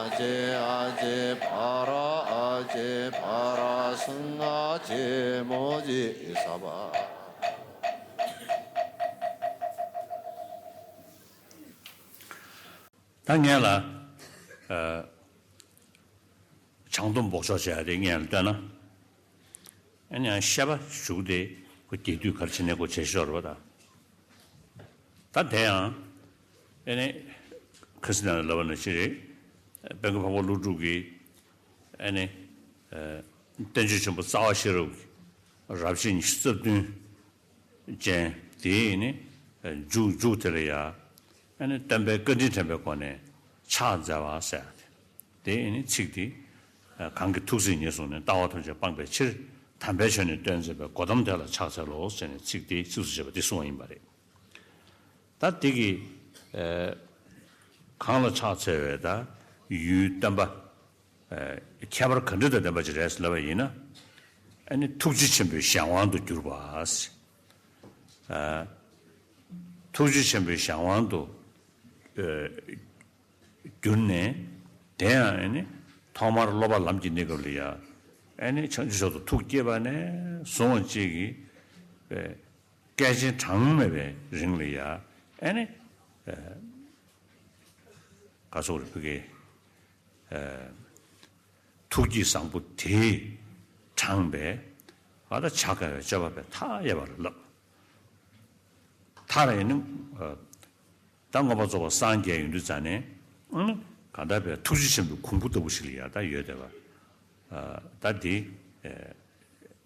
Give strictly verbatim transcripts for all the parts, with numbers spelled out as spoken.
ཨ་ཅེ་ཨ་ཅེ་ཕ་ར་ཨ་ཅེ་ཕ་ར་སུན་ཨ་ཅེ་མོ་ཅེ་ས་བ། ད་ངས་ལ་ཨ་བྱང་སྡོམ་འབོགས་ཆོག་བྱས་ཏེ་ངས་ལ་བསྟན་ན། ཨ་ནི་ཡང་བཤད་པ་ཞུགས་ཏེ་ཁོ་རྒྱས་བསྡུས་ག་རེ་བྱེད་ནས་ཁོ་བྱེད་ཤོར་བ་དང་། ད་དེ་ཡང་ཨ་ནི་ཁ་སི་ན་ལ་ལབ་པ་ན་ཅི་རེད། དཔལ་མགོན་འཕགས་པ་ཀླུ་སྒྲུབ་ཀྱིས་ཨ་ནི་བསྟན་བཅོས་ཆེན་པོ་རྩ་བ་ཤེས་རབ་ཀྱི་རབ་བྱེད་ཉི་ཤུ་རྩ་བདུན་ཅན་དེ་ནི་མཇུག་མཇུག་དེ་ལ་ཡང་ཨ་ནི་སྟོན་པའི་བཀའ་དྲིན་དྲན་པའི་སྒོ་ནས་ཕྱག་འཚལ་བ་ཟེར་ཡ་དེ། དེ་ཨ་ནི་ཚིག་དེ། གང་གིས་ཐུགས་བརྩེ་ཉེར་བཟུང་ནས། ལྟ་བ་ཐམས་ཅད་སྤངས་པའི་ཕྱིར། དམ་པའི་ཆོས་ནི་སྟོན་མཛད་པའི། གོ་ཏམ་དེ་ལ་ཕྱག་འཚལ་ལོ་ཟེར་ནས་ཚིག་དེ་ཚིགས་སུ་བཅད་པ་དེ་གསུངས་པ་ཡིན་པ་རེད། ད་དེ་གི་གང་ལ་ཕྱག་འཚལ་བའི་ད་ཡུལ་སྟོན་པ་ཁྱད་པར་ག་འདྲ་དང་ལྡན་པ་ཅིག་རེད་ལབ་པ་ཡིན་ན། ཨ་ནི་ཐུགས་རྗེ་ཆེན་པོའི་གཞན་དབང་དུ་གྱུར་པ། ཐུགས་རྗེ་ཆེན་པོའི་གཞན་དབང་དུ་གྱུར་ནས། དེ་ཡང་ཨ་ནི་ཐོག་མར་སློབ་པ་ལམ་གྱི་གནས་སྐབས་ལ་ཡང་ཨ་ནི་བྱང་ཆུབ་མཆོག་ཏུ་ཐུགས་བསྐྱེད་པ་ནས་བཟུང་བ་བཅས་ཀྱི་སྐལ་ཆེན་གྲངས་མེད་པའི་རིང་ལ་ཡང་ཨ་ནི་ག་ཚོད་རེ་ཕུལ་གི། ཐུགས་བསྐྱེད་བཟང་པོ་དེས་དྲངས་པའི་ཨ་ད་བྱ་དཀའ་བའི་སྤྱོད་པ་པའི་མཐའ་ཡས་པ་ལ་བསླབ། མཐར་ཡིན་ནི་ད་མངོན་པར་རྫོགས་པར་སངས་རྒྱས་ཡོང་དུས་ཙ་ནས་གང་ལྟར་བའི་ཐུགས་རྗེ་ཆེན་པོའི་གོང་བུ་ལྟ་བུ་ཞིག་ལ་ཡ་ད་ཡོད་བསྡད་པ། ད་འདི་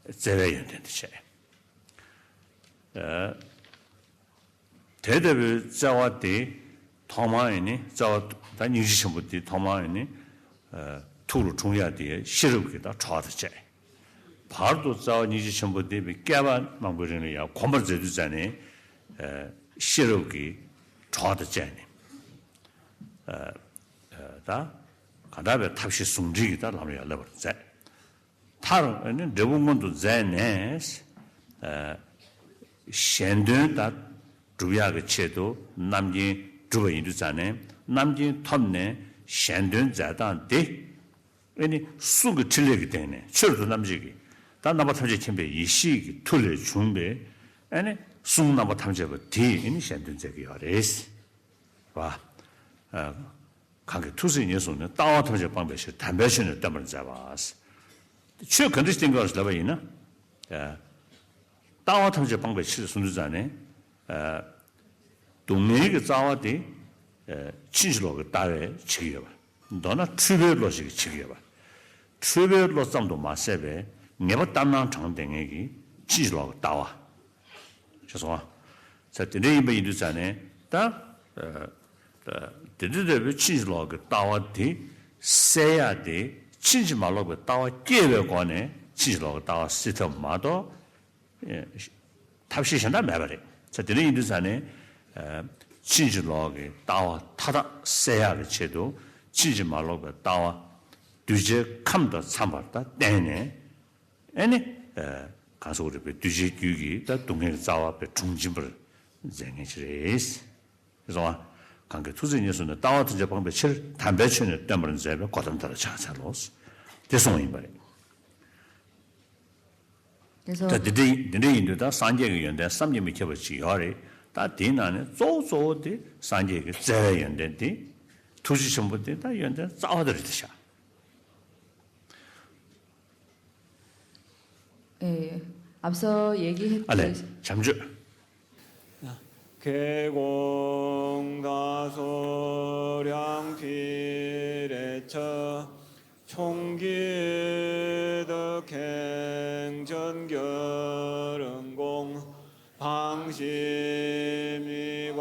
བརྩེ་བའི་ཡོན་ཏན་དེ་བྱས། དེ་ལྟ་བུའི་བརྩེ་བ་དེ་ཐོག་མར་ཡིན་ནི་བརྩེ་བ་ད་སྙིང་རྗེ་ཆེན་པོ་དེ་ཐོག་མར་ཡིན་ནི་ཐུགས་ལ་འཁྲུངས་ཡ་དེ་ཤེས་རབ་ཀྱི་ད་གྲོགས་དང་བཅས། བར་དུ་བརྩེ་བ་སྙིང་རྗེ་ཆེན་པོ་དེ་བསྐལ་པ་མང་པོའི་རིང་ལ་ཡང་གོམས་པར་མཛད་དུས་ཙ་ནས་ཤེས་རབ་ཀྱི་གྲོགས་དང་བཅས་ནས་ད་གང་དག་པའི་ཐབས་ཤེས་ཟུང་འབྲེལ་གྱི་ད་ལམ་ལ་ཡང་སླེབས་པར་མཛད། མཐར་ནི་འབྲས་བུ་མངོན་དུ་མཛད་ནས། གཞན་དོན་དག་སྒྲུབ་ཡག་གི་ཆེད་དུ་རྣམ་མཁྱེན་བསྒྲུབས་པ་ཡིན་དུས་ཙང་ནས་རྣམ་མཁྱེན་ཐོབ་ནས་གཞན་དོན་མཛད་སྟངས་དེ། ཨེ་ནི་གསུང་གི་ཕྲིན་ལས་ཀྱི་སྟེང་ནས་ཆོས་རབ་ཏུ་རྣམ་འབྱེད་ཀྱི་ད་རྣམ་པ་ཐམས་ཅད་མཁྱེན་པའི་ཡེ་ཤེས་ཀྱི་མཐུ་ལས་བྱུང་བའི་ཨེ་ནི་གསུང་རྣམ་པ་ཐམས་ཅད་པ་དེས་ཨེ་ནི་གཞན་དོན་མཛད་ཀྱི་ཡོད་རེད། བ། གང་གིས་ཐུགས་བརྩེ་ཉེར་བཟུང་ནས། ལྟ་བ་ཐམས་ཅད་སྤངས་པའི་ཕྱིར། དམ་པའི་ཆོས་ནི་སྟོན་པར་མཛད་པ། ཆོས་ག་འདྲ་ཞིག་བསྟན་དགོས་ལབ་པ་ཡིན་ན། ལྟ་བ་ཐམས་ཅད་སྤངས་པའི་ཕྱིར་གསུངས་དུས་ཙང་ནས། སྡུག་བསྔལ་གྱི་རྩ་བ་དེ་ཕྱིན་ཅི་ལོག་གི་ལྟ་བས་བྱེད་ཀྱི་ཡོད་པ། མདོར་ན་འཁྲུལ་པའི་བློ་ཞིག་གིས་བྱེད་ཀྱི་ཡོད་པ། འཁྲུལ་པའི་བློ་ཙམ་དུ་མ་ཟད་པའི་ངེས་པ་ལྟར་སྣང་དྲངས་བསྡད་མཁན་གྱི་ཕྱིན་ཅི་ལོག་གི་ལྟ་བ། ཤེས་སོང་ཨ། ས་དེ་འདྲ་ཡིན་པ་ཡིན་དུས་ཙང་ནས་ད། ད་དེ་འདྲ་འདྲ་བའི་ཕྱིན་ཅི་ལོག་གི་ལྟ་བ་དེ་སེལ་ཡ་དེ་ཕྱིན་ཅི་མ་ལོག་པའི་ལྟ་བ་སྐྱེ་བའི་སྒོ་ནས་ཕྱིན་ཅི་ལོག་གི་ལྟ་བ་སེལ་ཐབས་མ་གཏོགས་ཐབས་ཤེས་གཞན་དག་མེད་པ་རེད། ས་དེ་འདྲ་ཡིན་དུས་ཙང་ནས་ཕྱིན་ཅི་ལོག་གི་ལྟ་བ་མཐའ་དག་སེལ་ཡ་གི་ཆེད་དུ་ཕྱིན་ཅི་མ་ལོག་པའི་ལྟ་བ་གདུལ་བྱའི་ཁམས་དང་འཚམས་པར་ད་བསྟན་ནས། ཨེ་ནི། གང་ཟེར་དགོས་རེད་པས། གདུལ་བྱའི་རྒྱུད་ཀྱི་ད་སྡུག་བསྔལ་གྱི་རྩ་བ་པའི་དྲུང་འབྱིན་པར་མཛད་མཁན་ཅིག་རེད། རེད་སོང་ཨ། གང་གིས་ཐུགས་བརྩེ་ཉེར་བཟུང་ནས། ལྟ་བ་ཐམས་ཅད་སྤངས་པའི་ཕྱིར། དམ་པའི་ཆོས་ནི་སྟོན་པར་མཛད་པའི། གོ་ཏམ་དེ་ལ་ཕྱག་འཚལ་ལོ། དེ་གསུངས་པ་ཡིན་པ་རེད། དེ་ཚོ། ད་འདི་འདྲ་ཡིན་འདི་འདྲ་ཡིན་དུས་ད་སངས་རྒྱས་ཀྱི་ཡོན་ཏན་བསམ་གྱིས་མི་ཁྱབ་པ་ཅིག་ཡོད་རེད། ད་དེའི་ནང་ནས་གཙོ་བོ་གཙོ་བོ་དེ་སངས་རྒྱས་ཀྱི་བརྩེ་བའི་ཡོན་ཏན་དེ། ཐུགས་རྗེ་ཆེན་པོ་དེ་ད་ཡོན་ཏན་རྩ་བ་དེ་རེད་ཤག་ཨེ། ཨ་ལས། བྱམས་ཆོས། ཁེ་ཀོང་ད་སོ་རང་ཕི་རེ་ཆ། ཆོང་གི་ད་ཁེང་ཆོན་གྱ་རང་ཀོང་། ཕང་ཤི་མི་བ་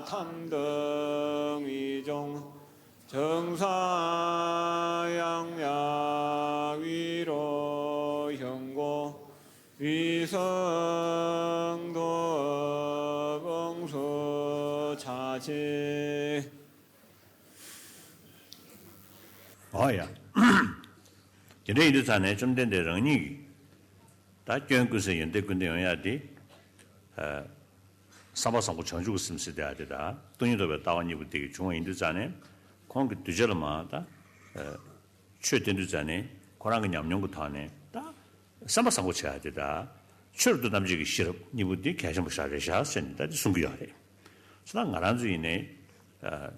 ཐམ་དང་ངི་ཅོང་། ཅང་ས་ཡང་ཡ་བི་རོ་ཧྱང་གོ་བི་སང་དོ་བང་སོ་ཆ་ཆེ། ཨོ་ཡ། དེ་འདྲ་ཡིན་དུས་ཙང་ནས་བཅོམ་ལྡན་འདས་རང་ཉིད་ཀྱིས་ད་སྐྱོན་ཀུན་ཟད་ཡོན་ཏན་ཀུན་ལྡན་ཡོང་ཡ་དེ། བསམ་པ་བཟང་པོ་བྱང་ཆུབ་ཀྱི་སེམས་ཟེར་བསྡད་ཡ་དེ་དང་སྟོང་ཉིད་རྟོགས་པའི་ལྟ་བ་གཉིས་པོ་དེ་གིས་བྱུང་བ་ཡིན་དུས་ཙང་ནས། ཁོང་གི་གདུལ་བྱ་ལ་མ་ད་ཆོས་བསྟན་དུས་ཙ་ནས་ཁོ་རང་གི་ཉམས་མྱོང་གི་ཐོག་ནས་ད་བསམ་པ་བཟང་པོ་བྱེད་ཡ་དེ་ད་ཆོས་རབ་ཏུ་རྣམ་འབྱེད་ཀྱི་ཤེས་རབ་གཉིས་པོ་འདི་གལ་ཆེན་པོ་ཞིག་རེད་ཤག་ཟེར་ནས་ད་འདི་གསུང་གི་ཡོད་རེད། ད་ང་རང་ཚོ་ཡིན་ནའི་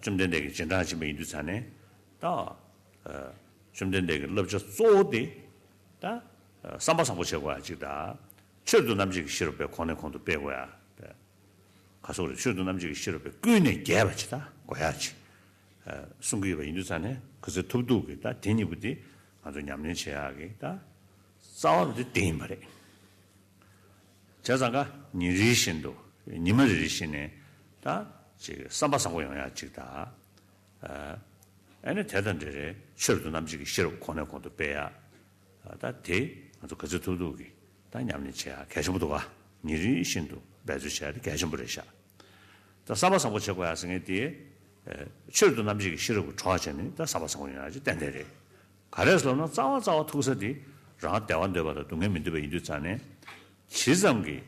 བཅོམ་ལྡན་འདས་ཀྱི་རྗེས་འབྲང་ཕྱིན་པ་ཡིན་དུས་ཙ་ནས་ད་བཅོམ་ལྡན་འདས་ཀྱི་བསླབ་བྱ་གཙོ་བོ་དེ་ད་བསམ་པ་བཟང་པོ་བྱེད་དགོས་ཡ་གཅིག་དང་། ཆོས་རབ་ཏུ་རྣམ་འབྱེད་ཀྱི་ཤེས་རབ་པའི་གོང་ནས་གོང་དུ་སྤེལ་དགོས་ཡ། ག་སོགས་རེད། ཆོས་རབ་ཏུ་རྣམ་འབྱེད་ཀྱི་ཤེས་རབ་པའི་ཀུན་ནས་རྒྱས་པ་ཅིག་དང་དགོས་ཡ་ཅིག་གསུང་གི་ཡོད་པ་ཡིན་དུས་ཙ་ནས་ག་ཚོད་ཐུབ་ཐུབ་ཀྱིས་ད་དེ་གཉིས་པོ་དེ་ང་ཚོ་ཉམས་ལེན་བྱེད་ཡག་གི་ད་རྩ་བ་དེ་དེ་ཡིན་པ་རེད། བྱས་ཙང་ཀ་ཉིན་རེ་བཞིན་དུ་ཉི་མ་རེ་རེ་བཞིན་ནས་ད་ཅིག་བསམ་པ་བཟང་པོ་ཡོང་ཡག་ཅིག་དང་། ཨ་ནི་དེ་དང་འབྲེལ་རེད། ཆོས་རབ་ཏུ་རྣམ་འབྱེད་ཀྱི་ཤེས་རབ་གོང་ནས་གོང་དུ་སྤེལ་ཡག་ད་དེ་ང་ཚོ་ག་ཚོད་ཐུབ་ཐུབ་ཀྱིས་ད་ཉམས་ལེན་བྱེད་ཡག་གལ་ཆེན་པོ་འདུག་ག་ཉིན་རེ་བཞིན་དུ་འབད་རྩོལ་བྱེད་ཡག་དེ་གལ་ཆེན་པོ་རེད་ཤག་ད་བསམ་པ་བཟང་པོ་བྱེད་དགོས་ཡག་ཟེར་མཁན་དེ་ཆོས་རབ་ཏུ་རྣམ་འབྱེད་ཀྱི་ཤེས་རབ་ཀྱི་གྲོགས་བྱས་ནས་ད་བསམ་པ་བཟང་པོ་ཡོང་ཡག་ཅིག་ཏན་ཏན་རེད། ག་རེ་ཟེར་ལབ་ན་རྩ་བ་རྩ་བ་ཐུག་ས་དེ་རང་བདེ་བ་འདོད་པ་དང་སྡུག་བསྔལ་མི་འདོད་པ་ཡིན་དུས་ཙང་ནས་ཇི་ཙམ་གྱིས་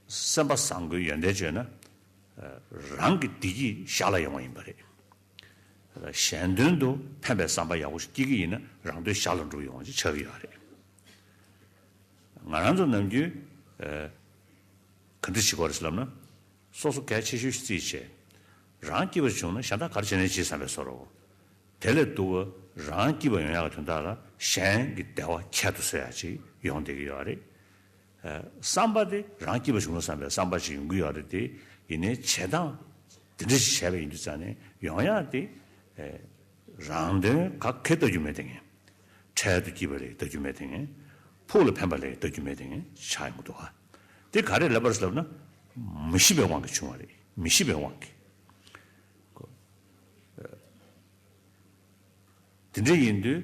སེམས་པ་བཟང་པོའི་ཡོན་ཏན་བརྗོད་ན་རང་གི་བདེ་སྐྱིད་ཞར་ལ་ཡོང་བ་ཡིན་པ་རེད། གཞན་དོན་དུ་ཕན་པའི་བསམ་པ་ཡག་པོ་ཞིག་སྐྱེ་གི་ཡིན་ན་རང་དོན་ཞར་ལ་འགྲུབ་ཡོང་བ་ཅིག་ཆགས་ཀྱི་ཡོད་རེད། ང་རང་ཚོ་ནམ་རྒྱུན་ག་འདྲ་བྱེད་དགོས་རེད་ཟེར་ལབ་ན། སོ་སོ་གལ་ཆེ་ཤོས་ཤིག་བརྩིས་བྱས། རང་སྐྱིད་པ་བྱུང་ན་གཞན་དག་ག་རེ་བྱས་ནའི་བྱེད་བསམ་པའི་བཟོ་འདྲ་བོ། དེ་ལས་སྡུག་ག་རང་སྐྱིད་པ་ཡོང་ཡག་གི་དོན་དག་ལ་གཞན་གྱི་བདེ་བ་ཁྱད་དུ་གསོད་ཡག་ཅིག་ཡོང་བསྡད་ཀྱི་ཡོད་རེད། བསམ་པ་དེ་རང་སྐྱིད་པ་བྱུང་ན་བསམ་པའི་བསམ་པ་ཅིག་ཡོང་གི་ཡོད་རེད་དེ། ཡིན་ནའི་བྱེད་སྟངས་དེ་འདྲ་ཞིག་བྱས་པ་ཡིན་དུས་ཙང་ནས་ཡོང་ཡག་དེ། རང་དོན་ག་གེ་ལྟ་རྒྱུ་མེད་དེ་ངས། འཕྲལ་དུ་སྐྱིད་པ་ལས་ལྟ་རྒྱུ་མེད་དེ་ངས། ཕུགས་ལ་ཕན་པ་ལས་ལྟ་རྒྱུ་མེད་དེ་ངས་ཆགས་ཡོང་གི་འདུག་ག་དེ་ག་རེ་ལབ་པ་རེད་ལབ་ན། མི་ཤེས་པའི་དབང་གིས་བྱུང་བ་རེད། མི་ཤེས་པའི་དབང་གིས། དེ་འདྲ་ཡིན་དུས་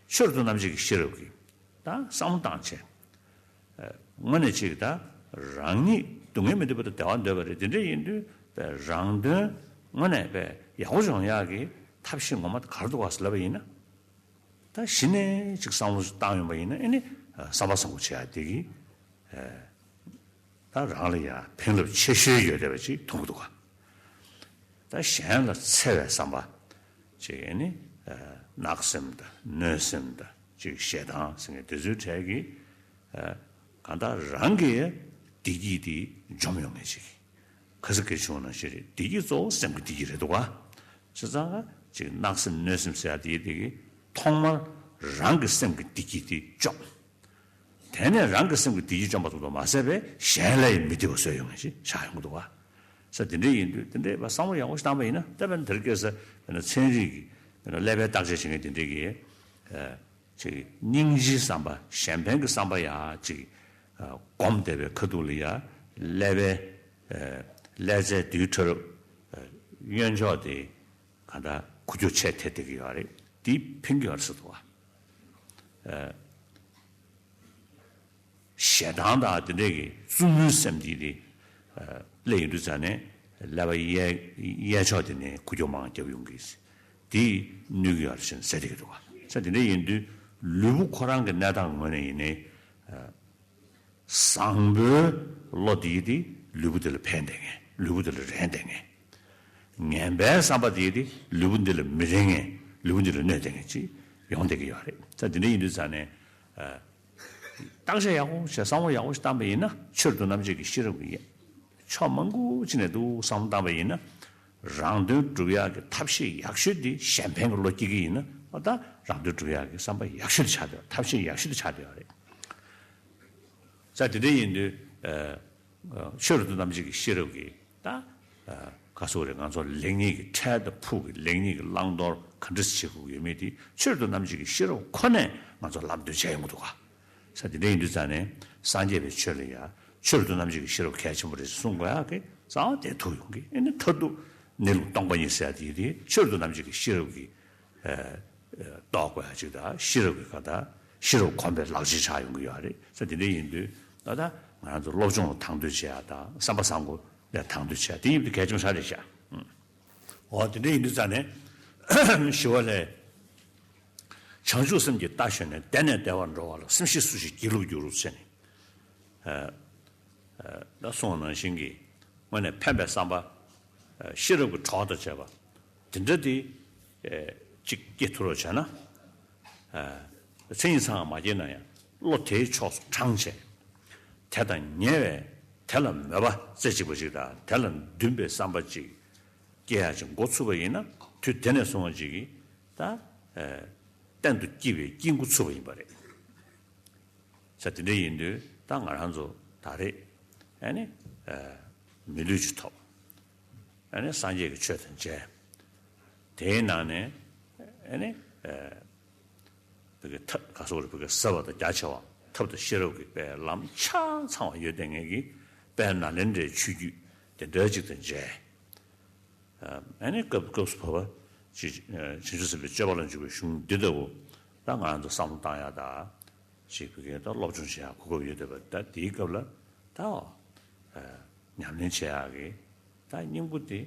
ཆོས་རབ་ཏུ་རྣམ་འབྱེད་ཀྱི་ཤེས་རབ་ཀྱིས་ད་བསམ་བློ་བཏང་བྱས། དངོས་གནས་ཅིག་ད་རང་ཉིད་སྡུག་བསྔལ་མི་འདོད་པ་དང་བདེ་བ་འདོད་པ་རེད། དེ་འདྲ་ཡིན་དུས་རང་དོན་དངོས་གནས་པའི་ཡག་པོ་ཡོང་ཡག་གི་ཐབས་ཤེས་ངོ་མ་དེ་ག་རེ་འདུག་ག་ཟེར་ལབ་པ་ཡིན་ན། ད་གཞི་ནས་ཅིག་བསམ་བློ་བཏང་ཡོང་པ་ཡིན་ན་ཨེ་ནི་བསམ་པ་བཟང་པོ་བྱེད་ཡག་དེ་གིས། ད་རང་ལ་ཡང་ཕན་རླབས་ཆེ་ཤོས་ཡོད་བསྡད་པ་ཅིག་མཐོང་གི་འདུག་ག་ད་གཞན་ལ་འཚེ་བའི་བསམ་པ་ཅིག་ཨེ་ནི་བརྣག་སེམས་དང་གནོད་སེམས་དང་ཅིག་ཞེ་སྡང་ཟེར་མཁན་དེ་ཚོའི་གྲས་ཀྱིས་གང་ལྟར་རང་གི་བདེ་སྐྱིད་དེ་འཇོམས་ཡོང་མཁན་ཅིག་ག་ས་ག་བྱུང་ན་ཞིག་རེད། བདེ་སྐྱིད་གཙོ་བོ་སེམས་ཀྱི་བདེ་སྐྱིད་རེད་འདུག་ག་བྱས་ཙང་ཅིག་བརྣག་སེམས་གནོད་སེམས་ཟེར་ཡ་དེ་དེ་གིས་ཐོག་མར་རང་གི་སེམས་ཀྱི་བདེ་སྐྱིད་དེ་བཅོམ། དེ་ནས་རང་གི་སེམས་ཀྱི་བདེ་སྐྱིད་བཅོམ་པ་ཙམ་དུ་མ་ཟད་པའི་གཞན་ལ་ཡང་མི་བདེ་བ་བཟོས་ཡོང་མཁན་ཞིག་ཆགས་ཡོང་གི་འདུག་ག་ས་དེ་འདྲ་ཡིན་དུས་དེ་འདྲའི་བསམ་བློ་ཡག་པོ་ཞིག་བཏང་པ་ཡིན་ན་ད་དཔེར་ན་དེར་སྐྱེས་ས་དཔེར་ན་ཚན་རིག་གི་དཔེར་ན་ཀླད་པའི་བརྟག་དཔྱད་བྱེད་མཁན་དེ་འདྲས་ཀྱིས། ཅིག་སྙིང་རྗེའི་བསམ་པ་གཞན་ཕན་གྱི་བསམ་པ་ཡ་ཅིག་སྒོམ་བསྡད་པའི་ཁ་ཐུག་ལ་ཡ་ཀླད་པའི་ཀླད་རྩའི་རྡུལ་ཕྲ་རབ་གཡོན་ཕྱོགས་དེ་ག་ད་འགུལ་སྐྱོད་ཆེ་ཐེབས་བསྡད་ཀྱི་ཡོད་རེད། དེ་ཕན་གྱི་ཡོད་རེད་ཟེར་འདུག་བ། ཞེ་སྡང་དང་དེ་འདྲས་ཀྱི་རྩུབ་མོའི་སེམས་དེ་དེ་སླེབས་ཡོང་དུས་ཙང་ནས་ཀླད་པ་གཡས་གཡས་ཕྱོགས་དེ་ནས་འགུལ་སྐྱོད་མང་བརྒྱབ་ཡོང་གི་དེས་གནོད་ཀྱི་ཡོད་རེད་ཟེར་ནས་ཟེར་བསྡད་ཀྱི་འདུག་བ། ས་དེ་འདྲས་ཡིན་དུས་ལུས་པོ་ཁོ་རང་གི་གནས་སྟངས་ངོས་ནས་ཡིན་ནའི། བཟང་པོའི་བློ་དེ་དེ་ལུས་པོ་དེ་ལ་ཕན་བསྡད་མཁན། ལུས་པོ་དེ་ལ་རན་བསྡད་མཁན། ངན་པའི་བསམ་པ་དེ་དེ་ལུས་པོ་འདི་ལ་མི་རན་མཁན། ལུས་པོ་འདི་ལ་གནོད་བསྡད་མཁན་ཅིག་ཡོང་བསྡད་ཀྱི་ཡོད་རེད། ད་དེ་འདྲ་ཡིན་དུས་ཙང་ནས་བརྟག་དཔྱད་ཡག་པོ་བྱས་བསམ་བློ་ཡག་པོ་ཞིག་བཏང་པ་ཡིན་ན་ཆོས་རབ་ཏུ་རྣམ་འབྱེད་ཀྱི་ཤེས་རབ་ཀྱི་ཕྱོགས་མང་པོ་ཅིག་ནས་འདུག་བསམ་བློ་བཏང་པ་ཡིན་ན་རང་དོན་སྒྲུབ་ཡག་གི་ཐབས་ཤེས་ཡག་ཤོས་དེ་གཞན་ཕན་གྱི་བློ་སྐྱེ་གི་ཡིན་ན་ཨ་ད་རང་དོན་སྒྲུབ་ཡག་གི་བསམ་པ་ཡག་ཤོས་དེ་ཆགས་བསྡད་ཡོད། ཐབས་ཤེས་ཡག་ཤོས་དེ་ཆགས་བསྡད་ཡོད་རེད། ས་དེ་འདྲ་ཡིན་དུས། ཆོས་རབ་ཏུ་རྣམ་འབྱེད་ཀྱི་ཤེས་རབ་ཀྱིས་ད། ག་སོགས་རེད། ང་ཚོ་ལེགས་ཉེས་ཀྱི་འཕྲལ་དང་ཕུགས་ཀྱི་ལེགས་ཉེས་ཀྱི་བླང་དོར་ག་འདྲ་བྱེད་དགོས་ཀྱི་ཡོད་མེད་དེ་ཆོས་རབ་ཏུ་རྣམ་འབྱེད་ཀྱི་ཤེས་རབ་ཁོ་ནས་ང་ཚོ་ལམ་སྟོན་བྱས་ཡོང་གི་འདུག་ག་ས་དེ་འདྲ་ཡིན་དུས་ཙང་ནས་སངས་རྒྱས་པའི་ཆོས་ལ་ཡ་ཆོས་རབ་ཏུ་རྣམ་འབྱེད་ཀྱི་ཤེས་རབ་གལ་ཆེན་པོ་རེད་ཟེར་གསུང་དགོས་ཡག་གི་རྩ་བ་དེ་ཐུག་ཡོང་གི་ཨེ་ནི་མཐར་ཐུག་གནས་ལུགས་སྟོང་པ་ཉིད་ཟེར་ཡ་དེ་དེ་ཆོས་རབ་ཏུ་རྣམ་འབྱེད་ཀྱི་ཤེས་རབ་ཀྱི། རྟོགས་དགོས་ཡ་ཅིག་དང་ཤེས་རབ་ཀྱི་ཁ་དང་ཤེས་རབ་གོམས་པའི་ལག་རྗེས་ཆགས་ཡོང་གི་ཡོད་རེད། ས་དེ་འདྲ་ཡིན་དུས་ད་ལྟ་ང་རང་ཚོ་སློབ་སྦྱོང་ལ་དང་དོད་བྱེད་ཡ་དང་བསམ་པ་བཟང་པོ་ལ་དང་དོད་བྱེད་ཡ་དེ་ཡིན་དུས་གལ་ཆེན་པོ་ཞིག་རེད་ཤག་འོ་དེ་འདྲ་ཡིན་དུས་ཙང་ནས་ཞི་བ་ལྷས། བྱང་ཆུབ་སེམས་ཀྱི་རྟ་ཞོན་ནས་བདེ་ནས་བདེ་བར་འགྲོ་བ་ལ་སེམས་ཤེས་སུ་ཞིག་སྒྱིད་ལུག་འགྱུར་ཟེར་ནས། ད་གསུངས་པ་ནང་བཞིན་གྱི་དངོས་གནས་ཕན་པའི་བསམ་པ། ཤེས་རབ་ཀྱི་གྲོགས་དང་བཅས་པ། དེ་འདྲ་དེ་ཨེ་གཅིག་སྐྱེ་ཐུབ་རོགས་བྱས་ན། ཨ་མཚན་ཉིད་ཚང་མ་སྐྱེས་ན་ཡང་བློ་དེའི་ཕྱོགས་སུ་དྲངས་བྱས། དེ་དང་ཉེ་བའི་དེ་ལ་མོས་པ་རྩེ་གཅིག་པ་ཅིག་དང་དེ་ལ་འདུན་པའི་བསམ་པ་ཅིག་སྐྱེ་ཡག་ཅིག་འགོ་ཚུགས་པ་ཡིན་ན། དུས་དེ་ནས་བཟུང་བ་ཅིག་གིས་ད་ཨེ་གཏན་དུ་སྐྱིད་པའི་སྐྱིད་འགོ་ཚུགས་པ་ཡིན་པ་རེད། ས་དེ་འདྲ་ཡིན་དུས་ད་ང་རང་ཚོ་ད་རེས་ཨ་ནི་ཨ་མི་ལུས་ཅིག་ཐོབ། ཨ་ནི་སངས་རྒྱས་ཀྱི་ཆོས་དང་མཇལ། དེའི་ནང་ནས་ཨ་ནི་ཨ་བོད་ཀྱི་ཐབས་ག་སོགས་རེད། བོད་ཀྱི་ཟབ་པ་དང་རྒྱ་ཆེ་བ་ཐབས་དང་ཤེས་རབ་ཀྱི་དཔེ་ལམ་ཆ་ཚང་བ་ཡོད་བསྡད་མཁན་གྱི་དཔལ་ནཱ་ལེནྡྲའི་ཆོས་བརྒྱུད་དེ་འདྲ་ཅིག་དང་མཇལ། ཨ་ནི་སྐབས་སྐབས་སུ་བབ་པ་ཅིག་བྱང་ཆུབ་སེམས་དཔའི་སྤྱོད་པ་ལ་འཇུག་པའི་གཞུང་འདི་ལྟ་བུ་ད་ང་རང་ཚོ་བསམ་བློ་བཏང་ཡག་དང་། ཅིག་བོད་སྐད་ད་སློབ་སྦྱོང་བྱེད་ཡག་གོ་སྐབས་ཡོད་བསྡད་པ། ད་དེའི་སྐབས་ལ་ད་ཨ་ཉམས་ལེན་བྱེད་ཡག་གི་ད་སྙིང་པོ་དེ་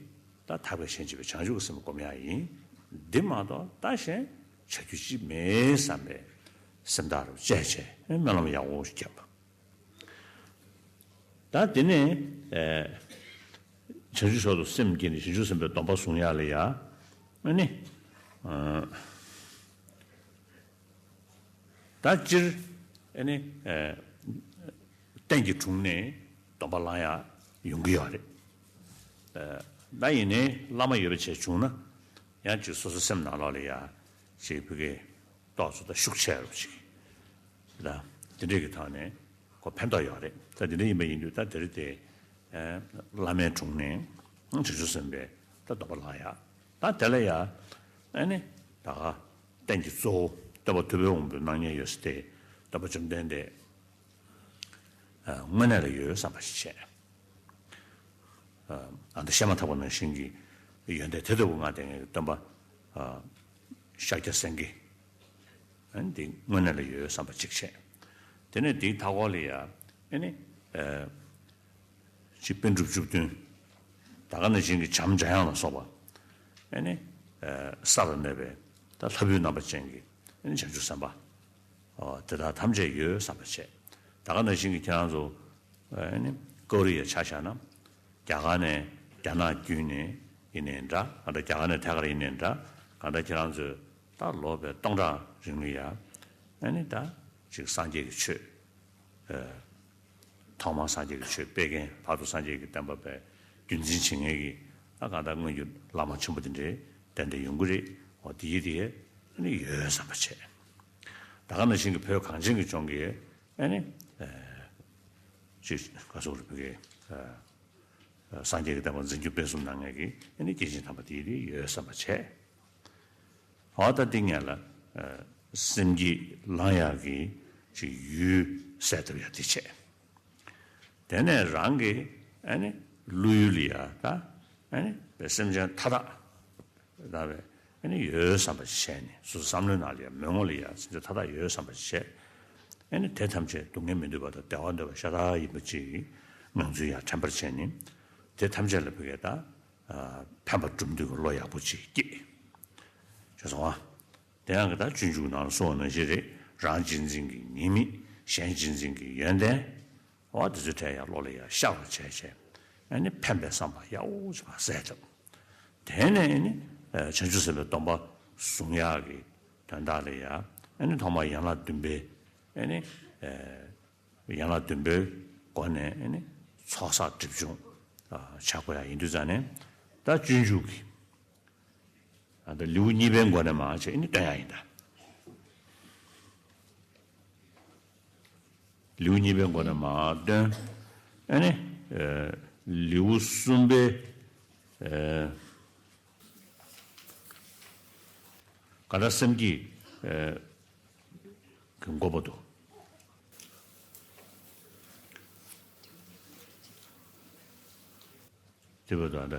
ད་ཐར་པའི་གཞན་གཅེས་པའི་བྱང་ཆུབ་ཀྱི་སེམས་སྒོམ་ཡག་ཡིན། འདི་མ་གཏོགས་ད་གཞན་བྱ་རྒྱུ་ཅིག་མེད་བསམ་པའི་སེམས་ཐག་རུ་བཅད་བྱས་སྨོན་ལམ་ཡག་པོ་ཞིག་བརྒྱབ། ད་དེ་ནས་ཨེ་བྱང་ཆུབ་མཆོག་ཏུ་སེམས་བསྐྱེད་ནས་བྱང་ཆུབ་སེམས་དཔའི་སྡོམ་པ་བཟུང་ཡག་ལ་ཡ། ཨ་ནི་ཨ་ད་སྤྱིར་ཨ་ནི་ཨེ་རྟེན་གྱི་དྲུང་ནས་སྡོམ་པ་བླང་ཡག་ཡོང་གི་ཡོད་རེད། ཨེ་ད་ཡིན་ནའི་བླ་མ་ཡོད་པ་བྱས་བྱུང་ན་ཡང་ཅིག་སོ་སོ་སེམས་ནང་ལོགས་ལ་ཡ་ཅིག་བོད་སྐད་ཏོག་ཙམ་ད་ཤུགས་ཆེ་རུ་ཅིག་ད་དེ་འདྲས་ཀྱི་ཐོག་ནས་ཁོ་ཕན་ཐོགས་ཡོད་རེད། ད་དེ་འདྲ་ཡིན་པ་ཡིན་དུས་ད་དེ་རིང་དེ་ཨེ་བླ་མའི་དྲུང་ནས་བྱང་ཆུབ་སེམས་དཔའི་ད་སྡོམ་པ་བླང་ཡག་ད་དེ་ལ་ཡ་ཨ་ནི་ད་ག་རྟེན་གྱི་གཙོ་བོ་སྟོན་པ་ཐུབ་པའི་དབང་པོའི་སྣང་བརྙན་ཡོད་ས་དེ་སྟོན་པ་བཅོམ་ལྡན་འདས་ཨ་དངོས་གནས་ལ་ཡོད་བསམ་པ་ཞིག་བྱས། ཨ་ད་བཤད་མ་ཐག་པ་ནང་བཞིན་གྱི་ཡོན་ཏན་དེ་ལྟ་བུ་མངའ་སྟེ་ངེས་ཀྱི་སྟོན་པ་ཨ་ཤཱཀྱ་སེང་གེ་ཨ་ནི་དེ་དངོས་གནས་ལ་ཡོད་བསམ་པ་གཅིག་བྱས། དེ་ནས་དེའི་མཐའ་འཁོར་ལ་ཡ་ཨ་ནི་ཨ་ཅིག་པཎ་གྲུབ་བཅུ་བདུན། ད་ག་ནང་བཞིན་གྱི་བྱམས་འཇམ་དབྱངས་ལ་སོགས་པ། ཨ་ནི་ཨ་ས་ལ་གནས་པའི་ད་ལྷ་བུའི་རྣམ་པ་ཅན་གྱི་ཨ་ནི་བྱང་ཆུབ་སེམས་དཔའ། ཨོ་དེ་དག་ཐམས་ཅད་ཡོད་བསམ་པ་བྱས། ད་ག་ནང་བཞིན་གྱི་ཁྱེད་རང་ཚོ་ཨ་ནི་ཀོ་རི་ཡ་ཆ་བཞག་ན། རྒྱ་གར་ནས་རྒྱ་ནག་བརྒྱུད་ནས་ཡིན་ནའི་འདྲ། ཨ་ད་རྒྱ་གར་ནས་ཐད་ཀར་ཡིན་ནའི་འདྲ། གང་ལྟར་ཁྱེད་རང་ཚོས་ད་ལོ་བའི་སྟོང་ཕྲག་རིང་ལ་ཡ་ཨ་ནི་ད་ཅིག་སངས་རྒྱས་ཀྱི་ཆོས། ཨ་ཐོག་མར་སངས་རྒྱས་ཀྱི་ཆོས་སྤེལ་མཁན། བར་དུ་སངས་རྒྱས་ཀྱི་བསྟན་པ་བའི་རྒྱུན་འཛིན་བྱེད་མཁན་གྱི་ཨ་གང་ལྟར་སྔོན་གྱི་བླ་མ་ཆེན་པོ་དེ་འདྲའི་གདན་དེ་ཡོང་གི་རེད། འོ་དེ་ཡི་དེ་ཨ་ནི་ཡོད་བསམ་པ་བྱས། ད་ག་ནང་བཞིན་གྱི་བོད་གངས་ཅན་གྱི་ལྗོངས་ཀྱི་ཨ་ནི་ཨ་ཅིག་ག་སོགས་རེད། བོད་ཀྱི་ཨ་སངས་རྒྱས་ཀྱི་བསྟན་པ་འཛིན་སྐྱོང་སྤེལ་གསུམ་གནང་མཁན་གྱི་ཨ་ནི་སྐྱེས་ཆེན་དམ་པ་དེ་ཡི་དེ་ཡོད་བསམ་པ་བྱས། འོ་ད་འདི་ངས་ལ་ཨ་སེམས་བསྐྱེད་ལང་ཡག་གི་ཅིག་ཡུལ་གསལ་ཐུབ་ཡག་དེ་བྱས། དེ་ནས་རང་གི་ཨ་ནི་བློ་ཡུལ་ལ་ཡ་ད་ཨ་ནི་སེམས་ཅན་མཐའ་དག་ད་བས་ཨ་ནི་ཡོད་བསམ་པ་ཞིག་བྱས་ནས། སོ་སོ་བསམ་བློའི་ནང་ལ་ཡ་མོས་ངོ་ལ་ཡ་སེམས་ཅན་མཐའ་དག་ཡོད་བསམ་པ་ཞིག་བྱས། ཨ་ནི་དེ་ཐམས་ཅད་སྡུག་བསྔལ་མི་འདོད་པ་དང་བདེ་བ་འདོད་པ་ཤ་སྟག་ཡིན་པ་ཅིག་ངང་ཚུལ་ཡ་དྲན་པར་བྱས་ནས། དེ་ཐམས་ཅད་ལ་བོད་སྐད་ད། ཨ་ཕན་པ་སྒྲུབ་འདོད་ཀྱི་བློ་ཡག་པོ་ཅིག་སྐྱེས། ཤེས་སོང་ཨ། དེ་ཡང་གི་ད་སྤྱོད་འཇུག་ནང་ལ་གསུངས་པ་ནང་བཞིན་རེད། རང་གཅེས་འཛིན་གྱི་ཉེས་དམིགས། གཞན་གཅེས་འཛིན་གྱི་ཡོན་ཏན། འོ་དེ་ཚོའི་གྲས་ཡང་བློ་ལ་ཡང་ཤར་བ་བྱས་བྱས། ཨ་ནི་ཕན་པའི་བསམ་པ་ཡག་པོ་ཅིག་མར་གསལ་ཐུབ། དེ་ནས་ཨ་ནི་ཨ་བྱང་ཆུབ་སེམས་དཔའི་སྡོམ་པ་བཟུང་ཡག་གི་དོན་དག་ལ་ཡང་ཨ་ནི་ཐོག་མར་ཡན་ལག་བདུན་པའི་ཨ་ནི་ཨ་ཡན་ལག་བདུན་པའི་སྒོ་ནས་ཨ་ནི་ཚོགས་བསགས་སྒྲིབ་སྦྱོང་ཨ་བྱ་དགོས་ཡག་ཡིན་དུས་ཙང་ནས། ད་སྤྱོད་འཇུག་གི་ཨ་ད་ལེའུ་གཉིས་པའི་སྒོ་ནས་མར་བྱས་ཨ་ནི་སྟོན་ཡག་ཡིན་ད། ལེའུ་གཉིས་པའི་སྒོ་ནས་མར་སྟོན། ཨ་ནི་ཨ་ལེའུ་གསུམ་པའི་ཨ་ག་ད་སེམས་བསྐྱེད་ཨ་གི་འགོ་བར་དུ། དེ་བར་དུ་ཨ་ད།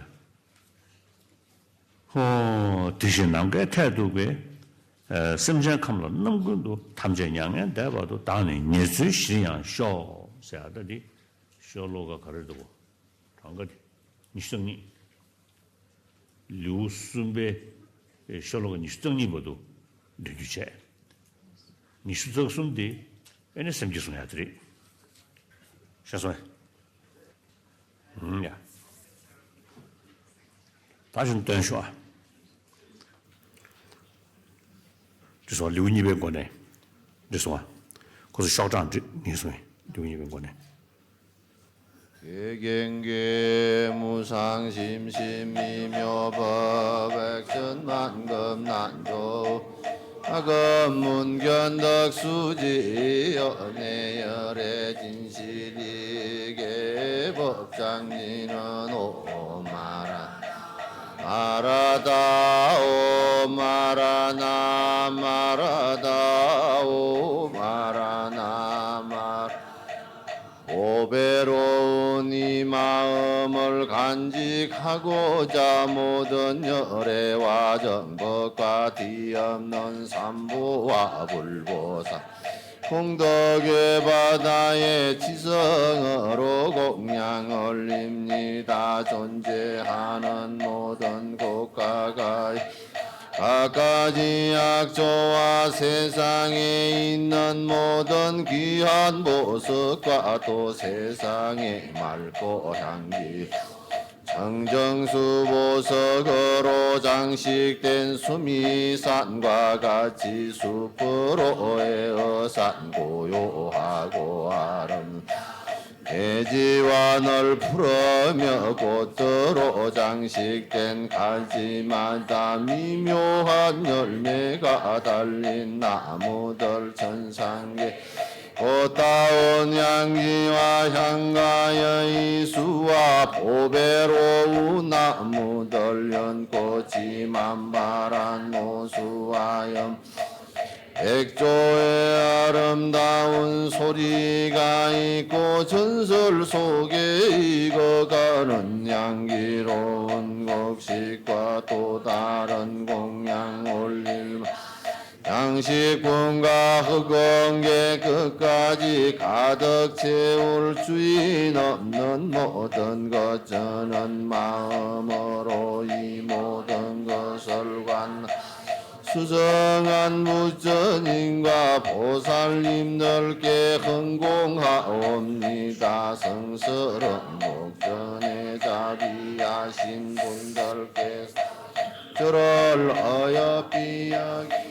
ཧོ། དེ་བཞིན་ནམ་མཁའི་མཐས་གཏུགས་པའི། ཨ་སེམས་ཅན་ཁམས་ལ་རྣམ་ཀུན་ཏུ། ཐམས་ཅད་མྱ་ངན་འདས་པ་དང་། བདག་ནི་ཉེར་འཚོའི་གཞིར་ཡང་ཤོག་ཟེར་ཨ་ད་འདི། ཤོ་ལོ་ཀ་ག་རེ་འདུག་གྲངས་ཀ་དེ་ཉི་ཤུ་རྩ་གཉིས། ལེའུ་གསུམ་པའི་ཤོ་ལོ་ཀ་ཉི་ཤུ་རྩ་གཉིས་བར་དུ་འདོན་རྒྱུ་བྱས། ཉི་ཤུ་རྩ་གསུམ་དེ་ཨེ་ནི་སེམས་བསྐྱེད་གསུང་ཡག་དེ་རེད། ཤེས་སོང་ངས། ཧུམ་ཡ། ད་ཅུང་སྟོན་ཤོག་ཨ། ལེའུ་གཉིས་པའི་སྒོ་ནས་འགྲིག་སོང་ང་། ཁོ་ཚོ་ཤོག་གྲངས་འགྲིག་ངེས་སོང་། ལེའུ་གཉིས་པའི་སྒོ་ནས། ཀྱེ་ཀྱེ་ཀྱེ། མུ་ཙང་ཤིམ་ཤིམ་མི་མྱོ་བ་བེག་ཅན་མན་གམ་ནན་ཏོ། ཨ་གམ་མུན་ཀྱོན་དག་སུ་ཅི་ཡོ་ནེ་ཡ་རེ་ཅིན་ཤི་ལི་ཀེ་བོབ་ཅང་ནི་ན་ནོ་མ་ར་མ་ར་ད་ཨོ་མ་ར་ན་མ་ར་ད་ཨོ་མ་ར་ན་མ་ར། ཨོ་བེ་རོ་ནི་མ་ཨ་མལ་གན་ཇི་ཁ་གོ་ཅ་མོ་དོན་ཉོ་རེ་བ་ཇམ་བོ་ཀ་ཏི་ཡམ་ནན་སམ་བོ་བ་བུལ་བོ་ས། ཁོང་དུ་དགོས་པ་དང་ཡེ་ཅི་ས་ང་རོ་གོང་ཡང་ཨོ་ལིམ་ནི་ད་ཅོན་ཅེ་ཧ་ནན་མོ་དོན་གོ་ཀ་ཀ་ཡེ། ཀ་ཀ་ཅི་ཡག་ཅོ་བ་སེ་ས་ངེ་ཡིན་ནན་མོ་དོན་གི་ཧན་བོ་སུ་ཀ་ཏོ་སེ་ས་ངེ་མལ་གོ་ཧང་གི། ཆང་ཆང་སུ་བོ་སོ་གོ་རོ་ཅང་ཤིག་ཏེན་སུ་མི་སན་བ་ག་ཅི་སུ་ཕུ་རོ་ཨེ་ཨོ་སན་གོ་ཡོ་ཧ་གོ་ཨ་རམ་ཨེ་ཇི་བ་ནལ་ཕུ་ར་མྱ་གོ་ཏུ་རོ་ཅང་ཤིག་ཏེན་ཁ་ཅི་མ་ད་མི་མྱོ་ཧ་ཉོལ་མེ་ག་ཏལ་ལིན་ན་མོ་དལ་ཆན་སང་གེ། ཨོ་ཏ་ཨོ་ཉང་གི་བ་ཤང་ག་ཡ་ཡི་སུ་བ་ཕོ་བེ་རོ་ཨུ་ན་མུ་དལ་ཡོན་ཀོ་ཅི་མམ་བ་ར་ནོ་སུ་བ་ཡམ། ཨེག་ཅོ་ཨེ་ཨ་རམ་ད་ཨུན་སོ་རི་ག་ཡི་ཀོ་ཆུན་སོལ་སོ་གེ་ཡི་ཀོ་ཀ་རུན་ཉང་གི་རོ་ཨུན་གོག་ཤིག་པ་ཏོ་ད་རན་གོང་ཉང་ཨོ་ལིལ་མ། ཡང་ཤིག་ཕུང་ག་ཧུ་གོང་གེ་ཀུ་ཀ་ཅི་ཁ་དག་ཆེ་འུར་ཅུ་ཡི་ནོམ་ནོན་མོ་དོན་གོ་ཅ་ནན་མ་མོ་རོ་ཡི་མོ་དོན་གོ་སལ་གན་སུ་ཟ་ངན་བུ་ཅ་ཉིང་ག་ཕོ་སལ་ཉིམ་དལ་ཀེ་ཧང་གོང་ཧ་འོམ་ནི་ད་སང་ས་རོན་མོག་ཅ་ནེ་ཅ་བི་ཡ་ཤིན་བུན་དལ་ཀེ་ཅོ་རལ་ཨ་ཡ་པི་ཡ་གི།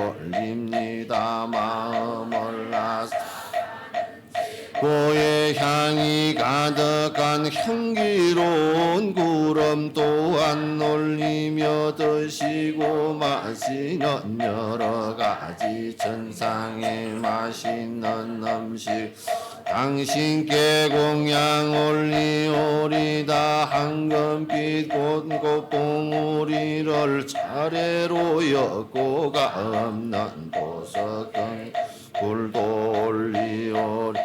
ཡོད་ལིམ་ནི་ད་མ་མོལ་ལ། 果也香已感得甘，香与肉温，故人都安乐，你没有得西果，马西嫩여러 가지 천상의 맛있는 음식. 당신께 공양 올리오리다. 황금빛 곧 꽃봉오리를 차례로 엮고 가없는 보석 금 불도 올리오리.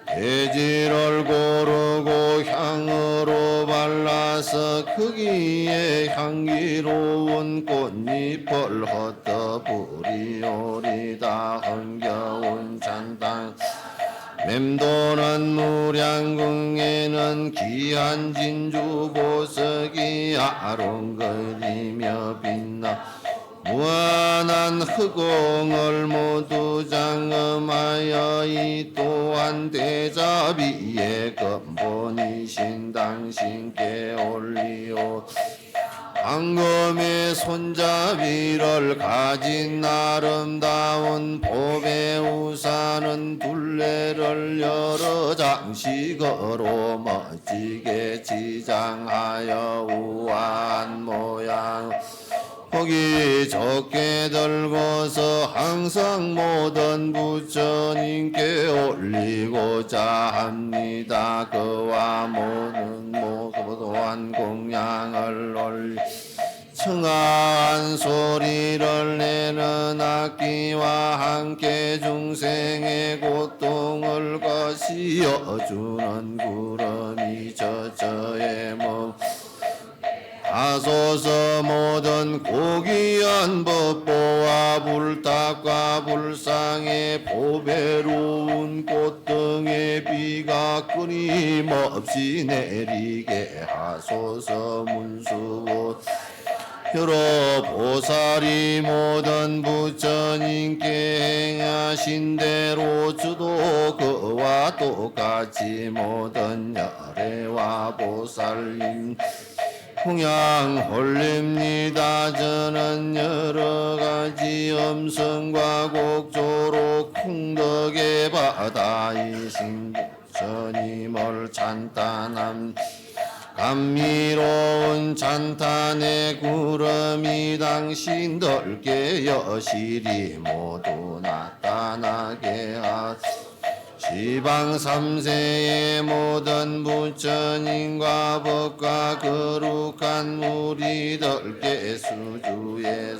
돼지를 고르고 향으로 발라서 거기에 향기로운 꽃잎을 흩어 부리오리다. 흥겨운 잔 맴도는 무량궁에는 귀한 진주 보석이 아롱거리며 빛나 무한한 흑공을 모두 장음하여 이 또한 대자비의 근본이신 당신께 올리오. 황금의 손잡이를 가진 아름다운 보배 우산은 둘레를 여러 장식으로 멋지게 지장하여 우아한 모양. 복이 좋게 들고서 항상 모든 부처님께 올리고자 합니다. 그와 모든 모- 그동안 공양을 올리- 청아한 소리를 내는 악기와 함께 중생의 고통을 가시어 주는 구름이 저저의 목 하소서. 모든 고귀한 법보와 불탑과 불상의 보배로운 꽃 등의 비가 끊임없이 내리게 하소서. 문수보살의 여러 보살이 모든 부처님께 행하신 대로 주도 그와 똑같이 모든 여래와 보살님 공양 올립니다. 저는 여러 가지 음성과 곡조로功德의 바다이신 부처님을 찬탄함. 감미로운 찬탄의 구름이 당신들께 여실히 모두 나타나게 하소서. 지방 삼세의 모든 부처님과 법과 거룩한 무리들께 수주의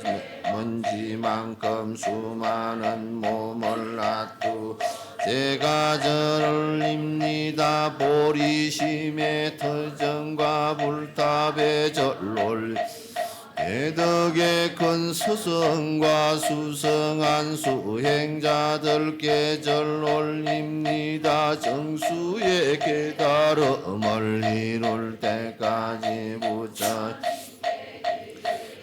먼지만큼 수많은 몸을 놔두 제가 절을 립니다. 보리심의 τερ정과 불탑에 절 올리 대덕의 큰 스승과 수성한 수행자들께 절 올립니다. 정수의 깨달음을 이룰 때까지 부처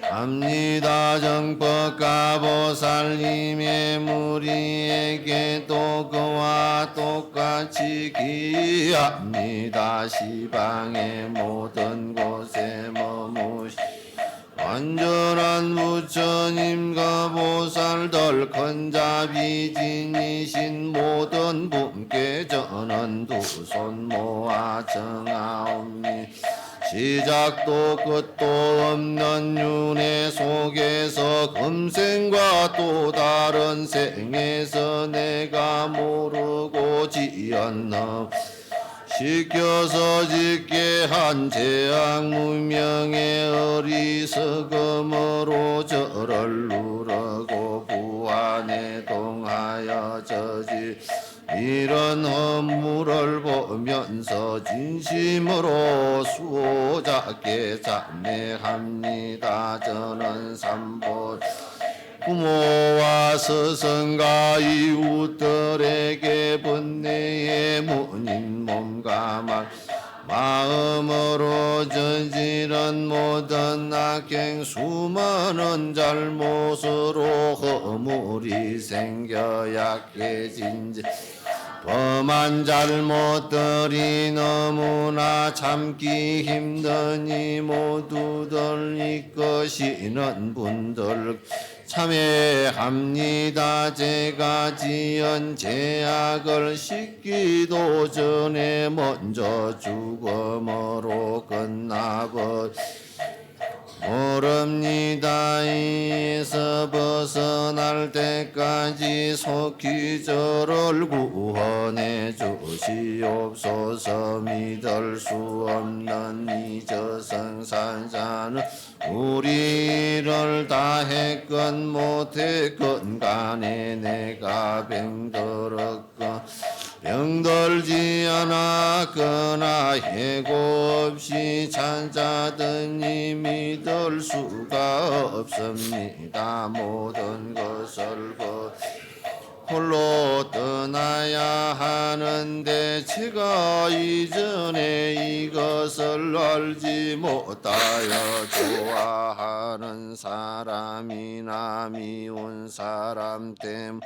합니다. 정법가 보살님의 무리에게 또 그와 똑같이 기합니다. 시방의 모든 곳에 머무시 간절한 부처님 그 보살들 큰 자비 지니신 모든 분께 저는 두 손 모아 청하옵니다. 시작도 끝도 없는 윤회 속에서 금생과 또 다른 생에서 내가 모르고 지었는 시켜서 짓게 한 죄악 무명의 어리석음으로 저를 누르고 부안에 동하여 저지 이런 허물을 보면서 진심으로 수호자께赞美합니다. 저는 삼보 부모와 스승과 이웃들에게 번뇌의 원인 몸과 말 마음으로 저지른 모든 악행 수많은 잘못으로 허물이 생겨 약해진 지 범한 잘못들이 너무나 참기 힘드니 모두들 이끄시는 분들 참회합니다. 제가 지은 죄악을 씻기도 전에 먼저 죽음으로 끝나버 모릅니다. 이에서 벗어날 때까지 속히 저를 구원해 주시옵소서. 믿을 수 없는 이저승사자는 우리를 다 했건 못했건 간에 내가 병들었건 병들지 않았거나 해고 없이 찾아드니 믿을 수가 없습니다. 모든 것을 버 홀로 떠나야 하는데 제가 이전에 이것을 알지 못하여 좋아하는 사람이나 미운 사람 때문에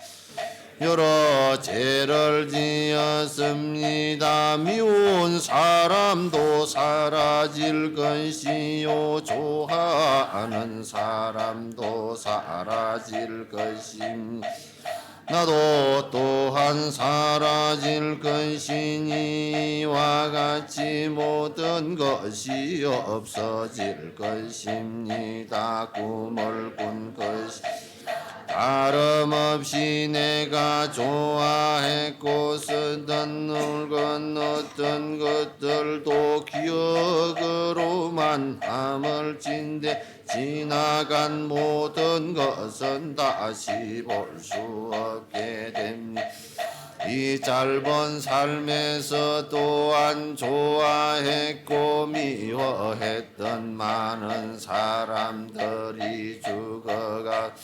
여러 죄를 지었습니다. 미운 사람도 사라질 것이요 좋아하는 사람도 사라질 것입니다. 나도 또한 사라질 것이니 이와 같이 모든 것이 없어질 것입니다. 꿈을 꾼 것이 다름없이 내가 좋아했고 쓰던 물건 어떤 것들도 기억으로만 남을 진대 지나간 모든 것은 다시 볼 수 없게 됩니다. 이 짧은 삶에서 또한 좋아했고 미워했던 많은 사람들이 죽어가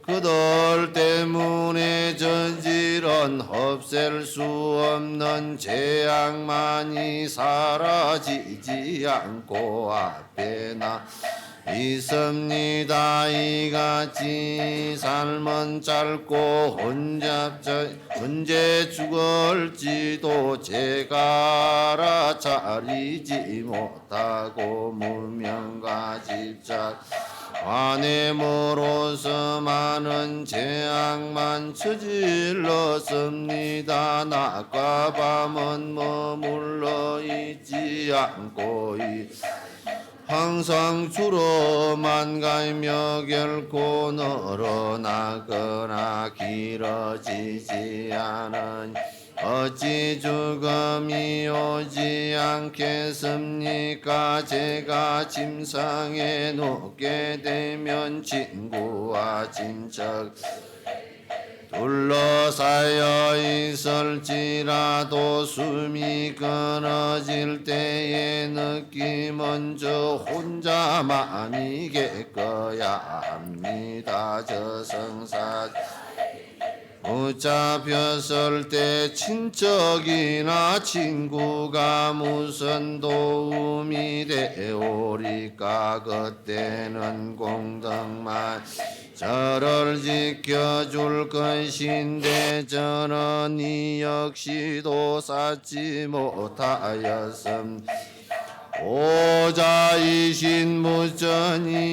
그들 때문에 저지른 없앨 수 없는 죄악만이 사라지지 않고 앞에 나 있습니다. 이같이 삶은 짧고 혼잡 언제 죽을지도 제가 알아차리지 못하고 무명과 집착 관음으로써 많은 죄악만 저질렀습니다. 낮과 밤은 머물러 있지 않고 이 항상 주로만 가며 결코 늘어나거나 길어지지 않은 어찌 죽음이 오지 않겠습니까? 제가 침상에 눕게 되면 친구와 친척 둘러싸여 있을지라도 숨이 끊어질 때의 느낌은 저 혼자만이 겪어야 합니다. 저승사 붙잡혔을 때 친척이나 친구가 무슨 도움이 되오리까? 그때는 공덕만 저를 지켜줄 것인데 저는 이 역시도 쌓지 못하였습니다. 보호자이신 부처님이시여,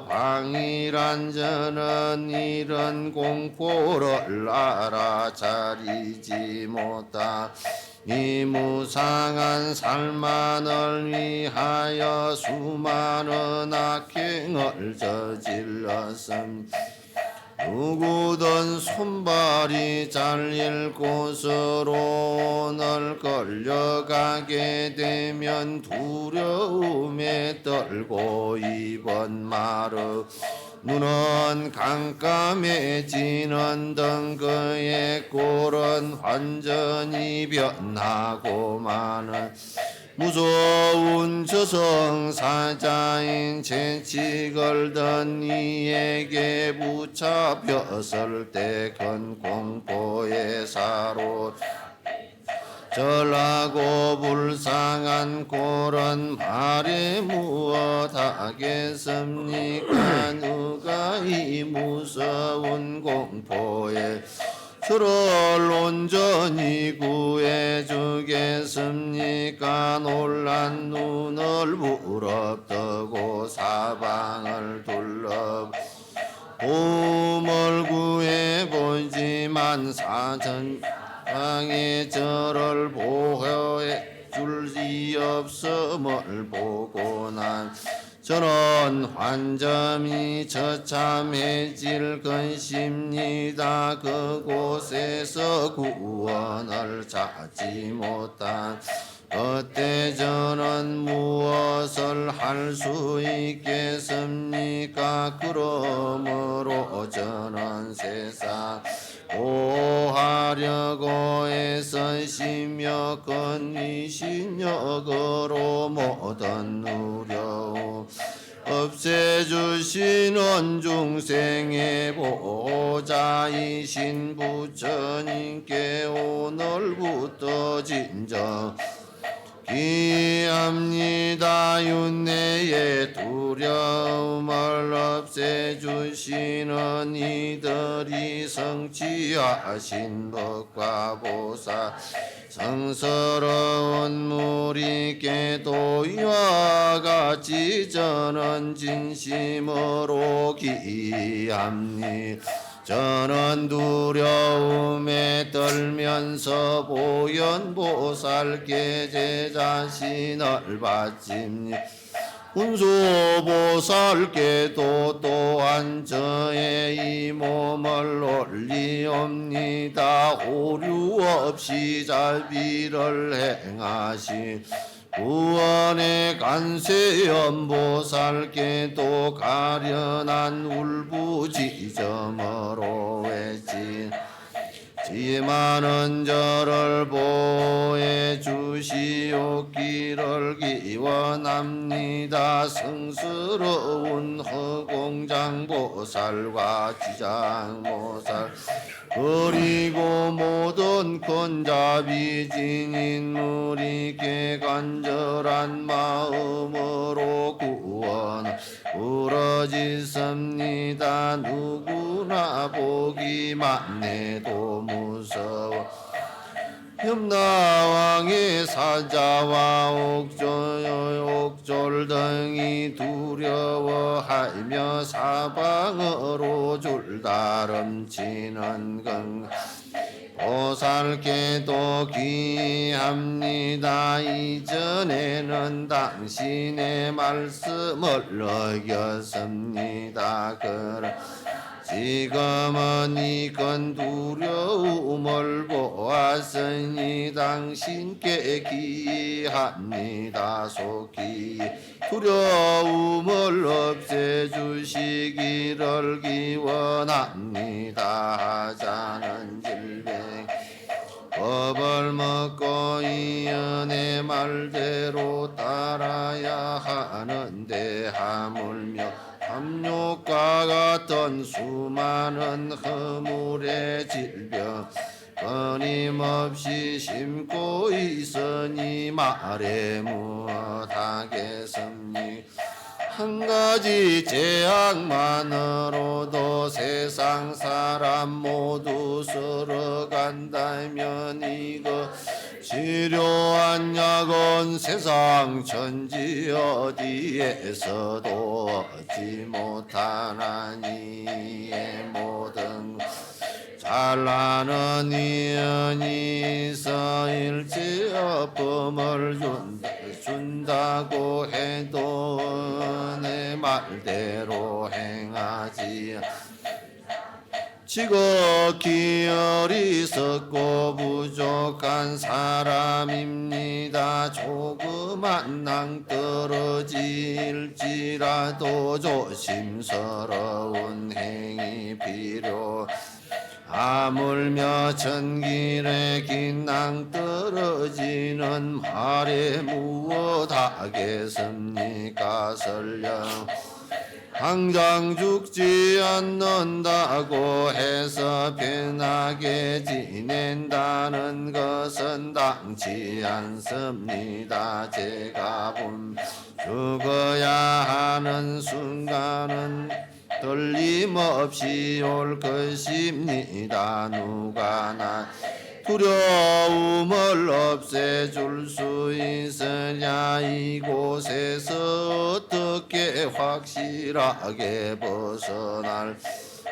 방일한 저는 이런 공포를 알아 차리지 못하니, 무상한 살만을 위하여 수많은 악행을 저질렀습니다. 누구든 손발이 잘릴 곳으로 오늘 끌려가게 되면, 두려움에 떨고 이번 말은 눈은 깜깜해지는 등 그의 꼴은 완전히 변하고 마는 무서운 저승사자인 채찍을 든 이에게 붙잡혔을 때 큰 공포에 사로잡혀 절하고 불쌍한 꼴은 말해 무엇하겠습니까? 누가 이 무서운 공포에 저를 온전히 구해주겠습니까? 놀란 눈을 부릅뜨고 사방을 둘러보고 도움을 구해보지만, 사천사방에 저를 보호해 줄 이 없음을 보고 난 저는 완전히 처참해질 것입니다. 그곳에서 구원을 찾지 못한 그때 저는 무엇을 할 수 있겠습니까? 그러므로 저는 세상 보호하려고 애쓰시며 근위신력으로 모든 두려움 없애주시는 중생의 보호자이신 부처님께 오늘부터 진정 기합니다. 윤회의 두려움을 없애주시는 이들이 성취하신 법 과 보살 성스러운 무리께도 이와 같이 저는 진심으로 기합니다. 저는 두려움에 떨면서 보현보살께 제 자신을 바칩니다. 운수보살께도 또한 저의 이 몸을 올리옵니다. 오류 없이 자비를 행하신 구원의 간세음보살께도 가련한 울부짖음으로 외치 지만은 저를 보호해 주시옵기를 기원합니다. 성스러운 흑공장보살과 지장보살 그리고 모든 큰 자비지닌 무리께 간절한 마음으로 구원 부르짖습니다. 누구나 보기만 해도 무서워. 염라왕의 사자와 옥졸, 옥졸 등이 두려워하며 사방으로 줄다름치는 금 보살께도 기합니다. 이전에는 당신의 말씀을 어겼습니다. 그러나 지금은 이 큰 두려움을 보았으니 당신께 기합니다. 속히 두려움을 없애주시기를 기원합니다. 하자는 질병 겁을 먹고 이은의 말대로 따라야 하는데, 하물며 탐욕과 같은 수많은 허물의 질병 끊임없이 심고 있으니 말해 무엇하겠습니까? 한 가지 제약만으로도 세상 사람 모두 쓰러간다면 이거 치료한 약은 세상 천지 어디에서도 얻지 못하나니, 모든 잘 나는 이은 있어 일체 아픔을 준, 준다고 해도 내 말대로 행하지 않- 지극히 어리석고 부족한 사람입니다. 조그만 낭떠러지일지라도 조심스러운 행이 필요. 하물며 천길의 긴 낭떠러지는 말해 무엇하겠습니까? 설령 당장 죽지 않는다고 해서 편하게 지낸다는 것은 당치 않습니다. 제가 분 죽어야 하는 순간은 틀림없이 올 것입니다. 누가 나 두려움을 없애줄 수 있으냐? 이곳에서 어떻게 확실하게 벗어날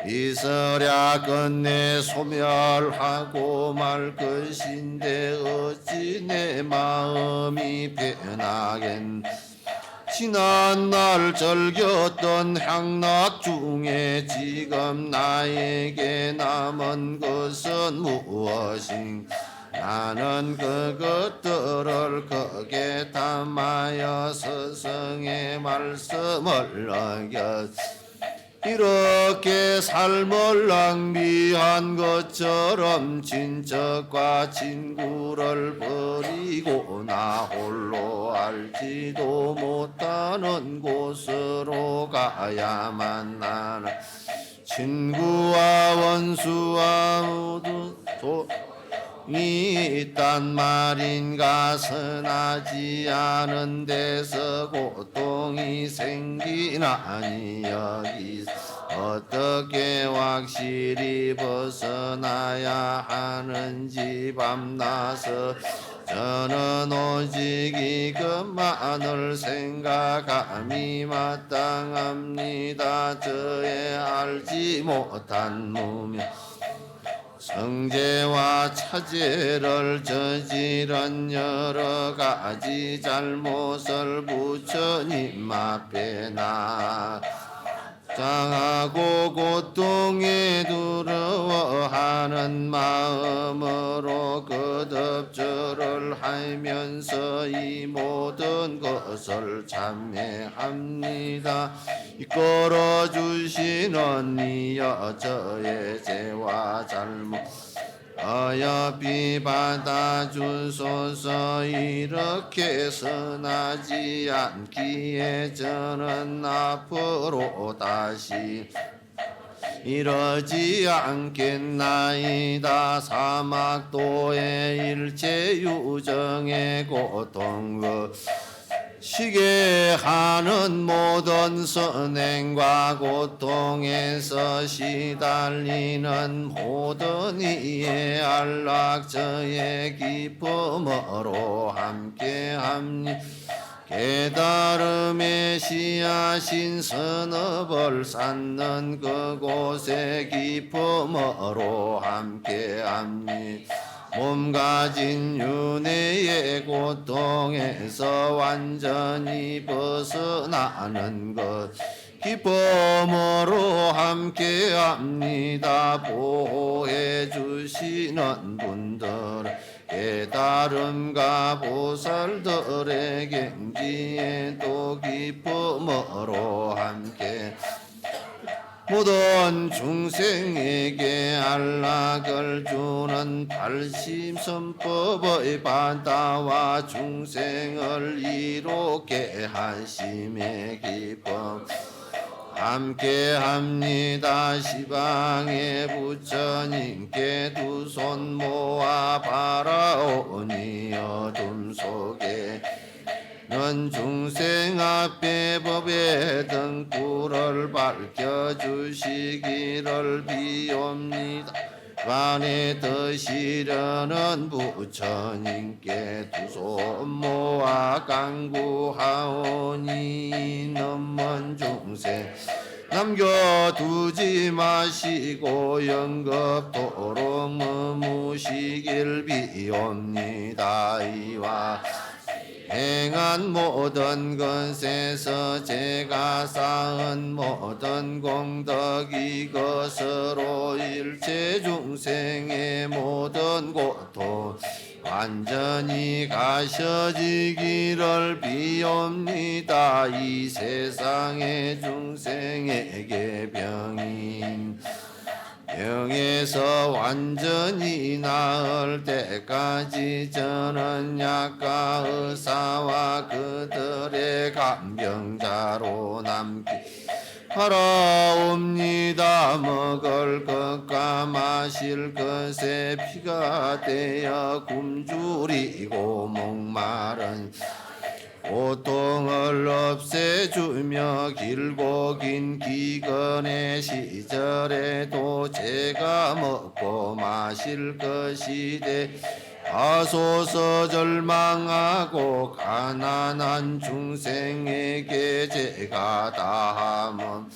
있으랴? 끝내 소멸하고 말 것인데 어찌 내 마음이 변하겠 지난 날 즐겼던 향락 중에 지금 나에게 남은 것은 무엇인가? 나는 그것들을 크게 탐하여 스승의 말씀을 어겼 이렇게 삶을 낭비한 것처럼 친척과 친구를 버리고 나 홀로 알지도 못하는 곳으로 가야만 하는 친구와 원수와 모두 도 있단 말인가? 선하지 않은 데서 고통이 생기나니 여기서 어떻게 확실히 벗어나야 하는지 밤낮을 저는 오직 이것만을 생각함이 마땅합니다. 저의 알지 못한 무명 성재와 차제를 저지른 여러 가지 잘못을 부처님 앞에 나 장하고 고통에 두려워하는 마음으로 거듭절을 하면서 이 모든 것을 참회합니다. 이끌어 주시는 이여 저의 죄와 잘못 어여삐 받아주소서. 이렇게 선하지 않기에 저는 앞으로 다시 이러지 않겠나이다. 사막도의 일체 유정의 고통을 시게 하는 모든 선행과 고통에서 시달리는 모든 이의 안락처의 기쁨으로 함께합니다. 깨달음의 씨앗인 선업을 쌓는 그곳의 기쁨으로 함께합니다. 몸 가진 윤회의 고통에서 완전히 벗어나는 것 기쁨으로 함께합니다. 보호해 주시는 분들 깨달음과 보살들의 갱지에도 기쁨으로 함께 모든 중생에게 안락을 주는 팔십선법의 바다와 중생을 이롭게 하심의 기쁨 함께합니다. 지방의 부처님께 두 손 모아 바라오니 어둠 속에 는 중생 앞에 법의 등불을 밝혀 주시기를 비옵니다. ལ་ནི་དེ་ཤི་ར་ནན་བུ་ཆ་ཉིན་ཀེ་དུ་སོ་མོ་ཨ་ཀང་གུ་ཧ་འོ་ཉི་ནམ་མན་ཅུང་སེ་ནམ་གྱོ་དུ་ཅི་མ་ཤི་གོ་ཡང་གབ་ཐོ་རོ་ངུ་མུ་ཤི་གིལ་བི་ཡོམ་ནི་ད་ཡི་བ། ཧེ་ངན་མོ་དོན་ཀུན་སེ་སོ་ཅེ་ག་ས་ཨན་མོ་དོན་གོང་དག་གི་གོ་སོ་རོ་ཡིལ་ཆེ་ཅུང་སེ་ངེ་མོ་དོན་གོ་ཐོ། ཨན་ཇ་ནི་ཁ་ཤ་ཇི་གི་རལ་པི་ཡོམ་ནི་ད་ཡི་སེ་ས་ངེ་ཅུང་སེ་ངེ་གེ་པྱང་ཡིན། ཡོ་ངེ་སོ་ཨན་ཇ་ནི་ན་ཨལ་ཏེ་ཀ་ཅི་ཅ་ར་ཉ་ཀ་ཨུ་ས་བ་ཀུ་ཏུ་རེ་ཁམ་ཡང་ཇ་རོ་ནམ་ཀི་ཧ་ར་ཨོམ་ཉི་ད་མ་གལ་ཀ་ཀ་མ་ཤིལ་ཀ་སེ་ཕི་ཀ་ཏེ་ཡ་ཀུམ་ཇུ་རི་གོ་མོང་མ་རན། འོ་ཏོ་ང་ལབ་སེ་ཆུ་མྱ་གིལ་གོ་གིན་གི་ཀ་ནེ་ཤི་ཅ་རེ་ཏོ་ཆེ་ཀ་མ་གོ་མ་ཤིལ་ཀ་ཤི་ཏེ་ཨ་སོ་སོ་ཇལ་མང་ང་གོ་ཁ་ན་ནན་ཆུང་སེ་ངེ་ཀེ་ཅེ་ཀ་ཏ་ཧ་མ།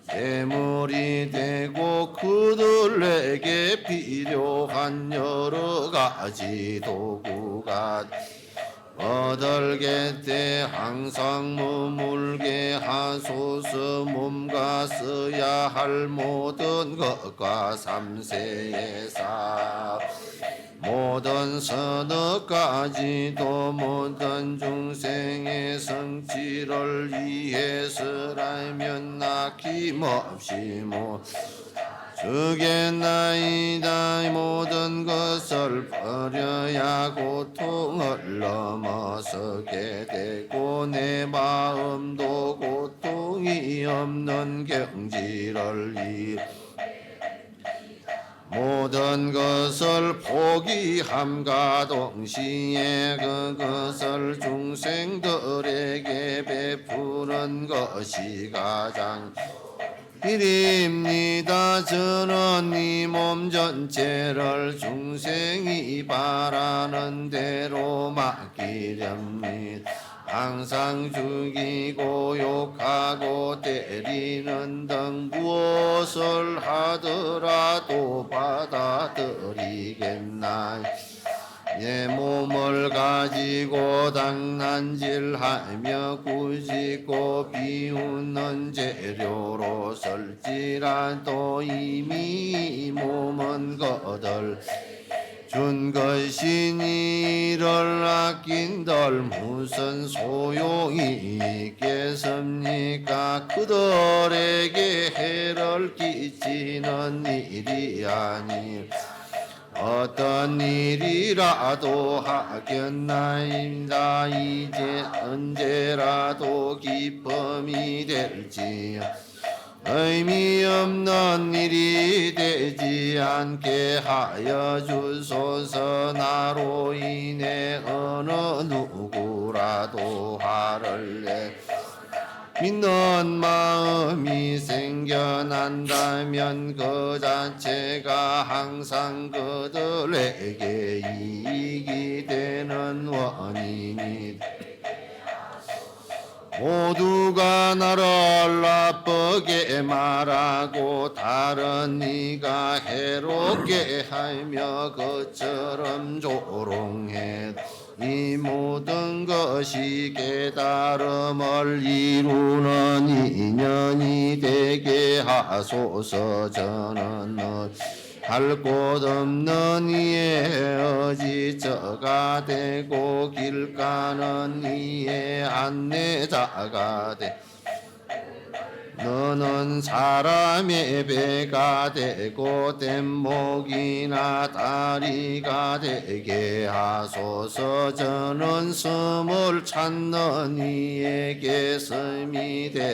ཏེ་མོ་རི་ཏེ་གོ་ཁུ་དུ་ལེ་ཀེ་ཕི་རོ་ཧན་ཉོ་རུ་ག་ཅི་ཏོ་གུ་ག། མོ་དལ་གེ་ཏེ་ཧང་སང་མོ་མུལ་གེ་ཧ་སོ་སོ་མོམ་ག་སི་ཡ་ཧལ་མོ་དོན་ག་ཀ་སམ་སེ་ཡེ་ས། མོ་དོན་སོ་ནོ་ཀ་ཇི་ཏོ་མོ་དོན་ཅུང་སེ་ངེ་སང་ཅི་རལ་ཡི་ཧེ་སི་ར་མྱོན་ན་ཁི་མོ་བཞི་མོ། སུ་གེ་ན་ཡི་ད་མོ་དོན་ག་སལ་ཕ་ར་ཡ་གོ་ཐོ་ང་ལ་མ་སོ་གེ་ཏེ་གོ་ནེ་མ་ཨམ་དོ་གོ་ཐོ་ངི་ཨམ་ནན་གེང་ཇི་རལ་ཡི། མོ་དོན་ག་སལ་ཕོ་གི་ཧམ་ག་དོང་ཤི་ཡེ་ག་ག་སལ་ཅུང་སེང་དོ་རེ་གེ་པེ་ཕུ་རན་ག་ཤི་ག་ཅང་། ཧི་རིམ་ནི་ད་ཅུ་ར་ནི་མོམ་ཇོན་ཅེ་རལ་ཅུང་སེང་ངི་པ་ར་རན་ཏེ་རོ་མ་ཀི་རམ་ནི། ཨང་སང་ཅུ་གི་གོ་ཡོ་ཁ་གོ་ཏེ་རི་རན་དང་བུ་སོལ་ཧ་དུ་ར་ཏོ་པ་ད་དུ་རི་གེན་ན་ཡེ་མོ་མོལ་ག་ཇི་གོ་དང་ནན་ཇིལ་ཧ་མྱ་ཀུ་ཇི་གོ་པི་ཡུན་ནན་ཇེ་རོ་རོ་སོལ་ཅི་ར་ཏོ་ཡི་མི་མོ་མོན་གོ་དལ། ཆུན་ག་ཤི་ནི་རོལ་ལ་ཀིན་དལ་མུ་སན་སོ་ཡོ་ཡི་ཀེ་སམ་ནི་ཀ་ཁུ་དོ་རེ་གེ་ཧེ་རལ་ཀི་ཅི་ན་ནི་རི་ཡ་ནི། ཨ་ཏ་ནི་རི་ར་དོ་ཧ་ཀེ་ན་ཡིན་ད་ཡི་ཇེ་ཨན་ཇེ་ར་དོ་ཀི་པ་མི་དེལ་ཅི་ཡ། ཨའི་མི་ཨམ་ན་ནི་རི་ཏེ་ཅི་ཨན་ཀེ་ཧ་ཡ་ཇུ་སོ་ས་ན་རོ་ཡི་ནེ་ཨ་ན་ནུ་གུ་ར་དོ་ཧ་ར་ལེ། མི་ནོན་མ་མི་སེང་གེ་ནན་ད་མྱན་གོ་ཇ་ཆེ་ག་ཧང་སང་གོ་དོ་ལེ་གེ་ཡི་གི་ཏེ་ནོན་བ་ནི་ནི། མོ་དུ་ག་ན་ར་ལ་པ་གེ་མ་ར་གོ་ཐ་ར་ནི་ག་ཧེ་རོ་གེ་ཧའི་མྱ་ག་ཅ་རམ་ཇོ་རོང་ཧེ་ཡི་མོ་དང་ག་ཤི་ཀེ་ད་ར་མལ་ཡི་རུ་ན་ནི་ཉ་ནི་ཏེ་གེ་ཧ་སོ་ས་ཅ་ན་ན། ཧལ་ཀོ་དམ་ན་ནི་ཨེ་ཨ་ཇི་ཙ་ཀ་ཏེ་ཀོ་ཀིལ་ཀ་ན་ནི་ཨེ་ཨན་ནེ་ཙ་ཀ་ཏེ་ན་ནན་ས་ར་མེ་པེ་ཀ་ཏེ་ཀོ་ཏེ་མོ་གི་ན་ཏ་རི་ཀ་ཏེ་གེ་ཧ་སོ་སོ་ཅ་ནན་སུ་མོལ་ཆན་ན་ནི་ཨེ་ཀེ་སི་མི་ཏེ།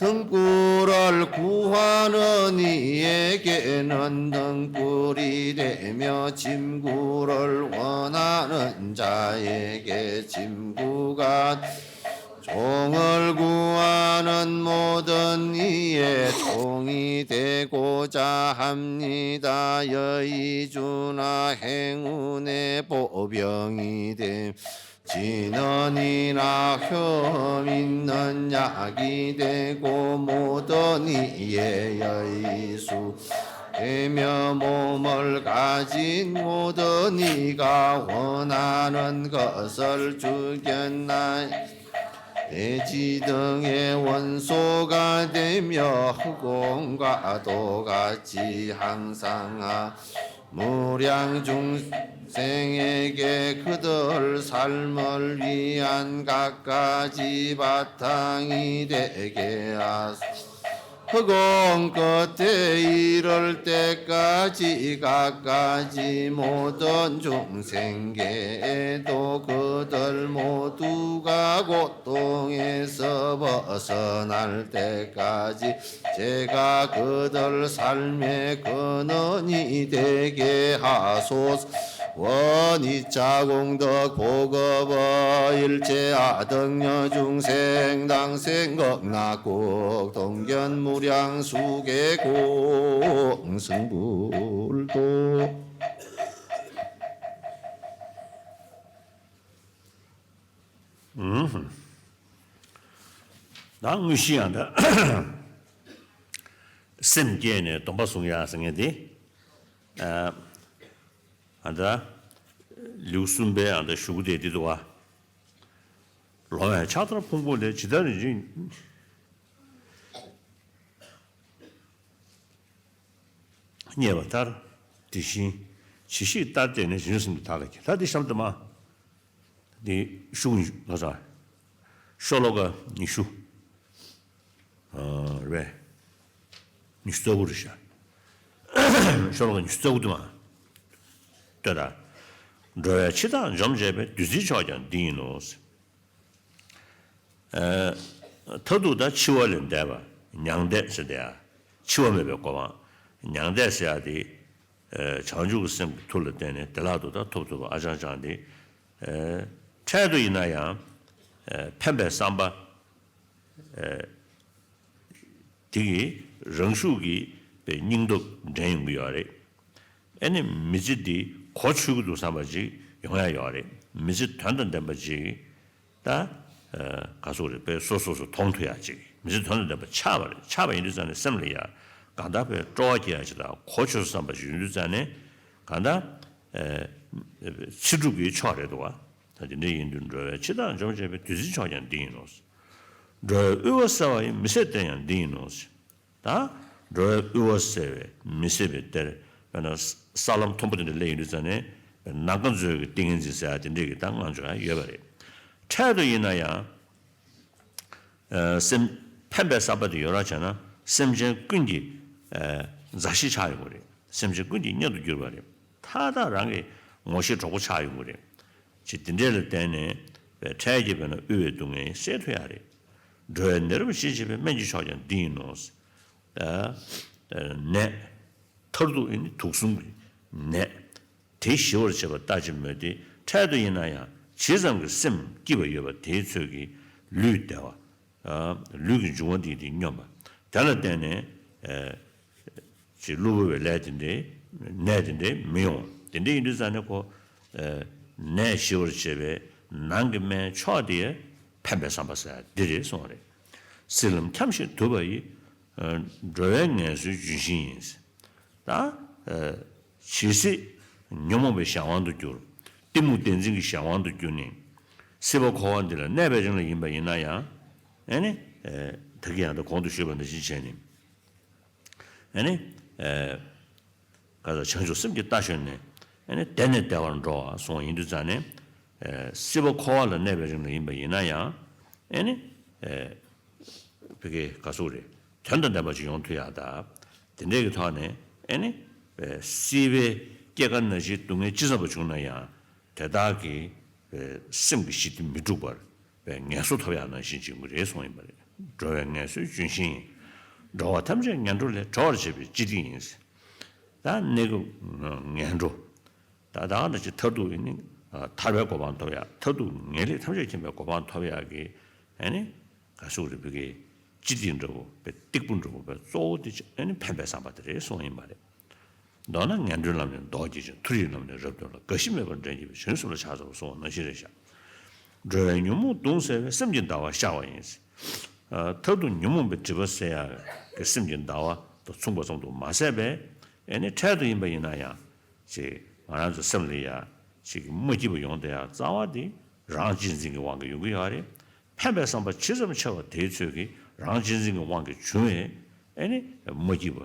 དང་པོ་རལ་ཀུ་ཧ་ན་ནི་ཡེ་ཀེ་ནན་དང་པོ་རི་དེ་མྱ་ཆིམ་གུ་རལ་ཝ་ན་ནན་ཇ་ཡེ་ཀེ་ཆིམ་གུ་ག་ཇོ་ 공을 구하는 모든 이에 종이 되고자 합니다. 여의주나 행운의 보병이 됨. 진원이나 hljóminn 은 약이 되고 모든 이에 여의수 되며 몸을 가진 모든 이가 원하는 것을 주겠나이다. 돼지 등의 원소가 되며 흑원과도 같이 항상 무량 중생에게 그들 삶을 위한 갖가지 바탕이 되게 하소서. 흑원 끝에 이를 때까지 갖가지 모든 중생계에도 그들 모두가 고통에서 벗어날 때까지 제가 그들 삶의 근원이 되게 하소서. 원이자 공덕 보급의 일체아 등여 중생 당생 극락국 동견 무量수계국 성불도. ད་དངོས་གཞི་ཡང་ད་སེམས་བསྐྱེད་ནས་སྡོམ་པ་བཟུང་ཡ་ཟེར་མཁན་དེ། ཨ་ད་ལེའུ་གསུམ་པའི་ཨ་ད་གཞུག་གུ་དེ་འདི་འདུག་བ། ལོང་བས་ཕྱག་དར་ཕུང་པོ་ལས་ཇི་ལྟར་རིན་ཆེན། རྙེད་པ་ལྟར། དེ་བཞིན་ཇི་ཞིག་ལྟར་བལྟས་ནས་རིན་ཆེན་སེམས་ཀྱི་དག་ལ་གྱེར། ད་འདི་གཤམ་དུ་མ། འདི་ཤོ་ལོ་ཀ་ང་ཚོ་ཤོ་ལོ་ཀ་ཉི་ཤུ། ཨ་རེད། ཉི་ཤུ་རྩ་དགུ་རེད་ཤག་ཤོ་ལོ་ཀ་ཉི་ཤུ་རྩ་དགུ་དུ་མ། ལྟོས་དང་། འགྲོ་བའི་འཆི་བདག་འཇོམས་བྱེད་པའི། བདུད་རྩིའི་མཆོག་ཀྱང་འདི་ཡིན་ནོ། ཨ་མཐར་ཐུག་ད་འཆི་བ་ལས་འདས་པ་མྱང་འདས་ཟེར་དེ་ཡ། འཆི་བ་མེད་པའི་གོ་འཕང་། མྱང་འདས་ཟེར་ཡ་དེ། ཨ་བྱང་ཆུབ་ཀྱི་སེམས་ཀྱི་མཐུ་ལ་བརྟེན་ནས་བདེ་བླག་ཏུ་ད་ཐོབ་ཐུབ་པ་ཨ་ཅང་ཅང་དེ། ཨ་འཕྲལ་དུ་ཡིན་ན་ཡང་། ཨ་ཕན་པའི་བསམ་པ། ཨ་དེ་གིས་རང་ཤུགས་ཀྱིས་པའི་སྙིང་སྟོབས་འདྲེན་ཡོང་གི་ཡོད་རེད། ཨེ་ནི་མི་ཚེ་འདི་གོ་ཆོད་ཀྱི་འདུག་བསམ་པ་ཅིག་ཡོང་ཡ་ཡོད་རེད། མི་ཚེ་དོན་དང་ལྡན་པ་ཅིག་ད་ཨ་ག་ཟེར་རེད། དཔེ་སོ་སོ་སོ་མཐོང་ཐུབ་ཡ་ཅིག་མི་ཚེ་དོན་དང་ལྡན་པ་ཆགས་པ་རེད། ཆགས་པ་ཡིན་དུས་ཙང་ནས་སེམས་ལ་ཡ་གང་ལྟར་དཔེ་སྤྲོ་བ་སྐྱེ་ཡ་ཅིག་དང་གོ་ཆོད་བསམ་པ་ཅིག་ཡོང་དུས་ཙང་ནས་གང་ལྟར་ཨ་ཚེ་སྒྲུབ་ཀྱི་མཆོག་རེད་འདུག་བ། ད་དེ་འདྲ་ཡིན་དུས་འགྲོ་བའི་འཆི་བདག་འཇོམས་བྱེད་པའི། བདུད་རྩིའི་མཆོག་ཀྱང་འདི་ཡིན་ནོ། འགྲོ་བའི་དབུལ་བ་སེལ་བ་ཡི། མི་ཟད་གཏེར་ཡང་འདི་ཡིན་ནོ། ད་འགྲོ་བའི་དབུལ་བ་སེལ་བའི་མི་ཟད་པའི་གཏེར། དཔེར་ན་ས་ལམ་མཐོན་པོ་དེ་འདྲ་སླེབས་ཡོང་དུས་ཙང་ནས་ནམ་མཁའ་མཛོད་ཀྱི་ཏིང་ངེ་འཛིན་ཟེར་ཡ་དེ་འདྲས་ཀྱི་ད་ངང་ཚུལ་ཡང་ཡོད་པ་རེད། འཕྲལ་དུ་ཡིན་ན་ཡང་། ཨ་སེམས་ཕན་པའི་བསམ་པ་དེ་ཡོད་ར་བྱས་ན་སེམས་ཅན་ཀུན་གྱི་ཨ་མཛའ་བཤེས་ཆགས་ཡོང་གི་རེད། སེམས་ཅན་ཀུན་གྱི་གཉེན་དུ་གྱུར་པ་རེད། མཐའ་དག་རང་གི་ངོ་ཤེས་གྲོགས་པོ་ཆགས་ཡོང་གི་རེད། ཅེས་དེ་འདྲས་ལ་བརྟེན་ནས་འཕྲལ་གྱི་བས་ན་དབུལ་བའི་སྡུག་བསྔལ་སེལ་ཐུབ་ཡ་རེད། འགྲོ་བའི་ནད་རབ་ཞི་བྱེད་པའི། སྨན་གྱི་མཆོག་ཀྱང་འདི་ཡིན་ནོ། ཨ་ནད། མཐར་ཐུག་ཨེ་ནི་དུག་གསུམ་གྱི་ནད། དེ་ཞི་བར་བྱེད་པ་ལྟ་ཅི་སྨོས་ཏེ། འཕྲལ་དུ་ཡིན་ན་ཡང་ཇི་ཙམ་གྱི་སེམས་སྐྱིད་པ་ཡོད་པ་དེའི་ཚོད་ཀྱིས་ལུས་བདེ་བ། ཨ་ལུས་ཀྱི་འབྱུང་བ་འདི་དེ་སྙོམས་པ། དེ་ལ་བརྟེན་ནས་ཨ་ཅིག་གློ་བུར་བའི་ལས་དེ་འདྲའི་ནད་དེ་འདྲའི་མི་ཡོང་། དེ་འདྲ་ཡིན་དུས་ཙང་ནས་ཁོ་ཨ་ནད་ཞི་བར་བྱེད་པའི་ནང་གི་སྨན་མཆོག་དེ་ཕན་པའི་བསམ་པ་ཟེར་འདི་རེད་གསུངས་པ་རེད། སྲིད་ལམ་འཁྱམས་ཤིང་དུབ་པ་ཡི། ཨ་འགྲོ་བའི་ངལ་གསོའི་ལྗོན་ཤིང་ཡིན། ད་ཨ་ཇི་སྲིད་ཉོན་མོངས་པའི་གཞན་དབང་དུ་གྱུར། གཏི་མུག་བདེན་འཛིན་གྱི་གཞན་དབང་དུ་གྱུར་ནས་སྲིད་པ་འཁོར་བ་འདི་ལ་གནས་པའི་རིང་ལ་ཡིན་པ་ཡིན་ན་ཡང་། ཨེ་ནི་ཨ་ད་གིན་ཡང་ད་གོང་དུ་ཞུས་པ་ནང་བཞིན་བྱས་ནས་ཨེ་ནི་ཨ་ག་ས་བྱང་ཆུབ་སེམས་ཀྱི་རྟ་ཞོན་ནས་ཨེ་ནི་བདེ་ནས་བདེ་བར་འགྲོ་བ་སོང་བ་ཡིན་དུས་ཙང་ནས་ཨ་སྲིད་པ་འཁོར་བ་ལ་གནས་པའི་རིང་ལ་ཡིན་པ་ཡིན་ན་ཡང་ཨེ་ནི་ཨ་བི་ཀའི་ག་ཟུག་རེད། དོན་དང་ལྡན་པ་ཅིག་ཡོང་ཐུབ་ཡག་ད། དེ་འདྲས་ཀྱི་ཐོག་ནས་ཨེ་ནི། སྲིད་པའི་སྐྱེ་རྒ་ན་འཆིའི་སྡུག་བསྔལ་ཅི་ཙམ་པ་བྱུང་ན་ཡང་། དེ་དག་གི་སེམས་ཀྱི་ཞི་བདེ་མི་འཁྲུགས་པར་ངལ་གསོ་ཐོབ་ཡག་ནང་བཞིན་བྱུང་གི་རེད་གསུངས་ཡིན་པ་རེད། འགྲོ་བའི་ངལ་གསོའི་ལྗོན་ཤིང་ཡིན། འགྲོ་བ་ཐམས་ཅད་ངན་འགྲོ་ལས་སྒྲོལ་བར་བྱེད་པའི་སྤྱི་ཏི་ཡིན། ད་གནས་སྐབས་ངན་འགྲོ། ད་ད་ག་ནང་བཞིན་མཐར་ཐུག་ནི་ཐར་པའི་གོ་འཕང་ཐོབ་ཡག་མཐར་ཐུག་ངེས་ལེགས་ཐམས་ཅད་མཁྱེན་པའི་གོ་འཕང་ཐོབ་ཡག་གི་ ཨ་ནི་ག་ཟེར་རེད། བོད་སྐད་སྤྱི་སྟེགས་འདྲ་བོ་བས་སྟེགས་བུ་འདྲ་བོ་བས་གཙོ་བོ་དེ་ཨ་ནི་ཕན་པའི་བསམ་པ་དེ་རེད་གསུངས་ཡིན་པ་རེད། མདོར་ན་ངན་འགྲོའི་ལམ་ནས་ལྡོག་གྱུར་ཅིང་། མཐོ་རིས་ལམ་ནས་རབ་བཏོན་ལ། རྒ་ཤི་མེད་པར་འདྲེན་བགྱིད་པའི། བྱང་ཆུབ་སེམས་ལ་ཕྱག་འཚལ་ལོ་གསུངས་པ་ནང་བཞིན་རེད་ཤག་འགྲོ་བའི་ཉོན་མོངས་གདུང་སེལ་བའི། སེམས་ཀྱི་ཟླ་བ་ཤར་བ་ཡིན། ཨ། མཐར་ཐུག་ཉོན་མོངས་པའི་སྒྲིབ་པ་སེལ་ཡག་གི་སེམས་ཀྱི་ཟླ་བ་དང་མཚུངས་པ་ཙམ་དུ་མ་ཟད་པས། ཨ་ནི་འཕྲལ་དུ་ཡིན་པ་ཡིན་ན་ཡང་ཅིག་ང་རང་ཚོའི་སེམས་ལ་ཡ་ཅིག་མ་སྐྱིད་པ་ཡོང་བསྡད་ཡག་རྩ་བ་དེ་རང་གཅེས་འཛིན་གྱི་དབང་གིས་ཡོང་གི་ཡོད་རེད། ཕན་པའི་བསམ་པ་ཇི་ཙམ་ཆེ་བ་དེའི་ཚོད་ཀྱིས་རང་གཅེས་འཛིན་གྱི་དབང་གིས་བྱུང་བའི་ཨ་ནི་མ་སྐྱིད་པ་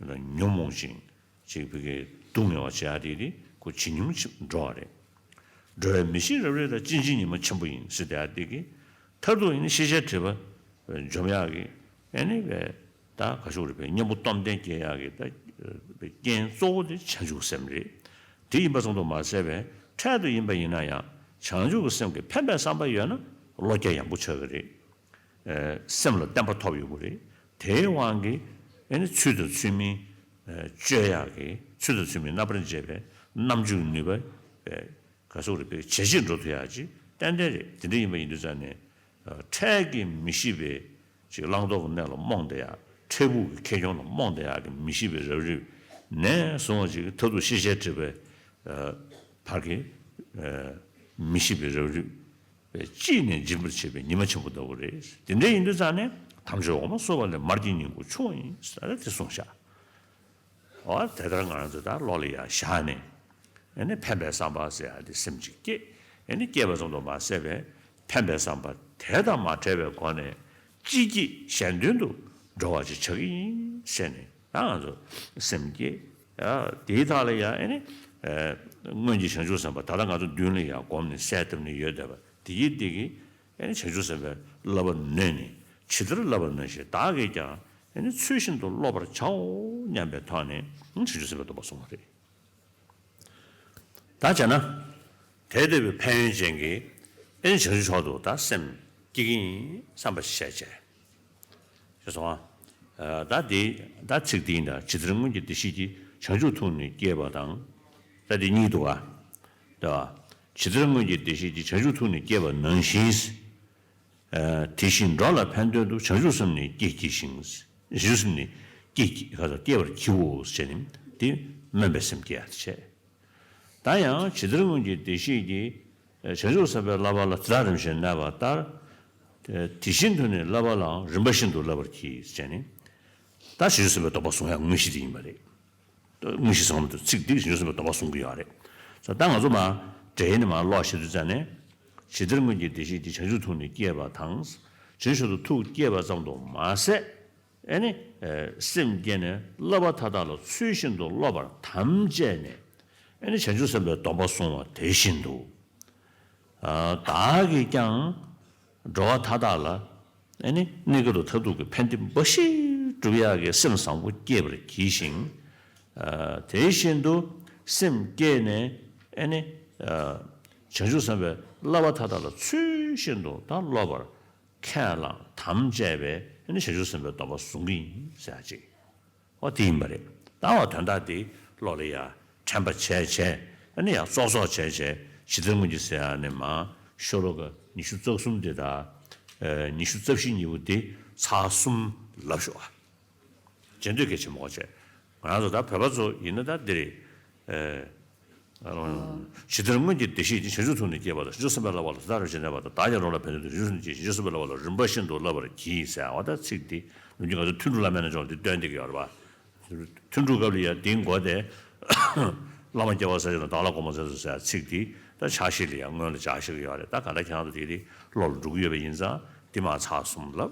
ཉོན་མོངས་ཤིང་ཅིག་བོད་སྐད་སྡུག་བསྔལ་བ་བྱེད་ཡག་དེ་དེ་ཁོ་ཇེ་ཉུང་ཕྱིན་འགྲོ་བ་རེད། འགྲོ་བའི་མི་ཤེས་རབ་རིབ་དང་། གཅེས་འཛིན་ཉི་མ་ཆེན་པོ་ཡིན་ཟེར་བསྡད་ཡག་དེ་གིས་མཐར་ཐུག་ཨ་ནི་ཤེས་བྱའི་སྒྲིབ་པ་འཇོམས་ཡག་གི་ཨ་ནི་བས་ད་ག་ཟེར་རེད། བས་གཉེན་པོ་སྟོབས་ལྡན་སྐྱེ་ཡག་གི་ད་བས་རྐྱེན་གཙོ་བོ་དེ་བྱང་ཆུབ་སེམས་རེད། དེ་ཡིན་པ་ཙམ་དུ་མ་ཟད་པས་འཕྲལ་དུ་ཡིན་པ་ཡིན་ན་ཡང་བྱང་ཆུབ་ཀྱི་སེམས་ཀྱི་ཕན་པའི་བསམ་པ་ཡོད་ན་བློ་རྒྱ་ཡངས་པོ་ཆགས་ཀྱི་རེད། ཨ། སེམས་ལ་བརྟན་པ་ཐོབ་ཡོང་གི་རེད། དེའི་དབང་གིས་ཨ་ནི་ཚུལ་དང་ཚུལ་མིན་ཨ་སྤྱོད་ཡག་གི་ཚུལ་དང་ཚུལ་མིན་རྣམ་པར་འབྱེད་པའི་རྣམ་འགྱུར་ནུས་པ་ཨ་ག་ཟེར་རེད། བས་ཇེ་ཆེར་འགྲོ་ཐུབ་ཡག་ཅིག་ཏན་ཏན་རེད། དེ་འདྲ་ཡིན་པ་ཡིན་དུས་ཙང་ནས་ཨ་འཕྲལ་གྱི་མི་ཤེས་པའི་ཅིག་བླང་དོར་གྱི་གནས་ལ་རྨོངས་བསྡད་ཡག་འཕྲལ་ཕུགས་ཀྱི་ཁེ་གྱོང་ལ་རྨོངས་བསྡད་ཡག་གི་མི་ཤེས་པའི་རབ་རིབ་ནས་བཟུང་བ་ཅིག་མཐར་ཐུག་ཤེས་བྱའི་སྒྲིབ་པའི་ཨ་བར་གྱི་ཨ་མི་ཤེས་པའི་རབ་རིབ་པས་གཅིག་ནས་འབྱིན་པར་བྱེད་པའི་ཉི་མ་ཆེན་པོ་ལྟ་བུ་རེད། དེ་འདྲ་ཡིན་དུས་ཙང་ནས་དམ་ཆོས་འོག་མ་སོལ་བ་ལས། མར་གྱི་སྙིང་པོ་ཆུ་བོ་ཡིན་ཟེར་དེ་གསུངས་ཤག་འོ་དེ་ལྟར་ང་རང་ཚོ་ད་བློ་ལ་ཡ་བཞག་ནས་ཨ་ནི་ཕན་པའི་བསམ་པ་ཟེར་ཡག་དེ་སེམས་ཅིག་སྐྱེས། ཨ་ནི་སྐྱེས་པ་ཙམ་དུ་མ་ཟད་པས་ཕན་པའི་བསམ་པ་དེ་དང་མ་བྲལ་བའི་སྒོ་ནས་གཅིག་གིས་གཞན་དོན་དུ་འགྲོ་བ་ཅིག་ཆགས་ཀྱི་ཡིན་ཟེར་ནས་ད་ང་ཚོ་སེམས་བསྐྱེད། ཡ། དེའི་ཐད་ལ་ཡ་ཨ་ནི་ཨ་སྔོན་གྱི་བྱང་ཆུབ་སེམས་དཔའ་ད་ལྟ་ང་ཚོ་མདུན་ལ་ཡ་སྒོམ་ནས་གསལ་བཏབ་ནས་ཡོད་བསྡད་པ་དེ་ཡིན་དེ་གིས་ཨ་ནི་བྱང་ཆུབ་སེམས་དཔའི་བསླབ་པ་ནོས་ནས་ཇི་ལྟར་བསླབ་པ་ནང་བཞིན་བདག་གིས་ཀྱང་ཨ་ནི་ཚུལ་བཞིན་དུ་སློབ་པར་བྱའོ་སྙམ་པའི་ཐོག་ནས་ཨ་ནི་བྱང་ཆུབ་སེམས་དཔའི་སྡོམ་པ་བཟུང་བ་རེད། ད་བྱས་ན། དེ་ལྟ་བུའི་ཕན་ཡོན་ཅན་གྱི་ཨེ་ནི་བྱང་ཆུབ་མཆོག་ཏུ་ད་སེམས་བསྐྱེད་ཀྱི་ཡིན་བསམ་པ་ཞིག་བྱས་བྱས། ཞེས་སོ། ཨ། ད་འདི་ད་ཚིག་འདི་ཡིན་ད། ཇི་ལྟར་སྔོན་གྱི་བདེ་གཤེགས་ཀྱིས་བྱང་ཆུབ་ཐུགས་ནི་བསྐྱེད་པ་དང་། ད་འདི་གཉིས་འདུག་ག་ད་ཇི་ལྟར་སྔོན་གྱི་བདེ་གཤེགས་ཀྱིས་བྱང་ཆུབ་ཐུགས་ནི་བསྐྱེད་པ་ནང་བཞིན། ཨ། དེ་བཞིན་འགྲོ་ལ་ཕན་དོན་དུ། བྱང་ཆུབ་སེམས་ནི་བསྐྱེད་བགྱི་ཞིང་། བྱང་ཆུབ་སེམས་ནི་བསྐྱེད་བགྱི་ག་ད་བསྐྱེད་པར་བགྱིའོ་ཞེས་ནི་འདི་སྨོན་པའི་སེམས་བསྐྱེད་ཡག་བྱས། ད་ཡང་ཇི་ལྟར་སྔོན་གྱི་བདེ་གཤེགས་ཀྱིས་བྱང་ཆུབ་སེམས་དཔའི་བསླབ་པ་ལ་དེ་དག་རིམ་བཞིན་གནས་པ་ལྟར། དེ་བཞིན་དུ་ནི་བསླབ་པ་ལའང་རིམ་པ་བཞིན་དུ་བསླབ་པར་བགྱི་ཞེས་ནི། ད་བྱང་ཆུབ་སེམས་དཔའི་སྡོམ་པ་བཟུང་ཡག་དངོས་གཞི་དེ་ཡིན་པ་རེད། དངོས་གཞི་བཟང་པོ་དང་ཚིག་འདི་བྱང་ཆུབ་སེམས་དཔའི་སྡོམ་པ་བཟུང་གི་ཡོད་རེད། ད་ང་ཚོ་མར་འགྲེལ་ཡིག་ནས་མར་ཀློག་བྱེད་དུས་ཙ་ནས། ཇི་ལྟར་སྔོན་གྱི་བདེ་གཤེགས་ཀྱིས་བྱང་ཆུབ་ཐུགས་ནི་བསྐྱེད་པ་དང་། བྱང་ཆུབ་ཏུ་ཐུགས་བསྐྱེད་པ་ཙམ་དུ་མ་ཟད། ཨེ་ནི། ཨེ། སེམས་བསྐྱེད་ནས་བསླབ་པ་མཐའ་དག་ལ་ཚུལ་བཞིན་དུ་སློབ་པར་དམ་བཅས་ནས། ཨེ་ནི་བྱང་ཆུབ་སེམས་དཔའི་སྡོམ་པ་བཟུང་བ་དེ་བཞིན་དུ། ཨ། བདག་གིས་ཀྱང་འགྲོ་བ་མཐའ་དག་ལ་ཨེ་ནི་གནས་སྐབས་དང་མཐར་ཐུག་གི་ཕན་བདེ་འབའ་ཞིག་སྒྲུབ་ཡག་གི་སེམས་བཟང་པོ་བསྐྱེད་པར་བགྱི་ཞིང་། ཨ། དེ་བཞིན་དུ་སེམས་བསྐྱེད་ནས་ཨེ་ནི། ཨ། བྱང་ཆུབ་སེམས་དཔའི་བསླབ་པ་མཐའ་དག་ལ་ཚུལ་བཞིན་དུ་ད་སློབ་པར་ཁས་བླངས་དམ་བཅས་པའི་ཨེ་ནི་བྱང་ཆུབ་སེམས་དཔའི་སྡོམ་པ་བཟུང་གི་ཡིན་ཟེར་ཡག་ཅིག་འོ་དེ་ཡིན་པ་རེད། ད་འོ་དོན་དག་དེ་བློ་ལ་ཡ་དྲན་པ་བྱས་བྱས། ཨ་ནི་ཡང་ཙོག་ཙོག་བྱས་བྱས། ཇི་ལྟར་སྔོན་གྱི་ཟེར་ཡག་ནས་མར་ཤོ་ལོ་ཀ་ཉི་ཤུ་རྩ་གསུམ་དེ་དང་། ཨ། ཉི་ཤུ་རྩ་བཞི་གཉིས་པོ་དེ་ཚར་གསུམ་ལབ་ཤོག་ཨ། བྱེད་འདོད་སྐད་ཆེན་མོ་བྱས། ང་རང་ཚོ་ད་བོད་པ་ཚོ་ཡིན་ན་ད་འདི་རེད། ཨ། ཇི་ལྟར་སྔོན་གྱི་བདེ་གཤེགས་ཀྱིས། བྱང་ཆུབ་ཐུགས་ནི་བསྐྱེད་པ་དང་། བྱང་ཆུབ་སེམས་དཔའི་བསླབ་པ་ལ་དེ་དག་རིམ་བཞིན་གནས་པ་ལྟར། བདག་ཀྱང་འགྲོ་ལ་ཕན་དོན་དུ། བྱང་ཆུབ་སེམས་ནི་བསྐྱེད་ཅིང་། བྱང་ཆུབ་སེམས་དཔའི་བསླབ་པ་ལ་རིམ་པ་བཞིན་དུ་བསླབ་པར་བགྱི་ཟེར་བ་ད་ཚིག་འདི་ནམ་རྒྱུན་ང་ཚོ་ཐུན་དྲུག་བླ་མའི་རྣལ་འབྱོར་ལ་འདི་སྟོན་བསྡད་ཀྱི་ཡོད་རེད་པ། ཐུན་དྲུག་སྐབས་ལ་ཡ་འདིའི་མགོ་དེ། བླ་མ་སྐྱེ་བ་ཟད་བྱེད་དང་། བདག་ལ་སྒོམ་པ་མཛད་དོ་ཟེར་ཚིག་འདི་ད་ཕྱག་བཞེས་ལ་ཡ་སྔོན་ལ་སྦྱར་བཞག་གི་ཡོད་རེད། ད་ག་འདྲ་ཁྱེད་རང་ཚོ་དེ་རིང་བློ་ལ་འགྲོ་གི་ཡོད་པ་ཡིན་ཙང་འདི་མར་ཚར་གསུམ་ལབ།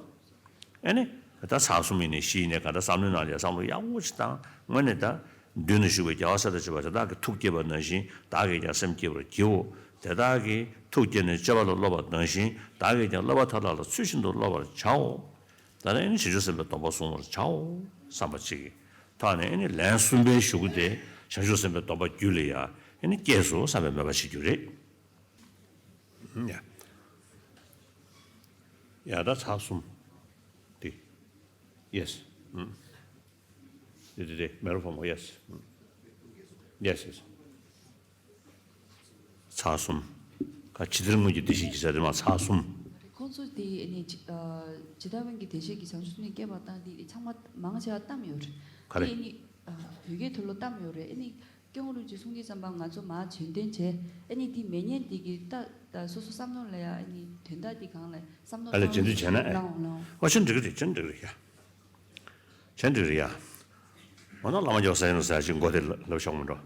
ཨེ་ནི། ད་ཚར་གསུམ་ཡིན་ནའི་བཞི་ཡིན་ནའི་ག་འདྲ་བསམ་བློའི་ནང་ལ་ཡ་བསམ་བློ་ཡག་པོ་ཞིག་བཏང་། དངོས་གནས་ད། མདུན་ན་བཞུགས་པའི་རྒྱལ་བ་སྲས་དང་བཅས་པ་དེ་དག་གིས་ཐུགས་བསྐྱེད་པ་ནང་བཞིན་བདག་གིས་ཀྱང་སེམས་བསྐྱེད་པར་བགྱིའོ། དེ་དག་གིས་ཐུགས་བསྐྱེད་ནས་སྤྱོད་པ་ལ་སློབ་པ་ནང་བཞིན་བདག་གིས་ཀྱང་བསླབ་པ་མཐའ་དག་ལ་ཚུལ་བཞིན་དུ་སློབ་པར་བྱའོ། ད་ནི་ཨེ་ནི་བྱང་ཆུབ་སེམས་དཔའི་སྡོམ་པ་བཟུང་བར་བྱའོ་བསམ་པ་ཅིག་གི་ཐོག་ནས། ཨེ་ནི་ལན་གསུམ་པའི་གཞུག་གུ་དེ་བྱང་ཆུབ་སེམས་དཔའི་སྡོམ་པ་རྒྱུད་ལ་ཡ་ཨེ་ནི་སྐྱེས་སོ་བསམ་པའི་མོས་པ་བྱེད་རྒྱུ་རེད། ཡ། ཡ་ད་ཚར་གསུམ། དེ། Yes. དེ་དེ་དེ་མེ་རོ་ཕོ་མོ། Yes. Yes, yes. ཚར་གསུམ། ག་ཇི་ལྟར་སྔོན་གྱི་བདེ་གཤེགས་ཀྱིས་ཟེར་དེ་མར་ཚར་གསུམ། ཁོང་ཚོ་དེ་ཨ་ནི་ཇི་ཨ་ཇི་ལྟ་བུན་གྱི་བདེ་གཤེགས་ཀྱིས་བྱང་ཆུབ་ནི་བསྐྱེད་པ་དང་དེ་ཚང་མ་མང་ཆེ་བ་གཏམ་ཡོད་རེད། ག་རེ། དེ་ཨ་ནི་ཨ་བོད་སྐད་ཐོག་ལ་གཏམ་ཡོད་རེད། ཨ་ནི་སྐྱབས་མགོན་རིན་པོ་ཆེ་གསུང་གི་ཙམ་པ་ང་ཚོ་མར་བྱོན་དོན་བྱས། ཨ་ནི་དེ་མེད་མཁན་དེ་གི་ད་ད་སོ་སོ་བསམ་བློ་ལ་ཡ་ཨ་ནི་དོན་དག་དེ་གང་ལ་བསམ་བློ་ཨ་ལས་བཏང་རྗེས་འདུན་བྱས་ན་ཨེ། ལའང་ལའང་། ཨོ་ཆེན་འགྲིག་གི་རེད། ཆེན་འགྲིག་གི་རེད་ཡ། ཆེན་འགྲིག་རེད་ཡ། འོ་ན་བླ་མ་རྒྱལ་བ་སྲས་བཅས་རྣམས་ཟེར་ཅིག་མགོ་དེ་ལབ་ཤོག་མི་འགྲོ།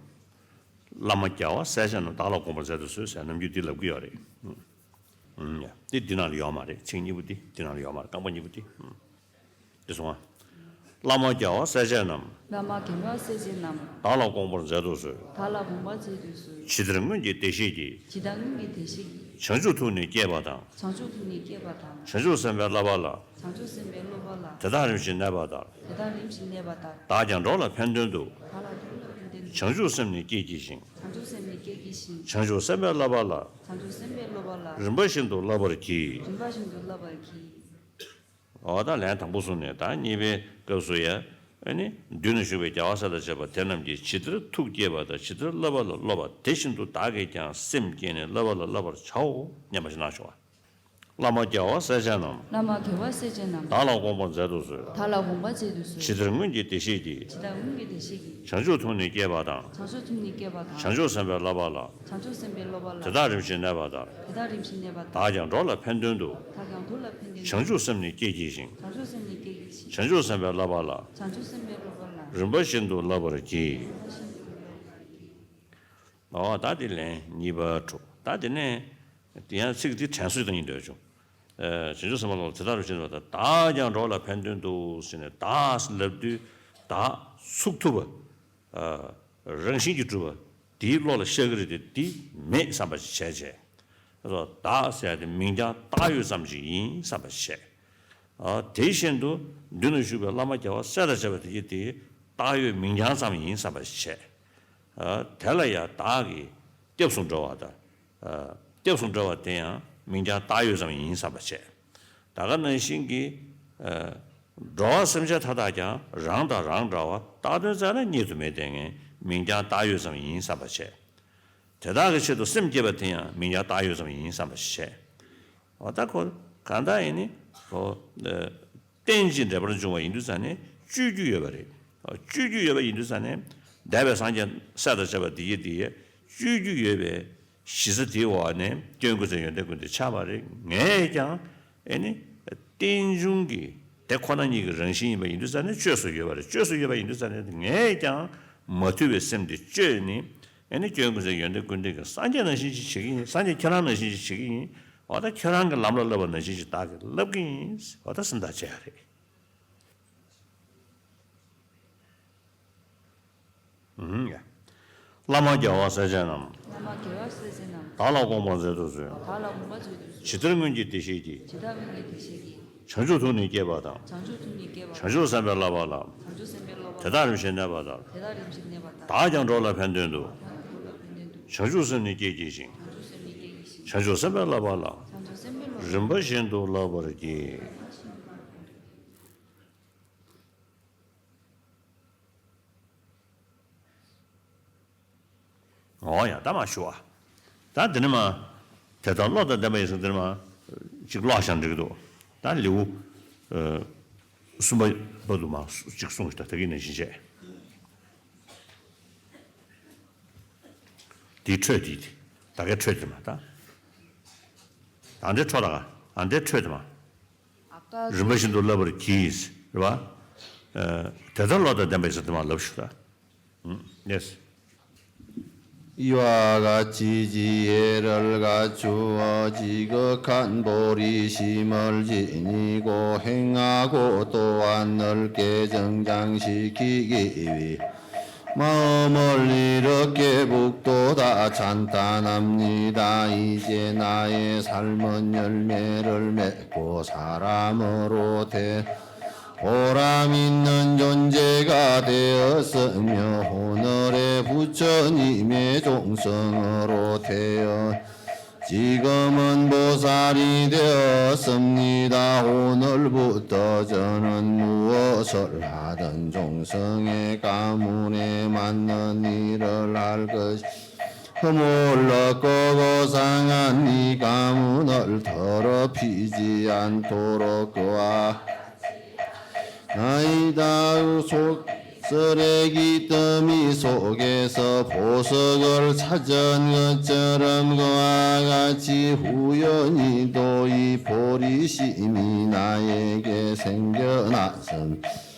བླ་མ་རྒྱལ་བ་སྲས་བཅས་རྣམས། བདག་ལ་དགོངས་པར་མཛད་དུ་གསོལ་ཟེར་ནམ་རྒྱུན་འདི་ལབ་གི་ཡོད་རེད། ཨུམ། ཡ། འདི་འདི་ནང་ལ་ཡོད་མ་རེད། ཚིག་གཉིས་པོ་འདི་འདི་ནང་ལ་ཡོད་མ་རེད། རྐང་པ་གཉིས་པོ་འདི། ཨུམ། འདི་སོང་ང་། བླ་མ་རྒྱལ་བ་སྲས་བཅས་རྣམས། བླ་མ་རྒྱལ་བ་སྲས་བཅས་རྣམས། བདག་ལ་དགོངས་པར་མཛད་དུ་གསོལ། བདག་ལ་དགོངས་པར་མཛད་དུ་གསོལ། ཇི་ལྟར་སྔོན་གྱི་བདེ་གཤེགས་ཀྱིས། ཇི་ལྟར་སྔོན་གྱི་བདེ་གཤེགས་ཀྱིས། བྱང་ཆུབ་ཐུགས་ནི་བསྐྱེད་པ་དང་། བྱང་ཆུབ་ཐུགས་ནི་བསྐྱེད་པ་དང་། བྱང་ཆུབ་སེམས་དཔའི་བསླབ་པ་ལ། བྱང་ཆུབ་སེམས་དཔའི་བསླབ་པ་ལ། དེ་དག་རིམ་བཞིན་གནས་པ་ལྟར། དེ་དག་རིམ་བཞིན་གནས་པ་ལྟར། བདག་ཀྱང་འགྲོ་ལ་ཕན་དོན་དུ། བདག་ལ་འགྲོ་ལ་ཕན་དོན་དུ། བྱང་ཆུབ་སེམས་ནི་བསྐྱེད་བགྱི་ཞིང་། བྱང་ཆུབ་སེམས་ནི་བསྐྱེད་བགྱི་ཞིང་། བྱང་ཆུབ་སེམས་དཔའི་བསླབ་པ་ལ། བྱང་ཆུབ་སེམས་དཔའི་བསླབ་པ་ལ། རིམ་པ་བཞིན་དུ་བསླབ་པར་བགྱི། རིམ་པ་བཞིན་དུ་བསླབ་པར་བགྱི། འོ་ད་ལན་དང་པོ་གསུངས་ནས། ད་གཉིས་པའི་སྐབས་སུ་ཡང་ཨ་ནི་མདུན་དུ་བཞུགས་པའི་རྒྱལ་བ་སྲས་དང་བཅས་པ་དེ་རྣམས་ཀྱིས་ཇི་ལྟར་ཐུགས་བསྐྱེད་པ་དང་ཇི་ལྟར་བསླབ་པ་ལ་སློབ་པ་དེ་བཞིན་དུ་བདག་གིས་ཀྱང་སེམས་བསྐྱེད་ནས་བསླབ་པ་ལ་བསླབ་པར་བྱའོ། སྙན་པ་ཞིག་གནང་ཞུ་བ། བླ་མ་རྒྱལ་བ་སྲས་བཅས་རྣམས། བླ་མ་རྒྱལ་བ་སྲས་བཅས་རྣམས། བདག་ལ་དགོངས་པར་མཛད་དུ་གསོལ། བདག་ལ་དགོངས་པར་མཛད་དུ་གསོལ། ཇི་ལྟར་སྔོན་གྱི་བདེ་གཤེགས་ཀྱིས། ཇི་ལྟར་སྔོན་གྱི་བདེ་གཤེགས་ཀྱིས། བྱང་ཆུབ་ཐུགས་ནི་བསྐྱེད་པ་དང་། བྱང་ཆུབ་ཐུགས་ནི་བསྐྱེད་པ་དང་། བྱང་ཆུབ་སེམས་དཔའི་བསླབ་པ་ལ། བྱང་ཆུབ་སེམས་དཔའི་བསླབ་པ་ལ། དེ་དག་རིམ་བཞིན་གནས་པ་ལྟར། དེ་དག་རིམ་བཞིན་གནས་པ་ལྟར། བདག་ཀྱང་འགྲོ་ལ་ཕན་དོན་དུ། བདག་ཀྱང་འགྲོ་ལ་ཕན་དོན་དུ། བྱང་ཆུབ་སེམས་ནི་བསྐྱེད་བགྱི་ཞིང་། བྱང་ཆུབ་སེམས་ནི་བསྐྱེད་བགྱི་ཞིང་། བྱང་ཆུབ་སེམས་དཔའི་བསླབ་པ་ལ། བྱང་ཆུབ་སེམས་དཔའི་བསླབ་པ་ལ། རིམ་པ་བཞིན་དུ་བསླབ་པར་བགྱི། རིམ་པ་བཞིན་དུ་བསླབ་པར་བགྱི། ཨོ་ད་དེ་ལན་གཉིས་པ་དྲུག་ད་དེ་ནས་དེ་ཡང་ཚིག་དེ་དྲན་གསོ་ཞིག་གཏོང་གི་འདོད་བྱུང་། ཨ་བྱང་ཆུབ་སེམས་དཔའི་བསླབ་པ་ལ། དེ་དག་རིམ་བཞིན་དུ་བསླབ་པ་ལྟར། བདག་ཀྱང་འགྲོ་ལ་ཕན་དོན་དུ་ཟེར་ནས། བདག་ལབ་དུས་བདག་ཚུགས་ཐུབ་པ། ཨ་རང་བཞིན་གྱིས་གྲུབ་པ་དེའི་བློ་ལ་ཤར་གྱི་རེད་དེ། དེ་མེད་བསམ་པ་ཞིག་བྱས་བྱས། བདག་ཟེར་ཡ་དེ་མིང་རྐྱང་བཏགས་ཡོད་ཙམ་ཞིག་ཡིན་བསམ་པ་ཞིག་བྱས། ཨ་དེ་བཞིན་དུ་མདུན་དུ་བཞུགས་པའི་བླ་མ་རྒྱལ་བ་སྲས་དང་བཅས་པ་དེ་གྱད་དེ་བཏགས་ཡོད་མིང་རྐྱང་ཙམ་ཡིན་བསམ་པ་ཞིག་བྱས། ཨ་དེ་ལ་ཡང་བདག་གིས་སྐྱབས་སུ་འགྲོ་བ་དང་། ཨ་སྐྱབས་སུ་འགྲོ་བ་དེ་ཡང་མིང་རྐྱང་བཏགས་ཡོད་ཙམ་ཡིན་བསམ་པ་བྱས། ད་ག་ནང་བཞིན་གྱི་ཨ་འགྲོ་བ་སེམས་ཅན་མཐའ་དག་ཀྱང་རང་དང་རང་འདྲ་བར་བཏགས་དོན་བཙལ་ན་རྙེད་དུ་མེད་དེ། ངས་མིང་རྐྱང་བཏགས་ཡོད་ཙམ་ཡིན་བསམ་པ་བྱས། དེ་དག་གི་ཆེད་དུ་སེམས་བསྐྱེད་པ་དེ་ཡང་མིང་རྐྱང་བཏགས་ཡོད་ཙམ་ཡིན་བསམ་པ་བྱས། འོ་ད་ཁོ་གང་ལྟར་ཡིན་ནི་ཁོ་ཨ་རྟེན་ཅིང་འབྲེལ་པར་འབྱུང་བ་ཡིན་དུས་ཙ་ནས་སྤྱོད་རྒྱུ་ཡོད་པ་རེད། སྤྱོད་རྒྱུ་ཡོད་པ་ཡིན་དུས་ཙ་ནས་འདས་པའི་སངས་རྒྱས་སྲས་དང་བཅས་པ་དེ་གྱད་དེ་སྤྱོད་རྒྱུ་ཡོད་པའི་གཞི་རྩ་དེའི་འོག་ནས་སྐྱབས་མགོན་ཆེན་ཡོན་ཏན་ཀུན་འདུས་ཆགས་པ་རེད། ངས་ཀྱང་ཨེ་ནི་རྟེན་འབྱུང་གི་དེ་ཁོ་ན་ཉིད་ཀྱི་རང་བཞིན་ཡིན་པ་ཡིན་དུས་ཙ་ནས་བཅོས་སུ་ཡོད་པ་རེད། བཅོས་སུ་ཡོད་པ་ཡིན་དུས་ཙ་ནས་ངས་ཀྱང་མ་ཐུལ་བའི་སེམས་དེ་བཅོས་ནས་ཨེ་ནི་སྐྱབས་མགོན་ཆེན་ཡོན་ཏན་ཀུན་འདུས་ཀྱིས་སངས་རྒྱས་ནང་བཞིན་ཅིག་བྱེད་ཀྱི་ཡིན། སངས་རྒྱས་ཁྱེད་རང་ནང་བཞིན་ཅིག་བྱེད་ཀྱི་ཡིན། འོ་ད་ཁྱེད་རང་གི་ལམ་ལ་བསླབ་པ་ནང་བཞིན་ཅིག་བདག་གིས་བསླབ་ཀྱི་ཡིན། འོ་ད་སེམས་ཐག་བཅད་ཡ་རེད། ཨུམ། བླ་མ་རྒྱལ་བ་སྲས་བཅས་རྣམས། བླ་མ་རྒྱལ་བ་སྲས་བཅས་རྣམས། བདག་ལ་དགོངས་པར་མཛད་དུ་གསོལ། བདག་ལ་དགོངས་པར་མཛད་དུ་གསོལ། ཇི་ལྟར་སྔོན་གྱི་བདེ་གཤེགས་ཀྱིས། ཇི་ལྟར་སྔོན་གྱི་བདེ་གཤེགས་ཀྱིས། བྱང་ཆུབ་ཐུགས་ནི་བསྐྱེད་པ་དང་། བྱང་ཆུབ་ཐུགས་ནི་བསྐྱེད་པ་དང་། བྱང་ཆུབ་སེམས་དཔའི་བསླབ་པ་ལ། བྱང་ཆུབ་སེམས་དཔའི་བསླབ་པ་ལ། དེ་དག་རིམ་བཞིན་གནས་པ་ལྟར། དེ་དག་རིམ་བཞིན་གནས་པ་ལྟར། བདག་ཀྱང་འགྲོ་ལ་ཕན་དོན་དུ། བདག་ཀྱང་འགྲོ་ལ་ཕན་དོན་དུ། བྱང་ཆུབ་སེམས་ནི་བསྐྱེད་བགྱི་ཞིང་། བྱང་ཆུབ་སེམས་ནི་བསྐྱེད་བགྱི་ཞིང་། བྱང་ཆུབ་སེམས་དཔའི་བསླབ་པ་ལ། བྱང་ཆུབ་སེམས་དཔའི་བསླབ་པ་ལ། རིམ་པ་བཞིན་དུ་བསླབ་པར་བགྱི། འོ་ཡ་ད་མར་ཞུ་བ། ད་འདི་ནས་མར་དེ་ལྟར་བློ་དང་ལྡན་པ་ཡིན་ཟེར་འདི་ནས་མར་ཅིག་ཀློག་བཞག་ན་འགྲིག་གི་འདུག་ད་ལེའུ་ཨ་གསུམ་པ་བར་དུ་མར་ཅིག་གསུངས་ཤིག་ད་དེ་གི་ནང་བཞིན་བྱས། དེའི་འཕྲོས་དེ་ད་གའི་འཕྲོས་དེ་མར་ད། ཨ་འདྲའི་འཕྲོས་ད་ག་ཨ་འདྲའི་འཕྲོས་དེ་མར། རིམ་པ་བཞིན་དུ་བསླབ་པར་གྱིས། རེད་བ། ཨ་དེ་ལྟར་བློ་དང་ལྡན་པ་ཡིན་ཟེར་དེ་མར་ལབ་ཤོག་ད། ཨུམ། ཡེས། 이와 같이 지혜를 갖추어 지극한 보리심을 지니고 행하고 또한 넓게 정장시키기 위해 마음을 이렇게 북돋아讚嘆합니다. 이제 나의 삶은 열매를 맺고 사람으로 태 보람 있는 존재가 되었으며 오늘의 부처님의 종성으로 태어 지금은 보살이 되었습니다. 오늘부터 저는 무엇을 하든 종성의 가문에 맞는 일을 할 것이 그 물로 끄고 상한 네 가문을 더럽히지 않도록 그와 나이다. 속 쓰레기 더미 속에서 보석을 찾은 것처럼 그와 같이 우연히 너희 보리심이 나에게 생겨났음.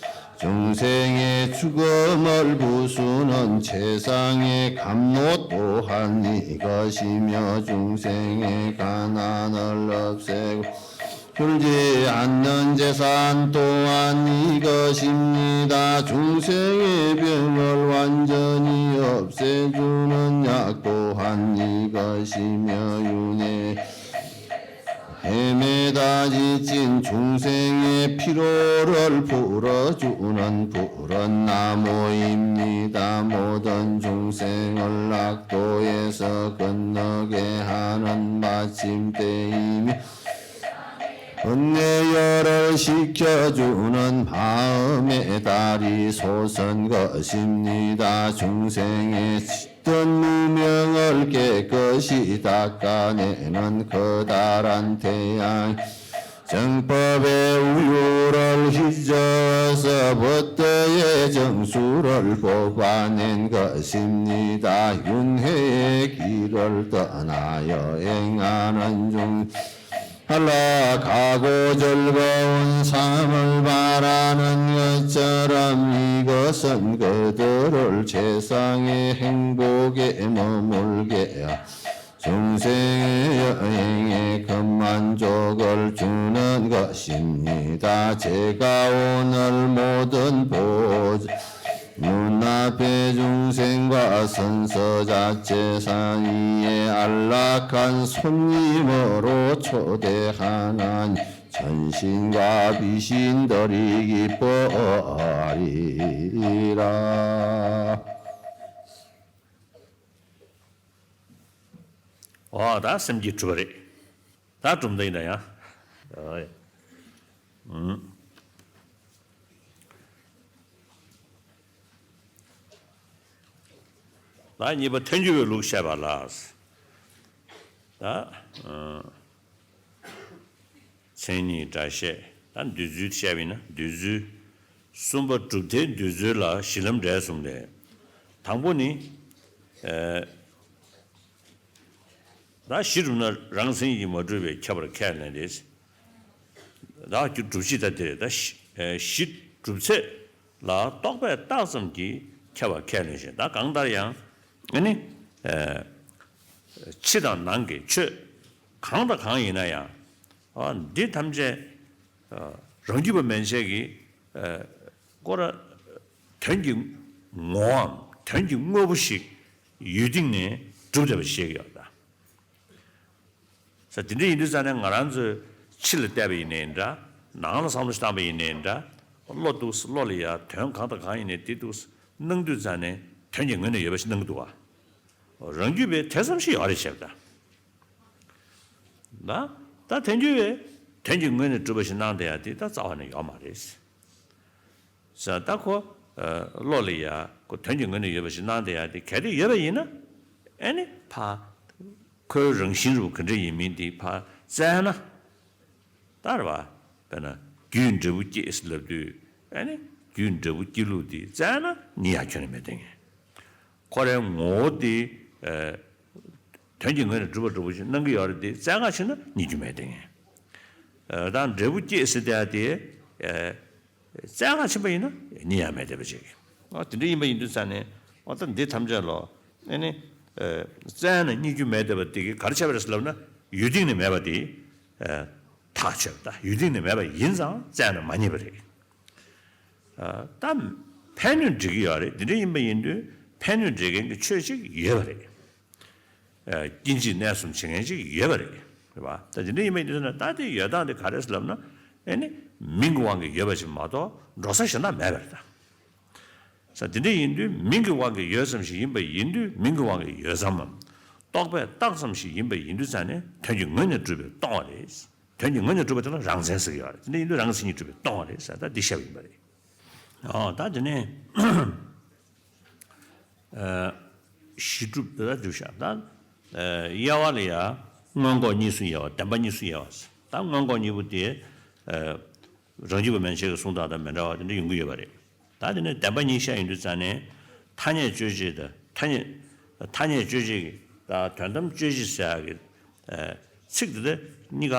중생의 죽음을 부수는 최상의 감로 또한 이것이며, 중생의 가난을 없애고 줄지 않는 재산 또한 이것입니다. 중생의 병을 완전히 없애주는 약 또한 이것이며, 윤회 ܗܡ에다 지친 중생의 피로를 풀어주는 푸른 나무입니다. 모든 중생을 학도에서 건너게 하는 마침대이며, 번뇌 열을 식혀주는 마음의 달이 솟은 것입니다. 중생의 짙은 무명을 깨끗이 닦아내는 커다란 태양, 정법의 우유를 휘저어서 부처의 정수를 뽑아낸 것입니다. 윤회의 길을 떠나여 행하는 중 안락하고 즐거운 삶을 바라는 것처럼, 이것은 그들을 최상의 행복에 머물게 하고 중생의 여행에 큰 만족을 주는 것입니다. 제가 오늘 모든 보좌 눈앞의 중생과 선서자체 사이에 안락한 손님으로 초대하나니, 천신과 귀신들이 기뻐하리라. ཨོ་ད་སེམས་བསྐྱེད་གྲུབ་པ་རེད། ད་གྲུབ་མདའ་ཡིན་ད་ཡང་། ཨོ་ཡ། ཨུམ། ད་གཉིས་པ་ཐལ་འགྱུར་བའི་ལུགས་བཤད་པ་ལ། ད་ཨ། མཚན་ཉིད་སྒྲ་བཤད། ད་འདོད་ཚུལ་བཤད་པ་ཡིན་ན་འདོད་ཚུལ། གསུམ་པ་གྲུབ་མཐའི་འདོད་ཚུལ་ལ་གཞི་ལམ་འབྲས་གསུམ་ལས། དང་པོ་ནི། ཨེ། ད་གཞི་གྲུབ་ན་རང་མཚན་གྱིས་མ་གྲུབ་པས་ཁྱབ་པར་ཁས་ལེན་ཏེ། ད་རྒྱུ་སྒྲུབ་བྱེད་ད་དེ་རེད། ད་གཞི་ཨེ་གཞི་གྲུབ་ཚད་ལ་རྟོག་པས་བཏགས་ཙམ་གྱིས་ཁྱབ་པར་ཁས་ལེན་ཞིང་། ད་གང་ལྟར་ཡང་ཨ་ནི་ཨེ་ཕྱི་དང་ནང་གི་ཆོས་གང་དང་གང་ཡིན་ན་ཡང་། ཨ་འདི་ཐམས་ཅད་ཨ་རང་རྒྱུད་པ་མན་ཆད་ཀྱི་ཨ་སྐོར་ར་དོན་གྱི་ངོ་བོའམ་དོན་གྱི་དངོས་པོ་ཞིག་ཡུལ་སྟེང་ནས་གྲུབ་བསྡད་པ་ཞིག་ཡོད་ད། ས་དེ་འདྲ་ཡིན་དུས་ཙང་ནས་ང་རང་ཚོས་ཕྱི་ལ་བལྟས་པ་ཡིན་ནའི་འདྲ། ནང་ལ་བསམ་བློ་ཞིག་བཏང་པ་ཡིན་ནའི་འདྲ། བློ་འདུག་བློ་ལ་ཡ་དོན་གང་དང་གང་ཡིན་ནའི་དེ་འདུག་སྣང་དུས་ཙང་ནས་དོན་གྱི་ངོས་ནས་ཡོད་པ་ཞིག་སྣང་གི་འདུག་བ། རང་རྒྱུད་པའི་དེ་ཙམ་ཞིག་ཡོད་རེད་བྱས་པ་ད། ད་ད་ཐལ་འགྱུར་བས་དོན་གྱི་ངོས་ནས་གྲུབ་པ་ཞིག་སྣང་བསྡད་ཡ་དེ་ད་རྩ་བ་ནས་ཡོད་མ་རེད། ས་ད་ཁོ་ཨ་བློ་ལ་ཡ་ཁོ་དོན་གྱི་ངོས་ནས་ཡོད་པ་ཞིག་སྣང་བསྡད་ཡ་དེ་གལ་ཏེ་ཡོད་པ་ཡིན་ན། ཨེ་ནི་ཕ་ཁོའི་རང་བཞིན་རུ་ག་འདྲ་ཡིན་མིན་དེ་ཕ་བཙལ་ན། ད་རེད་བ། དཔེར་ན་རྒྱུས་འབྲས་བུ་སྐྱེས་ལབ་དུས་ཨེ་ནི་རྒྱུས་འབྲས་བུ་སྐྱེ་ལུགས་དེ་བཙལ་ན་རྙེད་ཡ་ཁྱོན་ནས་མེད་དེ་ངེས། ཁོ་རའི་ངོ་བོ་དེ་ཨེ་དོན་གྱི་ངོས་ནས་གྲུབ་པ་འདྲ་པོ་ཞིག་སྣང་གི་ཡོད་རེད་དེ་བཙལ་ག་ཕྱིན་ན་རྙེད་རྒྱུ་མེད་དེ་ངེས། ཨེ་ད་འབྲས་བུ་སྐྱེས་ཟེར་དེ་ཡ་དེ་ཨེ་བཙལ་ག་ཕྱིན་པ་ཡིན་ན་རྙེད་ཡ་མེད་བསྡད་པ་ཅིག་ཨ་དེ་འདྲ་ཡིན་པ་ཡིན་དུས་ཙང་ནས་ཨ་ད་འདི་ཐམས་ཅད་ལོ་ཨེ་ནི་ཨེ་བཙལ་ན་རྙེད་རྒྱུ་མེད་བསྡད་པ་དེ་གི་ག་རེ་བྱས་པ་རེད་ཟེར་ལབ་ན་ཡུལ་སྟེང་ནས་མེད་པ་དེ་ཨེ་ཐག་ཆོད་པ་ད་ཡུལ་སྟེང་ནས་མེད་པ་ཡིན་ཙང་བཙལ་ན་མ་རྙེད་པ་རེད། ཨ་ད་ཕན་གནོད་འགྲིག་གི་ཡོད་རེད། དེ་འདྲ་ཡིན་པ་ཡིན་དུས་ཕན་གནོད་འགྲིག་མཁན་གྱི་ཆོས་ཅིག་ཡོད་པ་རེད། ཨ་སྐྱིད་འཇིགས་ནད་གསུམ་བྱེད་མཁན་ཅིག་ཡོད་པ་རེད། རེད་པ། ད་དེ་འདྲ་ཡིན་པ་ཡིན་དུས་ན་ད་དེ་ཡོད་སྟངས་དེ་ག་རེ་ཟེར་ལབ་ན་ཨེ་ནི་མིང་གི་དབང་གིས་ཡོད་པ་ཞིག་མ་གཏོགས་འགྲོ་ས་གཞན་དག་མེད་པ་རེད་ད། ས་དེ་འདྲ་ཡིན་དུས་མིང་གི་དབང་གིས་ཡོད་ཙམ་ཞིག་ཡིན་པ་ཡིན་དུས་མིང་གི་དབང་གིས་ཡོད་ཙམ་མམ། རྟོག་པས་བཏགས་ཙམ་ཞིག་ཡིན་པ་ཡིན་དུས་ཙང་ནས་དོན་གྱི་ངོས་ནས་གྲུབ་པས་སྟོང་བ་རེད། དོན་གྱི་ངོས་ནས་གྲུབ་པ་དེ་ལ་རང་མཚན་ཟེར་གྱི་ཡོད་རེད། དེ་འདྲ་ཡིན་དུས་རང་གི་མཚན་ཉིད་གྲུབ་པས་སྟོང་བ་རེད་ཟེར་ད་འདི་བཤད་པ་ཡིན་པ་རེད། ཨོ་ད་དེ་ནས་ཨ་ གཞི་གྲུབ་དེ་ལ་འགྲུབ་ཤག་ད་དབྱེ་བ་ལ་ཡ་མངོན་ལྐོག་གཉིས་སུ་དབྱེ་བ། བདེན་པ་གཉིས་སུ་དབྱེ་བ། ད་མངོན་ལྐོག་གཉིས་པོ་དེ་རང་རྒྱུད་པ་མན་ཆད་ཀྱི་གསུང་སྟངས་དང་མི་འདྲ་བ་དེ་འདྲ་ཡོང་གི་ཡོད་པ་རེད། ད་དེ་ནས་བདེན་པ་གཉིས་བཤད་ཡོང་དུས་ཙང་ནས་ཐ་སྙད་དཔྱོད་བྱེད་དང་། ཐ་སྙད་ཐ་སྙད་དཔྱོད་བྱེད་ཀྱི་དང་དོན་དམ་དཔྱོད་བྱེད་ཟེར་ཡག་གི་ཚིག་དེ་དེ་གཉིས་ཀ་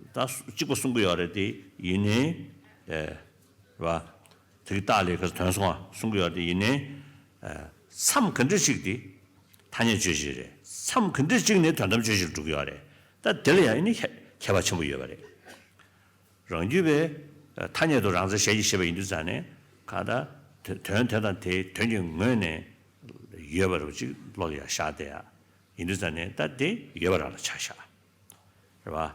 ད་གཅིག་པ་གསུང་གི་ཡོད་རེད། དེ་ཡིན་ནའི་རེད་བ། དེ་གི་རྟགས་ལས་ཁ་དོན་གསུང་བ་གསུང་གི་ཡོད་རེད། དེ་ཡིན་ནའི་མཚམས་ག་འདྲ་ཞིག་དེ་ཐ་སྙད་དཔྱོད་བྱེད་རེད། མཚམས་ག་འདྲ་ཞིག་ནས་དོན་དམ་དཔྱོད་བྱེད་ལ་འགྲོ་གི་ཡོད་རེད། ད་དེ་ལ་ཡང་ཨ་ནི་ཁྱད་ཁྱད་པར་ཆེན་པོ་ཡོད་པ་རེད། རང་རྒྱུད་པས་ཐ་སྙད་དུ་རང་མཚན་ཞལ་གྱིས་བཞེས་པ་ཡིན་དུས་ཙང་ནས་གང་ལྟར་དོན་དེ་དང་དེའི་དོན་གྱི་ངོས་ནས་ཡོད་པ་རུ་ཅིག་བློ་ལ་ཡང་ཤར་བསྡད་ཡ་ཡིན་དུས་ཙང་ནས་ད་དེ་ཡོད་པ་རང་ལ་ཆ་བཞག་རེད་བ།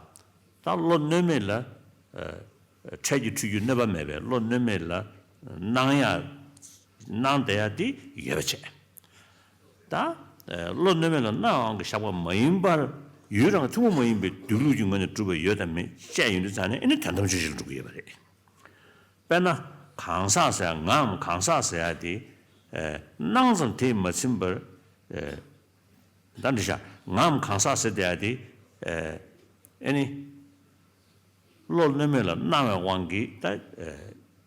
ད་བློ་གནོད་མེད་ལ་འཕྲལ་གྱི་འཁྲུལ་རྒྱུ་གནོད་པ་མེད་པའི་བློ་གནོད་མེད་ལ་སྣང་ཡ་སྣང་བསྡད་ཡ་དེ་ཡོད་པ་བྱས། ད་བློ་གནོད་མེད་ལ་སྣང་བའི་དབང་གིས་བཞག་པ་མ་ཡིན་པར་ཡུལ་རང་ཐུན་མོང་མ་ཡིན་པའི་སྡོད་ལུགས་ཀྱི་ངོས་ནས་གྲུབ་པ་ཡོད་དམ་མེད་དཔྱད་ཡོང་དུས་ཙང་ནས་ཨ་ནི་དོན་དམ་དཔྱོད་བྱེད་ལ་འགྲོ་གི་ཡོད་པ་རེད། དཔེར་ན་གང་ཟག་ཟེར་ཡ་ངའམ་གང་ཟག་ཟེར་ཡ་དེ་སྣང་ཙམ་དེས་མ་ཟིན་པར་ད་འདི་བཞག་ངའམ་གང་ཟག་ཟེར་བསྡད་ཡ་དེ་ཨ་ནི། བློ་གནོད་མེད་ལ་སྣང་བའི་དབང་གིས་ད་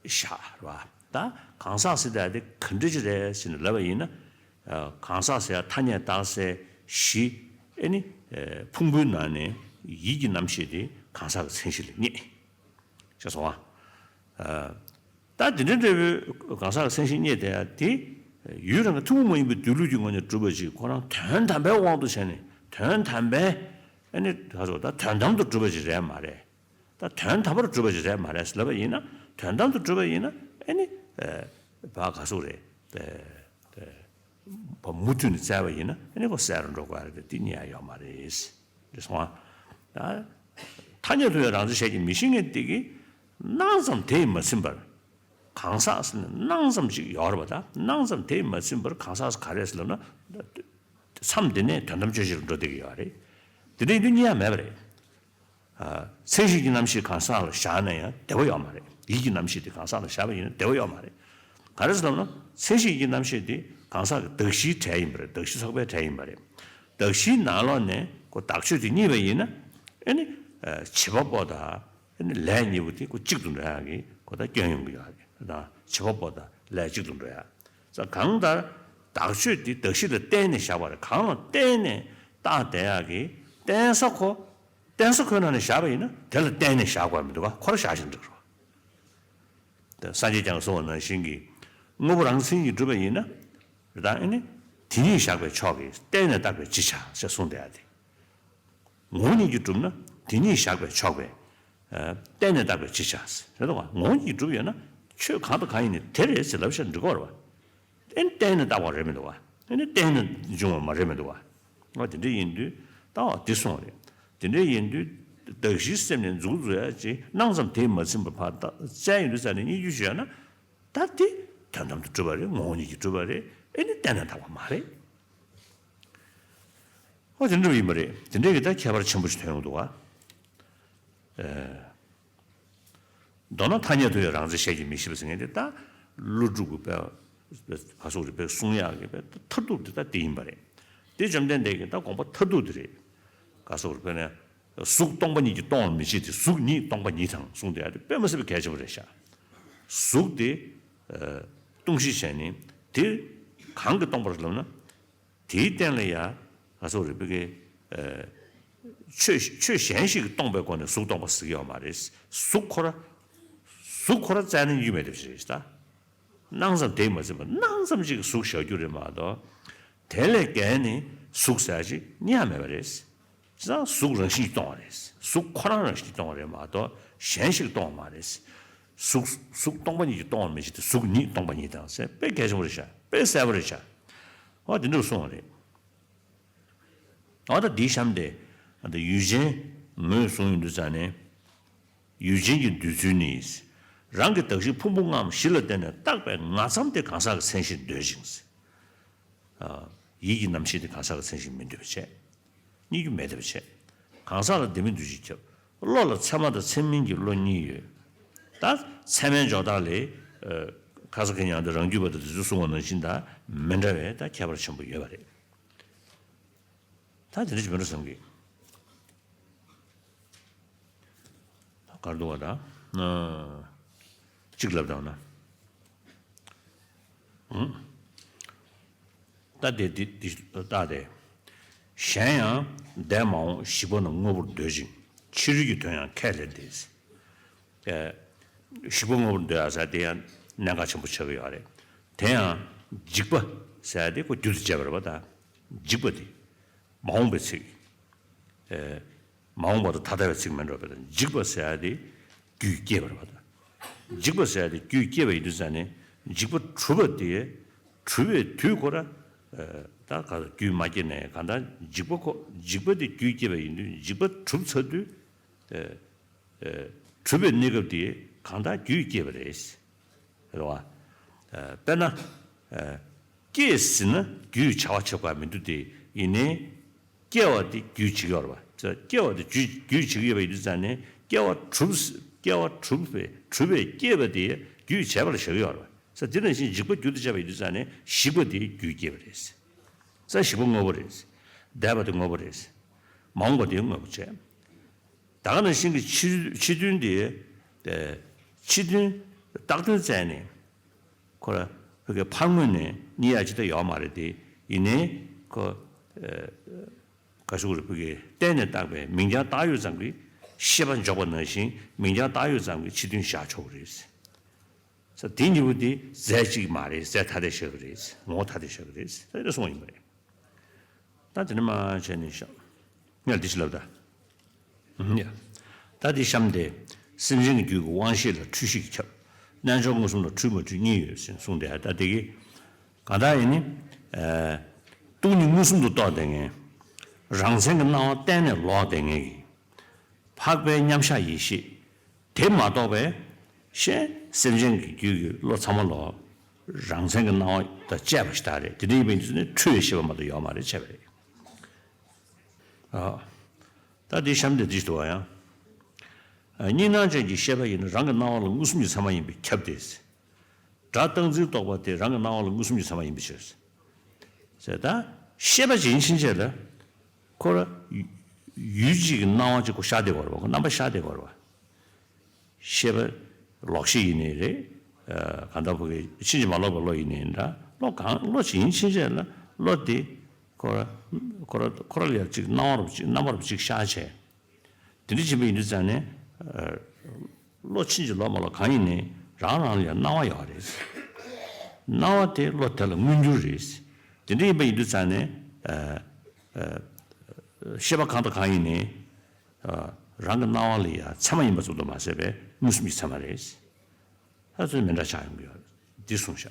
བཞག་རེད་བ། ད་གང་ཟག་ཟེར་དེ་ག་འདྲ་ཅིག་རེད་ཟེར་ནས་ལབ་པ་ཡིན་ན། གང་ཟག་ཟེར་ཡ་ཐ་སྙད་བཏགས་སའི་གཞི་ཨེ་ནི་ཕུང་པོའི་ནང་ནས་ཡིད་ཀྱི་རྣམ་ཤེས་དེ་གང་ཟག་གི་མཚན་གཞི་ལ་བསྙད། ཤེས་སོང་ཨ། ད་དེ་འདྲ་འདྲ་བོའི་གང་ཟག་གི་མཚན་གཞི་བསྙད་དེ་ཡ་དེ་ཡུལ་རང་གི་ཐུན་མོང་མ་ཡིན་པའི་སྡོད་ལུགས་ཀྱི་ངོས་ནས་གྲུབ་པ་ཅིག་ཁོ་རང་དོན་དམ་པའི་དབང་དུ་བྱས་ནས་དོན་དམ་པའི་ཨེ་ནི་ད་དོན་དམ་དུ་གྲུབ་པ་ཅིག་རེད་མ་རེད། ད་དོན་དམ་པར་གྲུབ་པ་ཞིག་རེད་མ་རེད་ལབ་པ་ཡིན་ན། དོན་དམ་དུ་གྲུབ་པ་ཡིན་ན་ཨེ་ནི། བ་ག་ཟུག་རེད། བ་མུ་མཐུད་ནས་བཙལ་བ་ཡིན་ན་ཨེ་ནི་ཁོ་གསལ་རུ་འགྲོ་དགོས་རེད། དེ་རྙེད་ཡ་ཡོད་མ་རེད། རེད་སོང་ཨ། ད་ཐ་སྙད་དུ་ཡང་རང་མཚན་ཞལ་གྱིས་མི་བཞེས་མཁན་དེ་གིས་སྣང་ཙམ་དེས་མ་ཟིན་པར་གང་ཟག་ཟེར་ན་སྣང་ཙམ་ཅིག་ཡོད་རེད་པ། ད་སྣང་ཙམ་དེས་མ་ཟིན་པར་གང་ཟག་ག་རེ་ཟེར་ལབ་ན། མཚམས་འདི་ནས་དོན་དམ་དཔྱོད་བྱེད་ལ་འགྲོ་བསྡད་ཀྱི་ཡོད་རེད། དེ་འདྲ་ཡིན་དུས་རྙེད་ཡ་མེད་པ་རེད། མཚན་གཞི་གི་རྣམ་ཤེས་གང་ཟག་ལ་བཞག་ན་ཡང་བདེ་བ་ཡོད་མ་རེད། ཡིད་ཀྱི་རྣམ་ཤེས་དེ་གང་ཟག་ལ་བཞག་པ་ཡིན་ན་བདེ་བ་ཡོད་མ་རེད། ག་རེ་ཟེར་ལབ་ན་མཚན་གཞི་ཡིད་ཀྱི་རྣམ་ཤེས་དེ་གང་ཟག་གི་གདགས་གཞིའི་གྲས་ཡིན་པ་རེད། གདགས་གཞི་ཚོགས་པའི་གྲས་ཡིན་པ་རེད། གདགས་གཞིའི་ནང་ལོགས་ནས་ཁོ་བདག་ཆོས་དེ་རྙེད་པ་ཡིན་ན་ཨེ་ནི་བྱེད་པ་པོ་དང་ཨེ་ནི་ལས་གཉིས་པོ་དེ་ཁོ་གཅིག་ཏུ་འགྲོ་ཡག་གི་ཁོ་ད་སྐྱོན་ཡོང་གི་ཡོད་རེད། ད་བྱེད་པ་པོ་དང་ལས་གཅིག་ཏུ་འགྲོ་ཡག་ཙང་གང་ལྟར་བདག་ཆོས་དེ་གདགས་གཞི་ལ་བརྟེན་ནས་བཞག་པ་རེད། གང་ལ་བརྟེན་ནས་བཏགས་བསྡད་ཡག་གི་བརྟེན་ས་ཁོ། བརྟེན་ས་ཁོའི་ནང་ནས་བཞག་པ་ཡིན་ན་དེ་ལ་བརྟེན་ནས་བཞག་དགོས་མི་འདུག་ག་ཁོ་རང་བཞག་བཞིན་འགྲིག་རོ། དེ་སངས་རྒྱས་བསྐྱངས་གསུངས་པ་ནང་བཞིན་གྱི་དངོས་པོ་རང་མཚན་གྱིས་གྲུབ་པ་ཡིན་ན། ད་ཨེ་ནི་དེ་ཉིད་བཞག་པས་ཆོག་གི་བརྟེན་ནས་བཏགས་པས་ཅི་བྱ་ཞེས་གསུངས་བསྡད་ཡ་དེ། ངོ་བོ་ཉིད་ཀྱིས་གྲུབ་ན་དེ་ཉིད་བཞག་པས་ཆོག་པས། ཨ། བརྟེན་ནས་བཏགས་པས་ཅི་བྱ། རེད་དོ། ངོ་བོ་ཉིད་ཀྱིས་གྲུབ་ཡོད་ན་ཆོས་གང་དང་གང་ཡིན་ནའི་དེ་རེད་ཟེར་ལབ་བྱས་འགྲིག་གི་རེད་བ། ཨེ་ནི་བརྟེན་ནས་བཏགས་པ་རེད་མི་འདུག་བ། ཨེ་ནི་བརྟེན་ནས་འབྱུང་བ་མ་རེད་མི་འདུག་བ། ཨ། དེ་འདྲ་ཡིན་དུས་ལྟ་བ་འདི་སོང་རེད། དེ་འདྲ་ཡིན་དུས་གདགས་གཞིའི་སེམས་ནས་མཛུབ་འཛུགས་ཡ་ཅིག་སྣང་ཙམ་དེས་མ་ཟིན་པར་ཕར་བཙལ་ཡོང་དུས་ཙ་ནས་རྙེད་རྒྱུ་ཞིག་ཡོད་ན། ད་དེ་དོན་དམ་དུ་གྲུབ་པ་རེད། ངོ་བོ་ཉིད་ཀྱིས་གྲུབ་པ་རེད། ཨེ་ནི་བརྟེན་ནས་བཏགས་པ་མ་རེད། ཨོ་དེ་འདྲ་ཡིན་པ་རེད། དེ་འདྲའི་གི་ད་ཁྱད་པར་ཆེན་པོ་ཞིག་ཐོན་ཡོང་འདུག་བ། ཨེ། མདོར་ན་ཐ་སྙད་དུ་ཡང་རང་མཚན་ཞལ་གྱིས་མི་བཞེས་པ་ཟེར་མཁན་དེ་ད་ཀླུ་སྒྲུབ་ཀྱི་དཔེ་ག་སོགས་རེད། དཔེ་གསུང་ཡག་གི་དཔེ་མཐར་ཐུག་དེ་ད་དེ་ཡིན་པ་རེད། དེ་བཅོམ་ལྡན་འདས་ཀྱི་ད་དགོངས་པ་མཐར་ཐུག་དེ་རེད། ག་སོགས་རེད། དཔེར་ན་གཟུགས་སྟོང་པ་ཉིད་ཀྱིས་སྟོང་བར་མི་བྱེད་དེ། གཟུགས་ཉིད་སྟོང་པ་ཉིད་དང་གསུངས་དེ་ཡ་དེ་དཔེ་མི་སྲིད་པའི་གལ་ཆེན་པོ་རེད་ཤག་གཟུགས་དེ་ཨ་སྟོང་གཞི་བྱས་ནས་དེ་གང་གིས་སྟོང་པ་རེད་ལབ་ན། དེའི་སྟེང་ལ་ཡ་ག་སོགས་རེད། བི་ཀའི་ཨ་ཆོས་ཆོས་གཞན་ཞིག་གིས་སྟོང་པའི་སྒོ་ནས་གཟུགས་སྟོང་པ་ཟེར་གྱི་ཡོད་མ་རེད། གཟུགས་ཁོ་ར་གཟུགས་ཁོ་ར་བཙལ་ན་རྙེད་རྒྱུ་མེད་པ་ཞིག་རེད་ད། སྣང་ཙམ་དེས་མ་ཟིན་པར་སྣང་ཙམ་ཅིག་གཟུགས་བཞག་རྒྱུ་རེད་མ་གཏོགས། དེ་ལས་བརྒལ་ནས་གཟུགས་ཟེར་ཡ་ཅིག་རྙེད་ཡ་མེད་པ་རེད། བྱས་ཙང་གཟུགས་རང་བཞིན་གྱིས་སྟོང་བ་རེད། གཟུགས་ཁོ་རང་རང་བཞིན་གྱིས་སྟོང་བ་རེད་མ་གཏོགས་གཞན་ཞིག་སྟོང་བ་མ་རེད། གཟུགས་གཟུགས་སྟོང་པ་ཉིད་ཀྱིས་སྟོང་བར་མི་བྱེད་དེ། གཟུགས་ཉིད་སྟོང་པ་ཉིད་དང་ཟེར་དཔེ་གལ་ཆེན་པོ་རེད་ཤག་དཔེ་གསལ་པོ་རེད་ཤག་འོ་དེ་འདྲ་གསུངས་པ་རེད། འོ་ད་འདིའི་གཤམ་དེ་ཨ་ད་ཡུལ་ཅན་ངོས་བཟུང་ཡོང་དུས་ཙ་ནས། ཡུལ་ཅན་གྱི་འདོད་ཚུལ་ནི། རང་གི་གདགས་གཞི་ཕུང་པོ་ལྔའམ་གཞི་ལ་བརྟེན་ནས་བཏགས་པའི་ང་ཙམ་དེ་གང་ཟག་གི་མཚན་གཞིར་འདོད་ཅིང་། ཡིད་ཀྱི་རྣམ་ཤེས་དེ་གང་ཟག་གི་མཚན་གཞིར་མི་འདོད་པ་བྱས། རྙེད་རྒྱུ་མེད་བསྡད་པ་བྱས། གང་ཟག་ལ་ལྡན་མིན་འདུ་བྱེད་ཁྱབ། བློ་ལ་ཚད་མ་དང་ཚད་མིན་གྱི་བློ་གཉིས་ཡོད། ད་ཚད་མའི་འཇོག་སྟངས་ལས། ཁ་སང་གི་ཡང་དེ་རང་རྒྱུད་པ་དང་དེ་ཚོས་གསུངས་པ་ནང་བཞིན་དང་མི་འདྲ་བའི་ད་ཁྱད་པར་ཆེན་པོ་ཡོད་པ་རེད། ད་དེ་འདྲ་ཞིག་མིན་འགྲོ་བསམ་གི། གར་འདུག་བ་ད། གཅིག་ལབ་དང་ན། ད་དེ་འདི་འདི་ལྟ་སྟེ། གཞན་ཡང་འདས་མ་འོངས་ཞིག་པ་རྣམས་དངོས་པོར་འདོད་ཅིང་ཕྱི་རོལ་གྱི་དོན་ཡང་ཁས་ལེན་ཏེ། ཞིག་པ་དངོས་པོར་འདོད་ཡ་ཟེར་དེ་ཡང་གནད་འགག་ཆེན་པོ་ཆགས་ཀྱི་ཡོད་རེད། དེ་ཡང་འཇིག་པ་ཟེར་དེ་ཁོ་རྒྱུ་དང་བཅས་པ་རེད་པ་ད། འཇིག་པ་དེ། མ་འོངས་པའི་ཚིག་མ་འོངས་པ་དང་ད་ལྟ་བའི་ཚིག་མིན་འགྲོ་བས་ན་འཇིག་པ་ཟེར་ཡ་དེ་རྒྱུས་སྐྱེས་པ་རེད་པ་ད། འཇིག་པ་ཟེར་ཡ་དེ་རྒྱུས་སྐྱེས་པ་ཡིན་དུས་ཙང་ནས་འཇིག་པ་གྲུབ་པ་དེ་གྲུབ་པའི་དུས་ཁོ་ར། ད་ག་རྒྱུས་མ་སྐྱེས་ནས་གང་ལྟར་འཇིག་པ་ཁོ་འཇིག་པ་དེ་རྒྱུས་སྐྱེས་པ་ཡིན་དུས་འཇིག་པ་གྲུབ་ཚར་དུས། གྲུབ་པའི་གནས་སྐབས་དེ་གང་ལྟར་རྒྱུས་སྐྱེས་པ་རེད། རེད་བ། དཔེར་ན། སྐྱེས་ཟིན་ན་རྒྱུས་བྱ་བ་བྱེད་དགོས་མི་འདུག་སྟེ་ཡིན་ནའི། སྐྱེ་བ་དེ་རྒྱུས་བྱེད་ཀྱི་ཡོད་རེད་བ། སྐྱེ་བ་དེ་རྒྱུས་རྒྱུས་བྱེད་ཀྱི་ཡོད་པ་ཡིན་དུས་ཙང་ནས་སྐྱེ་བ་གྲུབ་སྐྱེ་བ་གྲུབ་པའི་གྲུབ་པའི་སྐྱེས་པ་དེ་རྒྱུས་བྱས་པ་ལ་བཞག་གི་ཡོད་རེད་བ། དེ་ནང་བཞིན་འཇིག་པ་རྒྱུ་དང་བཅས་པ་ཡིན་དུས་ཙང་ནས་ཞིག་པ་དེ་རྒྱུས་སྐྱེས་པ་རེད། ས་ཞིག་པ་དངོས་པོ་རེད། འདས་པ་དེ་དངོས་པོ་རེད། མ་འོངས་པ་དེ་དངོས་པོ་བྱས། ད་ག་ནང་བཞིན་གྱི་ཕྱི་ཕྱི་དོན་དེ། ཕྱི་དོན་བཏགས་དོན་བཙལ་ནས། ཁོ་ར་བོད་ཀྱི་ཕར་ངོས་ནས་རྙེད་ཡ་ཅི་ལྟ་ཡོད་མ་རེད་དེ། ཡིན་ནའི་ཁོ། ག་ཞུ་རེད་བོད་ཀྱི་གཏན་ནས་བཏགས་པའི་མིང་རྐྱང་བཏགས་ཡོད་ཙམ་གྱིས་ཤེས་པ་འཇོག་པ་ནང་བཞིན་མིང་རྐྱང་བཏགས་ཡོད་ཙམ་གྱིས་ཕྱི་དོན་བཞག་ཆོག་གི་རེད། ས་དེ་གཉིས་པོ་དེ་རྫས་གཅིག་མ་རེད། རྫས་ཐ་དད་བཞག་གི་རེད། ངོ་བོ་ཐ་དད་བཞག་གི་རེད། ས་དེ་འདྲ་གསུངས་པ་ཡིན་པ་རེད། ད་དེ་ནས་མ་བྱས་ནས་ཤག་ངས་འདི་ཞིག་ལབ་ད། ཡ། ད་འདི་གཤམ་དེ། སེམས་ཅན་གྱི་རྒྱུད་ཀྱི་དབང་ཤེས་ལ་འཁྲུལ་ཤེས་ཀྱིས་ཁྱབ། རྣལ་འབྱོར་མངོན་སུམ་ལ་འཁྲུལ་མ་འཁྲུལ་གཉིས་ཡོད་ཟེར་གསུངས་ཏེ་ད་དེ་གི། གང་ལྟར་ཡིན་ནི། སྟོང་ཉིད་མངོན་སུམ་དུ་རྟོགས་བསྡད་མཁན། རང་མཚན་གྱི་སྣང་བ་གཏན་ནས་ལོག་བསྡད་མཁན་གྱི། འཕགས་པའི་མཉམ་གཞག་ཡེ་ཤེས། དེ་མ་གཏོགས་པའི། ཤེས་སེམས་ཅན་གྱི་རྒྱུད་ཀྱི་བློ་ཚང་མ་ལོག་རང་མཚན་གྱི་སྣང་བ་དང་བཅས་པ་ཞིག་ད་རེད། དེ་འདྲ་ཡིན་པའི་ཚུལ་ནི་འཁྲུལ་བའི་ཤེས་པ་མ་གཏོགས་ཡོད་མ་རེད་བྱས་པ་རེད། ཨ། ད་འདི་གཤམ་དེ་འདི་ཞིག་འདུག་བ་ཡང་། གཉིས་སྣང་ཅན་གྱི་ཤེས་པ་ཡིན་ན་རང་གི་སྣང་བ་ལ་མངོན་སུམ་གྱི་ཚད་མ་ཡིན་པས་ཁྱབ་སྟེ། སྒྲ་རྟག་འཛིན་རྟོག་པ་དེ་རང་གི་སྣང་བ་ལ་མངོན་སུམ་གྱི་ཚད་མ་ཡིན་པའི་ཕྱིར། ཟེར་ད། ཤེས་པ་ཇི་ཡིན་ཕྱིན་ཆད་ལ། ཁོ་ར། ཡུལ་གཅིག་གི་སྣང་བ་གཅིག་གོ་ཤར་བསྡད་ཡོད་རེད་བ། ཁོ་རྣམ་པ་ཤར་བསྡད་ཡོད་རེད་བ། ཤེས་པ། ལོག་ཤེས་ཡིན་ནའི་རེད། གང་ལྟར་བོད་ཀྱི་ཕྱིན་ཅི་མ་ལོག་པའི་བློ་ཡིན་ནའི་འདྲ། བློ་གང་བློ་ཇི་ཡིན་ཕྱིན་ཆད་ལ་བློ་དེ། ཁོ་ར། ཁོ་ར་ཁོ་ར་ལ་ཡང་གཅིག་སྣང་བ་རུ་གཅིག་རྣམ་པ་རུ་གཅིག་ཤར་བྱས། དེ་འདྲ་བྱེད་པ་ཡིན་དུས་ཙང་ནས། བློ་ཕྱིན་ཅི་ལོག་མ་ལོག་གང་ཡིན་ནའི་རང་རང་ལ་ཡང་སྣང་བ་ཡོད་རེད། སྣང་བ་དེ་བློ་དེ་ལ་མངོན་གྱུར་རེད། དེ་འདྲ་ཡིན་པ་ཡིན་དུས་ཙང་ནས། ཤེས་པ་གང་དང་གང་ཡིན་ནའི། རང་གི་སྣང་བ་ལ་ཡང་ཚད་མ་ཡིན་པ་ཙམ་དུ་མ་ཟད་པའི་མངོན་སུམ་གྱི་ཚད་མ་རེད། ད་ཚོད་མི་འདྲ་ཆགས་ཡོང་གི་ཡོད་རེད། འདི་གསུངས་ཤག་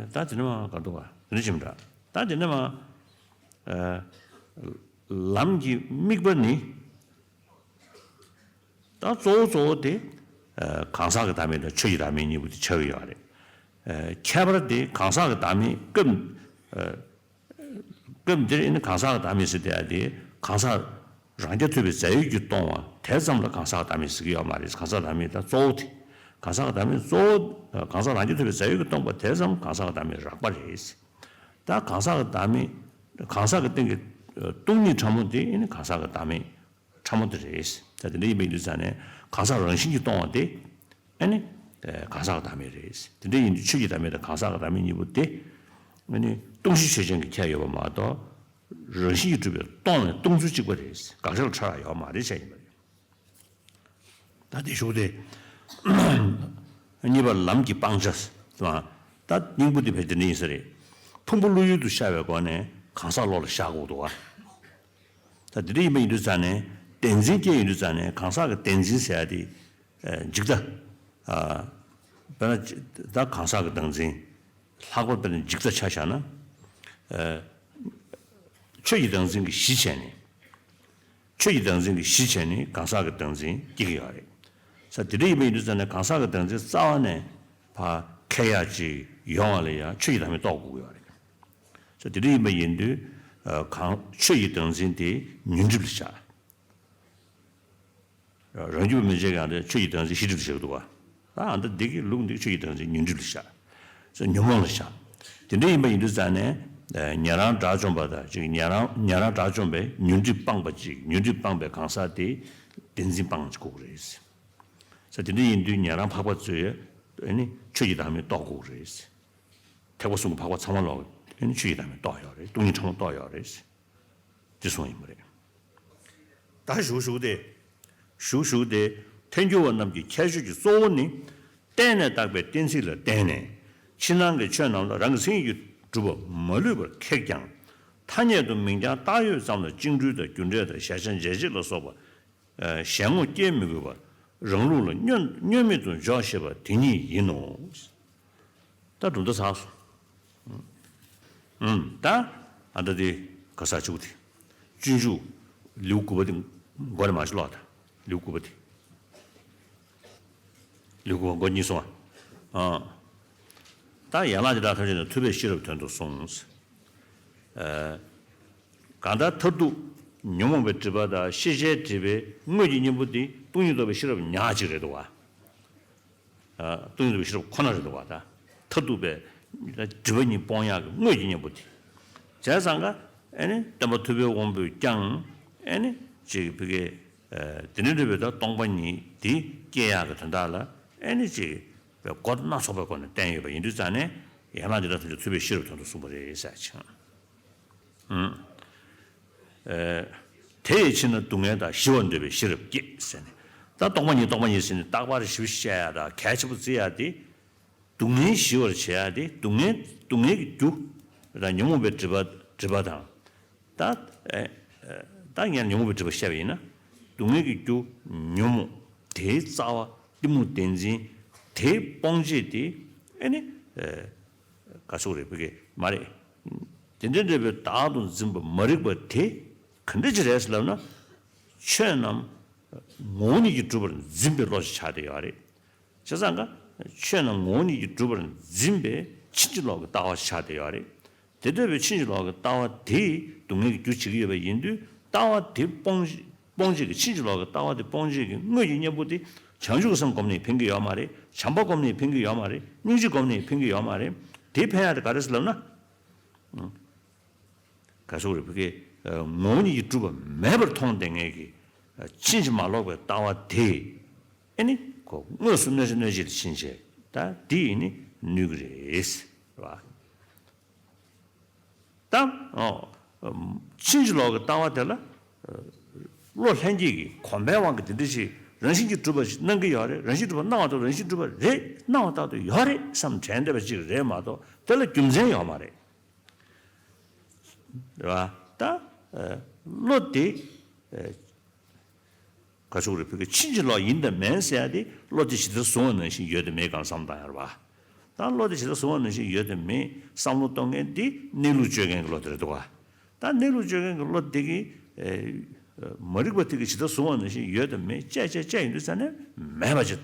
ད་དེ་ནས་མ་ག་འདུག་བ་དེ་འདྲ་ཅིག་མི་འདྲ། ད་དེ་ནས་མ། ལམ་གྱི་དམིགས་པ་ནི། ད་གཙོ་བོ་གཙོ་བོ་དེ། གང་ཟག་གི་བདག་མེད་དང་ཆོས་ཀྱི་བདག་མེད་གཉིས་པོ་དེ་ཆགས་ཀྱི་ཡོད་རེད། ཁྱད་པར་དེ་གང་ཟག་གི་བདག་མེད་སྐབས། སྐབས་འདིར་ཨེ་ནི་གང་ཟག་གི་བདག་མེད་ཟེར་དེ་ཡང་དེ་གང་ཟག་རང་རྐྱ་ཐུབ་པའི་རྫས་ཡོད་ཀྱིས་སྟོང་བ་དེ་ཙམ་ལ་གང་ཟག་གི་བདག་མེད་ཟེར་གྱི་ཡོད་མ་རེད། གང་ཟག་བདག་མེད་ད་གཙོ་བོ་དེ། གང་ཟག་གི་བདག་མེད་གཙོ་བོ་གང་ཟག་རང་རྐྱ་ཐུབ་པའི་རྫས་ཡོད་ཀྱིས་སྟོང་པ་དེ་ཙམ་གང་ཟག་གི་བདག་མེད་རགས་པ་རེད། ད་གང་ཟག་གི་བདག་མེད། གང་ཟག་གི་སྟེང་གི་སྟོང་ཉིད་ཕྲ་མོ་དེ་ཨེ་ནི་གང་ཟག་གི་བདག་མེད་ཕྲ་མོ་དེ་རེད། ད་དེ་འདྲ་ཡིན་པ་ཡིན་དུས་ཙང་ནས་གང་ཟག་རང་བཞིན་གྱིས་སྟོང་བ་དེ། ཨ་ནི། གང་ཟག་གི་བདག་མེད་རེད། དེ་འདྲ་ཡིན་དུས་ཆོས་ཀྱི་བདག་མེད་དང་གང་ཟག་གི་བདག་མེད་གཉིས་པོ་དེ། ཨ་ནི་སྟོང་གཞི་ཆོས་ཅན་གྱི་ཁྱད་ཡོད་པ་མ་གཏོགས། རང་བཞིན་གྱིས་གྲུབ་པའི་སྟོང་ནས་སྟོང་ཚུལ་གཅིག་པ་རེད། དགག་བྱ་ལ་ཕྲ་རགས་ཡོད་མ་རེད་བྱས་ཡིན་པ་རེད། ད་དེ་ཞུགས་ཏེ། གཉིས་པ་ལམ་གྱི་སྤང་བྱ། ད་སྙིང་པོ་དེ་བས་དེ་འདྲ་ཡིན་ས་རེད། ཕུང་པོ་བློ་ཡུལ་དུ་ཤར་བའི་སྒོ་ནས་གང་ཟག་བློ་ལ་བཞག་དགོས་འདུག་བ། ད་དེ་འདྲ་ཡིན་པ་ཡིན་དུས་ཙང་ནས་བདེན་འཛིན་སྐྱེ་ཡིན་དུས་ཙང་ནས་གང་ཟག་གི་བདེན་འཛིན་ཟེར་ཡ་དེ། འཇིག་ལྟ། དཔེར་ན་ད་གང་ཟག་གི་བདག་འཛིན། ལྷག་པར་དཔེར་ན་འཇིག་ལྟ་ཆ་བཞག་ན། ཆོས་ཀྱི་བདག་འཛིན་གྱི་གཞི་བྱས་ནས། ཆོས་ཀྱི་བདག་འཛིན་གྱི་གཞི་བྱས་ནས་གང་ཟག་གི་བདག་འཛིན་སྐྱེ་གི་ཡོད་རེད། ས་དེ་འདྲ་ཡིན་པ་ཡིན་དུས་ཙང་ནས་གང་ཟག་གི་བདག་འཛིན་རྩ་བ་ནས་ཕར་འཁྱེར་ཡག་ཅིག་ཡོང་བ་ལ་ཡང་ཆོས་ཀྱི་བདག་མེད་རྟོགས་དགོས་ཀྱི་ཡོད་རེད། ས་དེ་འདྲ་ཡིན་པ་ཡིན་དུས། གང་ཆོས་ཀྱི་བདག་འཛིན་དེ་ཉོན་སྒྲིབ་ལ་བཞག་རང་རྒྱུད་པ་མན་ཆད་ཀྱང་དེ་ཆོས་ཀྱི་བདག་འཛིན་ཤེས་སྒྲིབ་ལ་བཞག་འདུག་བ། ད་ཨ་ད་འདི་གི་ལུགས་འདི་ཆོས་ཀྱི་བདག་འཛིན་ཉོན་སྒྲིབ་ལ་བཞག་ཉོན་མོངས་ལ་བཞག་དེ་འདྲ་ཡིན་པ་ཡིན་དུས་ཙང་ནས། ཉན་རང་དགྲ་བཅོམ་པ་དང་ཅིག་ཉན་རང་ཉན་རང་དགྲ་བཅོམ་པའི་ཉོན་སྒྲིབ་སྤངས་པ་ཅིག་ཉོན་སྒྲིབ་སྤངས་པའི་གང་ཟག་དེ་བདེན་འཛིན་སྤངས་ཅིག་དགོས་ཀྱི་རེད། ས་དེ་འདྲ་ཡིན་དུས་ཉན་རང་འཕགས་པ་ཚོས་ཨ་ནི་ཆོས་ཀྱི་བདག་མེད་རྟོགས་དགོས་ཀྱི་རེད། ཐེག་པ་གསུམ་གྱི་འཕགས་པ་ཚང་མ་ལོག་ཨ་ནི་ཆོས་ཀྱི་བདག་མེད་རྟོགས་ཡོད་རེད། སྟོང་ཉིད་ཕྲ་མོ་རྟོགས་ཡོད་རེད། དེ་གསུངས་ཡིན་པ་རེད། ད་ཞུ་ཞུ་སྟེ། ཞུ་ཞུ་སྟེ། ཐལ་འགྱུར་བ་རྣམས་ཀྱི་ཁྱད་ཆོས་ཀྱི་གཙོ་བོ་ནི། བརྟེན་ནས་བཏགས་པའི་གཏན་ཚིགས་ལ་བརྟེན་ནས། ཕྱི་ནང་གི་ཆོས་རྣམས་ལ་རང་གི་མཚན་ཉིད་ཀྱིས་གྲུབ་པ་མ་ལུས་པར་ཁེགས་ཀྱང་། ཐ་སྙད་དུ་མིང་རྐྱང་བཏགས་ཡོད་ཙམ་ལ་བཅིངས་འགྲོལ་དང་རྒྱུ་འབྲས་དང་གཞལ་བྱ་འཇལ་བྱེད་ལ་སོགས་པ་གཞན་ངོ་སྐྱེ་མི་དགོས་པར་རང་ལུགས་ལ་བསྙོན་བསྙོན་མེད་དུ་འཇོག་ཤེས་པ་དེ་ཉིད་ཡིན་ནོ། ད་གྲུབ་མཐའ་ཚར་སོང་། ཨུམ། ད་ཨ་ད་དེ་ག་ས་བཅུག་དེ། སྤྱོད་འཇུག་ལེའུ་དགུ་པ་དེ་མགོ་ནས་མར་ཞིག་ཀློག་དང་། ལེའུ་དགུ་པ་དེ། ལེའུ་དགུ་པ་མགོ་གཉིས་སོང་ཨ། ཨ། ད་ཡན་ལག་བརྒྱ་ཕྲག་ཐམས་ཅད་ནི་ཐུབ་པས་ཤེས་རབ་དོན་དུ་གསུངས། ཨ། གང་ལྟར་མཐར་ཐུག་ཉོན་མོངས་པའི་སྒྲིབ་པ་དང་ཤེས་བྱའི་སྒྲིབ་པའི་དངོས་ཀྱི་གཉེན་པོ་དེ་སྟོང་ཉིད་རྟོགས་པའི་ཤེས་རབ་ཉག་གཅིག་རེད་འདུག་བ། སྟོང་ཉིད་རྟོགས་པའི་ཤེས་རབ་ཁོ་ན་རེད་འདུག་བ། ད་མཐར་ཐུག་པའི་སྒྲིབ་པ་གཉིས་སྤོང་ཡག་གི་དངོས་ཀྱི་གཉེན་པོ་དེ། བྱས་ཙང་ཀ་ཨེ་ནི་སྟོན་པ་ཐུབ་པའི་དབང་པོས་ཀྱང་ཨེ་ནི་ཅིག་བི་ཀའི་དེ་འདྲ་འདྲ་བའི་ད་སྟོང་པ་ཉིད་དེ་སྐྱེ་ཡག་གི་དོན་དག་ལ་ཨེ་ནི་ཅིག་སྒོ་སྣ་ཚོགས་པའི་སྒོ་ནས་བསྟན་ཡོད་པ་ཡིན་དུས་ཙང་ནས་ཡན་ལག་འདི་དག་ཐམས་ཅད་ཐུབ་པའི་ཤེས་རབ་དོན་དུ་གསུངས་པ་རེད་ཟེར་ཅིང་། དེ་ཡི་ཕྱིར་ན་སྡུག་བསྔལ་དང་ཞི་བར་འདོད་པའི་ཤེས་རབ་བསྐྱེད་ཟེར་ནས། ད་རྟོག་པ་ཉིད་རྟོག་པ་ཉིད་ཟེར་ནས་རྟག་པར་ཞིབ་བཤད་ཡ་དང་གལ་ཆེན་པོ་བརྩི་ཡ་དེ། སྡུག་བསྔལ་ཞི་བར་བྱེད་ཡ་དེ་སྡུག་བསྔལ་སྡུག་བསྔལ་གྱི་རྒྱུ་དང་ཉོན་མོངས་པའི་སྒྲིབ་པ་སྒྲིབ་པ་དང་། ད་ད་ངས་ཉོན་མོངས་པའི་སྒྲིབ་པ་བཤད་པ་ཡིན་ན། སྡུག་བསྔལ་གྱི་རྒྱུ་ཉོན་མོངས་དེའི་རྩ་བ་གཏི་མུག་བདེན་འཛིན་དེ་སྤོང་བྱེད་དེ་ཨེ་ནི། ག་ཟེར་དགོས་རེད་བི་ཀའི་མ་རེད། དེ་འདྲ་འདྲ་བའི་བདག་ཏུ་འཛིན་པ་མ་རིག་པ་དེ་ག་འདྲ་ཅིག་རེད་ཟེར་ལབ་ན། ཆོས་རྣམས་ངོ་བོ་ཉིད་ཀྱིས་གྲུབ་པར་འཛིན་པའི་བློ་ཞིག་ཆགས་བསྡད་ཡོད་རེད། བྱས་ཙང་ཀ་ཆོས་རྣམས་ངོ་བོ་ཉིད་ཀྱིས་གྲུབ་པར་འཛིན་པའི་ཕྱིན་ཅི་ལོག་གི་ལྟ་བ་ཞིག་ཆགས་བསྡད་ཡོད་རེད། དེ་འདྲ་བའི་ཕྱིན་ཅི་ལོག་གི་ལྟ་བ་དེས་སྡུག་བསྔལ་གྱི་རྒྱུ་བྱེད་ཀྱི་ཡོད་པ་ཡིན་དུས་ལྟ་བ་དེ་སྤོང་སྤོང་བྱེད་ཀྱི་ཕྱིན་ཅི་ལོག་གི་ལྟ་བ་དེ་སྤོང་བྱེད་ཀྱི་དངོས་ཀྱི་གཉེན་པོ་དེ་བྱང་ཆུབ་ཀྱི་སེམས་བསྒོམས་ནས་ཕན་གྱི་ཡོད་མ་རེད། བྱམས་པ་བསྒོམས་ནས་ཕན་གྱི་ཡོད་མ་རེད། སྙིང་རྗེ་བསྒོམས་ནས་ཕན་གྱི་ཡོད་མ་རེད། དེ་ཕན་ཡག་དེ་ག་རེ་ཟེར་ལབ་ན། ག་ཟེར་དགོས་རེད་བི་ཀའི། ངོ་བོ་ཉིད་ཀྱིས་གྲུབ་པ་མེད་པར་མཐོང་བསྡད་མཁན་གྱི་ཕྱིན་ཅི་མ་ལོག་པའི་ལྟ་བ་དེ་ཨེ་ནི་ཁོ་དངོས་སུ་གནོད་བྱེད་གནོད་བྱེད་དུ་ཕྱིན་བྱས་ད་འདི་ཡིན་ནི་ནུས་ཀྱི་རེད་བ། ད་ཕྱིན་ཅི་ལོག་གི་ལྟ་བ་དེ་ལ་བློ་ལྷན་སྐྱེས་ཀྱིས་གོམས་པའི་དབང་གིས་དེ་འདྲ་ཞིག་རང་བཞིན་གྱིས་གྲུབ་པ་ཞིག་སྣང་གི་ཡོད་རེད། རང་བཞིན་གྲུབ་པ་སྣང་བ་དང་རང་བཞིན་གྲུབ་པ་རེད་སྣང་བ་ལྟར་དུ་ཡོད་རེད་བསམ་དྲན་བསྡད་པ་ཅིག་རེད་མ་གཏོགས་དེ་ལ་རྒྱུ་མཚན་ཡོད་མ་རེད། རེད་བ། ད་བློ་དེ་ག་ཟེར་དགོས་རེད་བི་ཀའི་ཕྱིན་ཅི་ལོག་ཡིན་དང་མིན་ཟེར་ཡ་དེ་བློ་དེ་ཇི་ལྟར་བཟུང་བ་ནང་བཞིན་ཡོད་དང་མེད་གང་བསམ་བཏང་ཡ་རེད་བ། ད་བློ་དེ་ཇི་ལྟར་བཟུང་བ་ནང་བཞིན་ཡོད་དང་མེད་བསམ་བློ་གཏོང་མཁན་དེ་གནས་ལུགས་དཔྱོད་མཁན་གྱི་བློ་དེ་རེད་འདུག་བ། ད་གནས་ལུགས་དཔྱོད་མཁན་གྱི་བློ་དེ་གིས་མ་རིག་པ་དེ་གིས་ཇི་ལྟར་བཟུང་བ་ནང་བཞིན་ཡོད་དང་མེད་དཔྱད་དཔྱད་དཔྱད་ཡིན་དུས་ཙང་ནས་མེད་པ་ཅིག་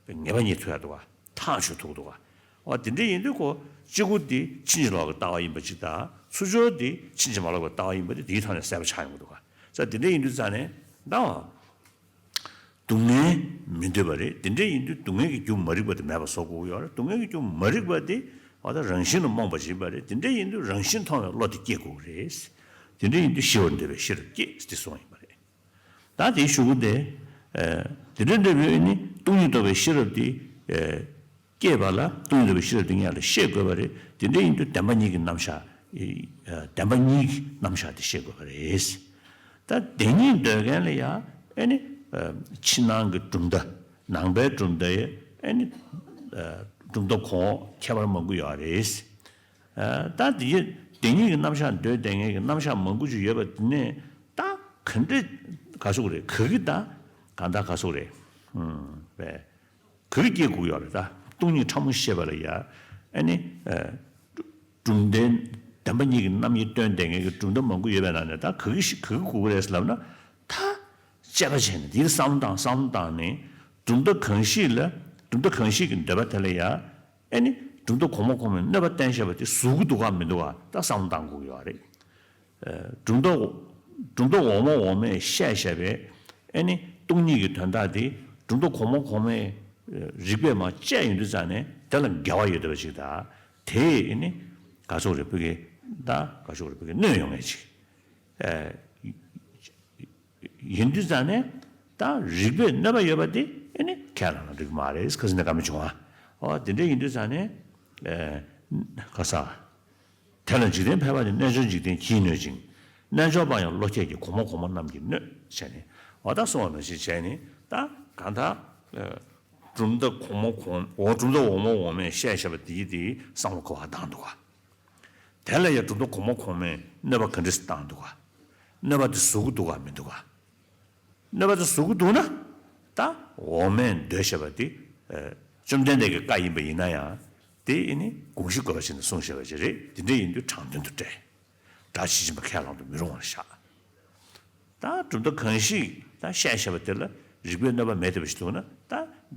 ངེས་པ་རྙེད་ཐུབ་ཡ་འདུག་བ། ཐག་ཆོད་ཐུབ་འདུག་ག་འོ་དེ་འདྲ་ཡིན་དུས་ཁོ་གཅིག་པུ་དེ་ཕྱིན་ཅི་ལོག་གི་ལྟ་བ་ཡིན་པ་ཅིག་དང་ཚུར་སྦྱོར་དེ་ཕྱིན་ཅི་མ་ལོག་པའི་ལྟ་བ་ཡིན་པ་དེ་དེའི་ཐོག་ནས་གསལ་པོ་ཆགས་ཡོང་གི་འདུག་ག་ས་དེ་འདྲ་ཡིན་དུས་ཙང་ནས་ད་སྡུག་བསྔལ་མི་འདོད་པ་རེད། དེ་འདྲ་ཡིན་དུས་སྡུག་བསྔལ་གྱི་རྒྱུ་མ་རིག་པ་དེ་མེད་པ་བཟོ་དགོས་ཀྱི་ཡོད་རེད། སྡུག་བསྔལ་གྱི་རྒྱུ་མ་རིག་པ་དེ་འོ་ད་རང་བཞིན་ལ་རྨོངས་པ་ཞིག་ཡིན་པ་རེད། དེ་འདྲ་ཡིན་དུས་རང་བཞིན་མཐོང་བའི་བློ་དེ་སྐྱེ་དགོས་ཀྱི་རེད། དེ་འདྲ་ཡིན་དུས་ཞི་བར་འདོད་པའི་ཤེས་རབ་སྐྱེས་ཟེར་གསུངས་ཡིན་པ་རེད། ད་དེའི་གཞུག་གུ་དེ། དེ་འདྲ་འདྲ་བའི་ནི་སྟོང་ཉིད་རྟོགས་པའི་ཤེས་རབ་དེ། སྐྱེས་པ་ལ་སྟོང་ཉིད་རྟོགས་པའི་ཤེས་རབ་དེ་སྔོན་ལ་ཤེས་དགོས་པ་རེད། དེ་འདྲ་ཡིན་དུས་བདེན་པ་གཉིས་ཀྱི་རྣམ་གཞག་བདེན་པ་གཉིས་ཀྱི་རྣམ་གཞག་དེ་ཤེས་དགོས་པ་རེད། ད་བདེན་གཉིས་འདོད་མཁན་ལ་ཡང་ཨེ་ནི། ཕྱི་ནང་གི་གྲུབ་མཐའ། ནང་པའི་གྲུབ་མཐའ་ཡི་ཨེ་ནི། གྲུབ་མཐའ་གོང་འོག་ཁྱད་པར་མང་པོ་ཡོད་རེད། ད་དེ་བདེན་གཉིས་ཀྱི་རྣམ་གཞག་འདོད་བསྡད་མཁན་གྱི་རྣམ་གཞག་མང་པོ་ཅིག་ཡོད་པ་དེ་ནས་ད་ག་འདྲ་ག་ཟེར་དགོས་རེད། ག་གི་ད་གང་ལྟར་ག་ཟེར་དགོས་རེད། བས་ག་གི་སྐྱེ་དགོས་ཡོད་རེད། ད་སྟོང་ཉིད་ཕྲ་མོ་ཤེས་པ་ལ་ཡ་ཨ་ནི་གྲུབ་མཐའི་བདེན་པ་གཉིས་ཀྱི་རྣམ་དབྱེ་སྟོན་བསྡད་མཁན་གྱི་གྲུབ་མཐའ་མང་པོ་ཡོད་པའི་ནང་ནས་ད་ག་གི་ཞིག་ག་གི་དགོས་ཀྱི་རེད་ཟེར་ལབ་ན། ད་དཔྱད་པ་བྱས་ནས་དེའི་བསམ་བློ་བཏང་བསམ་བློ་བཏང་ནས་གྲུབ་མཐའ་གང་ཞིག་ལ་གྲུབ་མཐའ་གང་ཞིག་གི་འདོད་པ་དེ་ལ་ཡ་ཨ་ནི་གྲུབ་མཐའ་གོང་མ་གོང་མའི་གནོད་པ་བསྟན་བཞག་པ་དེ་ཟུག་གི་འདུག་ག་མི་འདུག་ག་ད་བསམ་བློ་བཏང་དགོས་ཀྱི་ཡོད་རེད། གྲུབ་མཐའ་གྲུབ་མཐའ་འོག་མ་འོག་མས་བཤད་བཞག་པའི་ཨེ་ནི་སྟོང་ཉིད་ཀྱི་དོན་དག་དེ་གྲུབ་མཐའ་གོང་མ་གོང་མའི་རིགས་པས་མར་དཔྱད་ཡོང་དུས་ཙང་ནས་དེ་ལ་འགལ་བ་ཡོད་བསྡད་པ་ཅིག་དང་། དེ་ཨེ་ནི་ག་ཟེར་དགོས་རེད། བོད་ཀྱི་ ད་ག་ཤོག་རེ་བོད་ཀྱི་གནོད་ཡོང་ངེས་ཅིག་ཡིན་དུས་ཙང་ནས་ད་རིག་པས་གནོད་པ་ཡོད་པ་དེ་ཨེ་ནི་ཁས་བླངས་ན་འགྲིག་གི་མ་རེད། ཁ་སང་ནས་བཀའ་མོལ་བྱུང་ཨ། འོ་དེ་འདྲ་ཡིན་དུས་ཙང་ནས་ཨེ་ག་ས། དེ་ལ་འཇིག་རྟེན་ཕལ་པ་ནི། རྣལ་འབྱོར་འཇིག་རྟེན་གྱིས་གནོད་ཅིང་། རྣལ་འབྱོར་པ་ཡང་བློ་ཁྱད་ཀྱིས། གོང་མ་གོང་མ་རྣམས་ཀྱིས་གནོད་བྱས་ནས། འོ་ད་གསུངས་པ་ནང་བཞིན་བྱས་ནས་ད་གང་ལྟར་གྲུབ་མཐའ་གོང་མ་གོང་འོ་གྲུབ་མཐའ་འོག་མ་འོག་མས་བཤད་བཞག་པ་དེ་ཡིས་དེ་གསང་བ་ག་བ་བཏང་འདུག་ག་དེ་ལ་ཡང་གྲུབ་མཐའ་གོང་མ་གོང་མས་གནོད་པ་ག་འདྲས་བཏང་འདུག་ག་གནོད་པ་དེ་བཟོ་གི་འདུག་ག་མི་འདུག་ག་གནོད་པ་དེ་བཟོ་གི་འདུག་ན། ད་འོག་མས་འདོད་བྱས་པ་དེ་བཅོམ་ལྡན་འདས་ཀྱི་བཀའ་ཡིན་པ་ཡིན་ན་ཡང་། དེ་ཨེ་ནི་དགོངས་གཞི་འགོད་པ་བྱས་ནས་གསུངས་བཞག་པ་ཅིག་རེད། དེ་འདྲ་ཡིན་དུས་དྲང་དོན་དུ་བཀྲལ། སྒྲ་ཇི་བཞིན་པ་ཁས་བླང་དུ་མི་རུང་བར་བཞག་ད་གྲུབ་མཐའ་གང་ཞིག་ད་བཤད་བཞག་པ་དེ་ལ་རིགས་པས་གནོད་པ་མེད་བསྡད་པ་ཞིག་འདུག་ན། ད་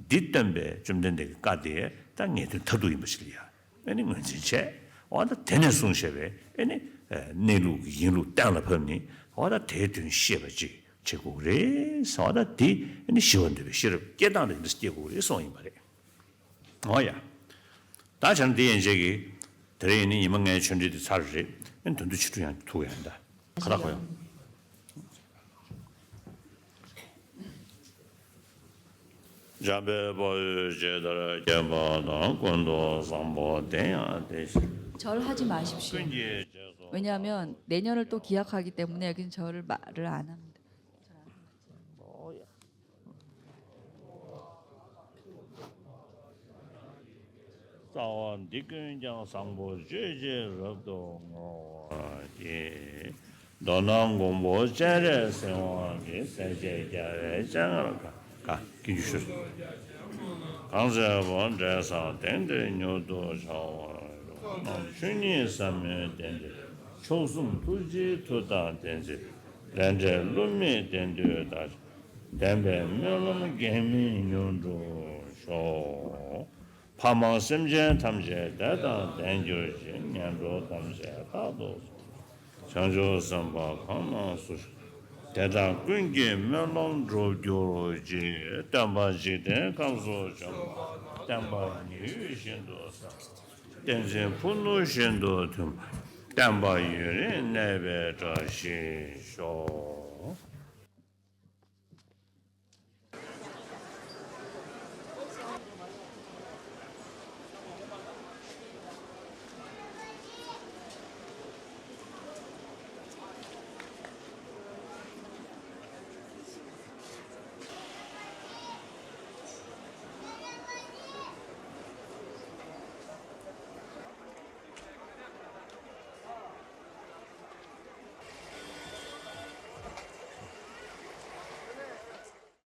འདི་སྟོན་པའི་བཅོམ་ལྡན་འདས་ཀྱི་བཀའ་དེ་ད་ངེས་དོན་མཐར་ཐུག་ཡིན་པ་ཞིག་ལ་ཡ་ཨེ་ནི་ངོས་འཛིན་བྱས། འོ་ད་དེ་ནས་གསུངས་བཞག་པའི་ཨེ་ནི་གནས་ལུགས་ཀྱི་ཡིན་ལུགས་གཏན་ལ་ཕབ་ནས། འོ་ད་དེའི་དོན་ཤེས་པ་ཅིག་བྱེད་དགོས་རེད་ཟེར་བ་ད་དེ་ནི་ཞི་བ་འདོད་པའི་ཤེས་རབ་སྐྱེ་སྟངས་དེ་འདྲ་སྐྱེ་དགོས་རེད་གསུངས་ཡིན་པ་རེད། འོ་ཡ། ད་བྱས་ན་དེ་ཡན་ཆད་ཀྱིས་དེ་རིང་ཡིན་ནི་ཉི་མ་ལྔའི་ཆོས་འབྲེལ་དེ་ཚར་རེད། ཨེ་དོན་དུ་ཕྱི་དྲོ་ཡང་ཐུག་ཡང་ད་ཁ་ད་གོ་ཡང་། འཇམ་དཔལ་དཔའ་བོས་ཇི་ལྟར་མཁྱེན་པ་དང་། ཀུན་ཏུ་བཟང་པོ་དེ་ཡང་དེ་བཞིན་ཀུན་གྱི་རྗེས་སུ། 절 하지 마십시오. 왜냐하면 내년을 또 기약하기 때문에 여기는 절을 말을 안 합니다. རྩ་བ་འདི་ཀུན་ཀྱང་བཟང་པོ་སྤྱོད་ཕྱིར་རབ་ཏུ་བསྔོ་བར་བགྱི། མདོར་ན་མགོན་པོ་སྤྱན་རས་གཟིགས་དབང་གི་སྲས་བཅས་རྒྱལ་བའི་སྤྱན་སྔར་ག་ག་གི་རྒྱུད་ཞུ། གང་ཚེ་བོ་འབྲས་བཟང་དེང་འདིར་མྱུར་དུ་འཆར་བར་ཤོག །རྣམས་ཆོས་ཉིད་ཟབ་མོའི་གདན་འདིར། མཆོག་གསུམ་ཐུགས་རྗེའི་མཐུ་དང་ལྡན་ཚེ། ལས་འབྲས་བསླུ་མེད་བདེ་འདོད་ལྟར། བདེན་པའི་སྨོན་ལམ་གེགས་མེད་མྱུར་འགྲུབ་ཤོག །ཕ་མ་སེམས་ཅན་ཐམས་ཅད་བདེ་དང་ལྡན་གྱུར་ཅིག །ངན་འགྲོ་ཐམས་ཅད་རྟག་ཏུ་བྱང་ཆུབ་སེམས་དཔའ་གང་རྣམས་སུ། དེ་དག་ཀུན་གྱི་སྨོན་ལམ་འགྲུབ་གྱུར་ཅིག །སྟོན་པ་འཇིག་རྟེན་ཁམས་སུ་བྱོན་པ། བསྟན་པ་ཉི་འོད་བཞིན་དུ་གསལ། བསྟན་འཛིན་ཕུ་ནུ་བཞིན་དུ་མཐུན་པ། བསྟན་པ་ཡུན་རིང་གནས་པའི་བཀྲ་ཤིས་ཤོག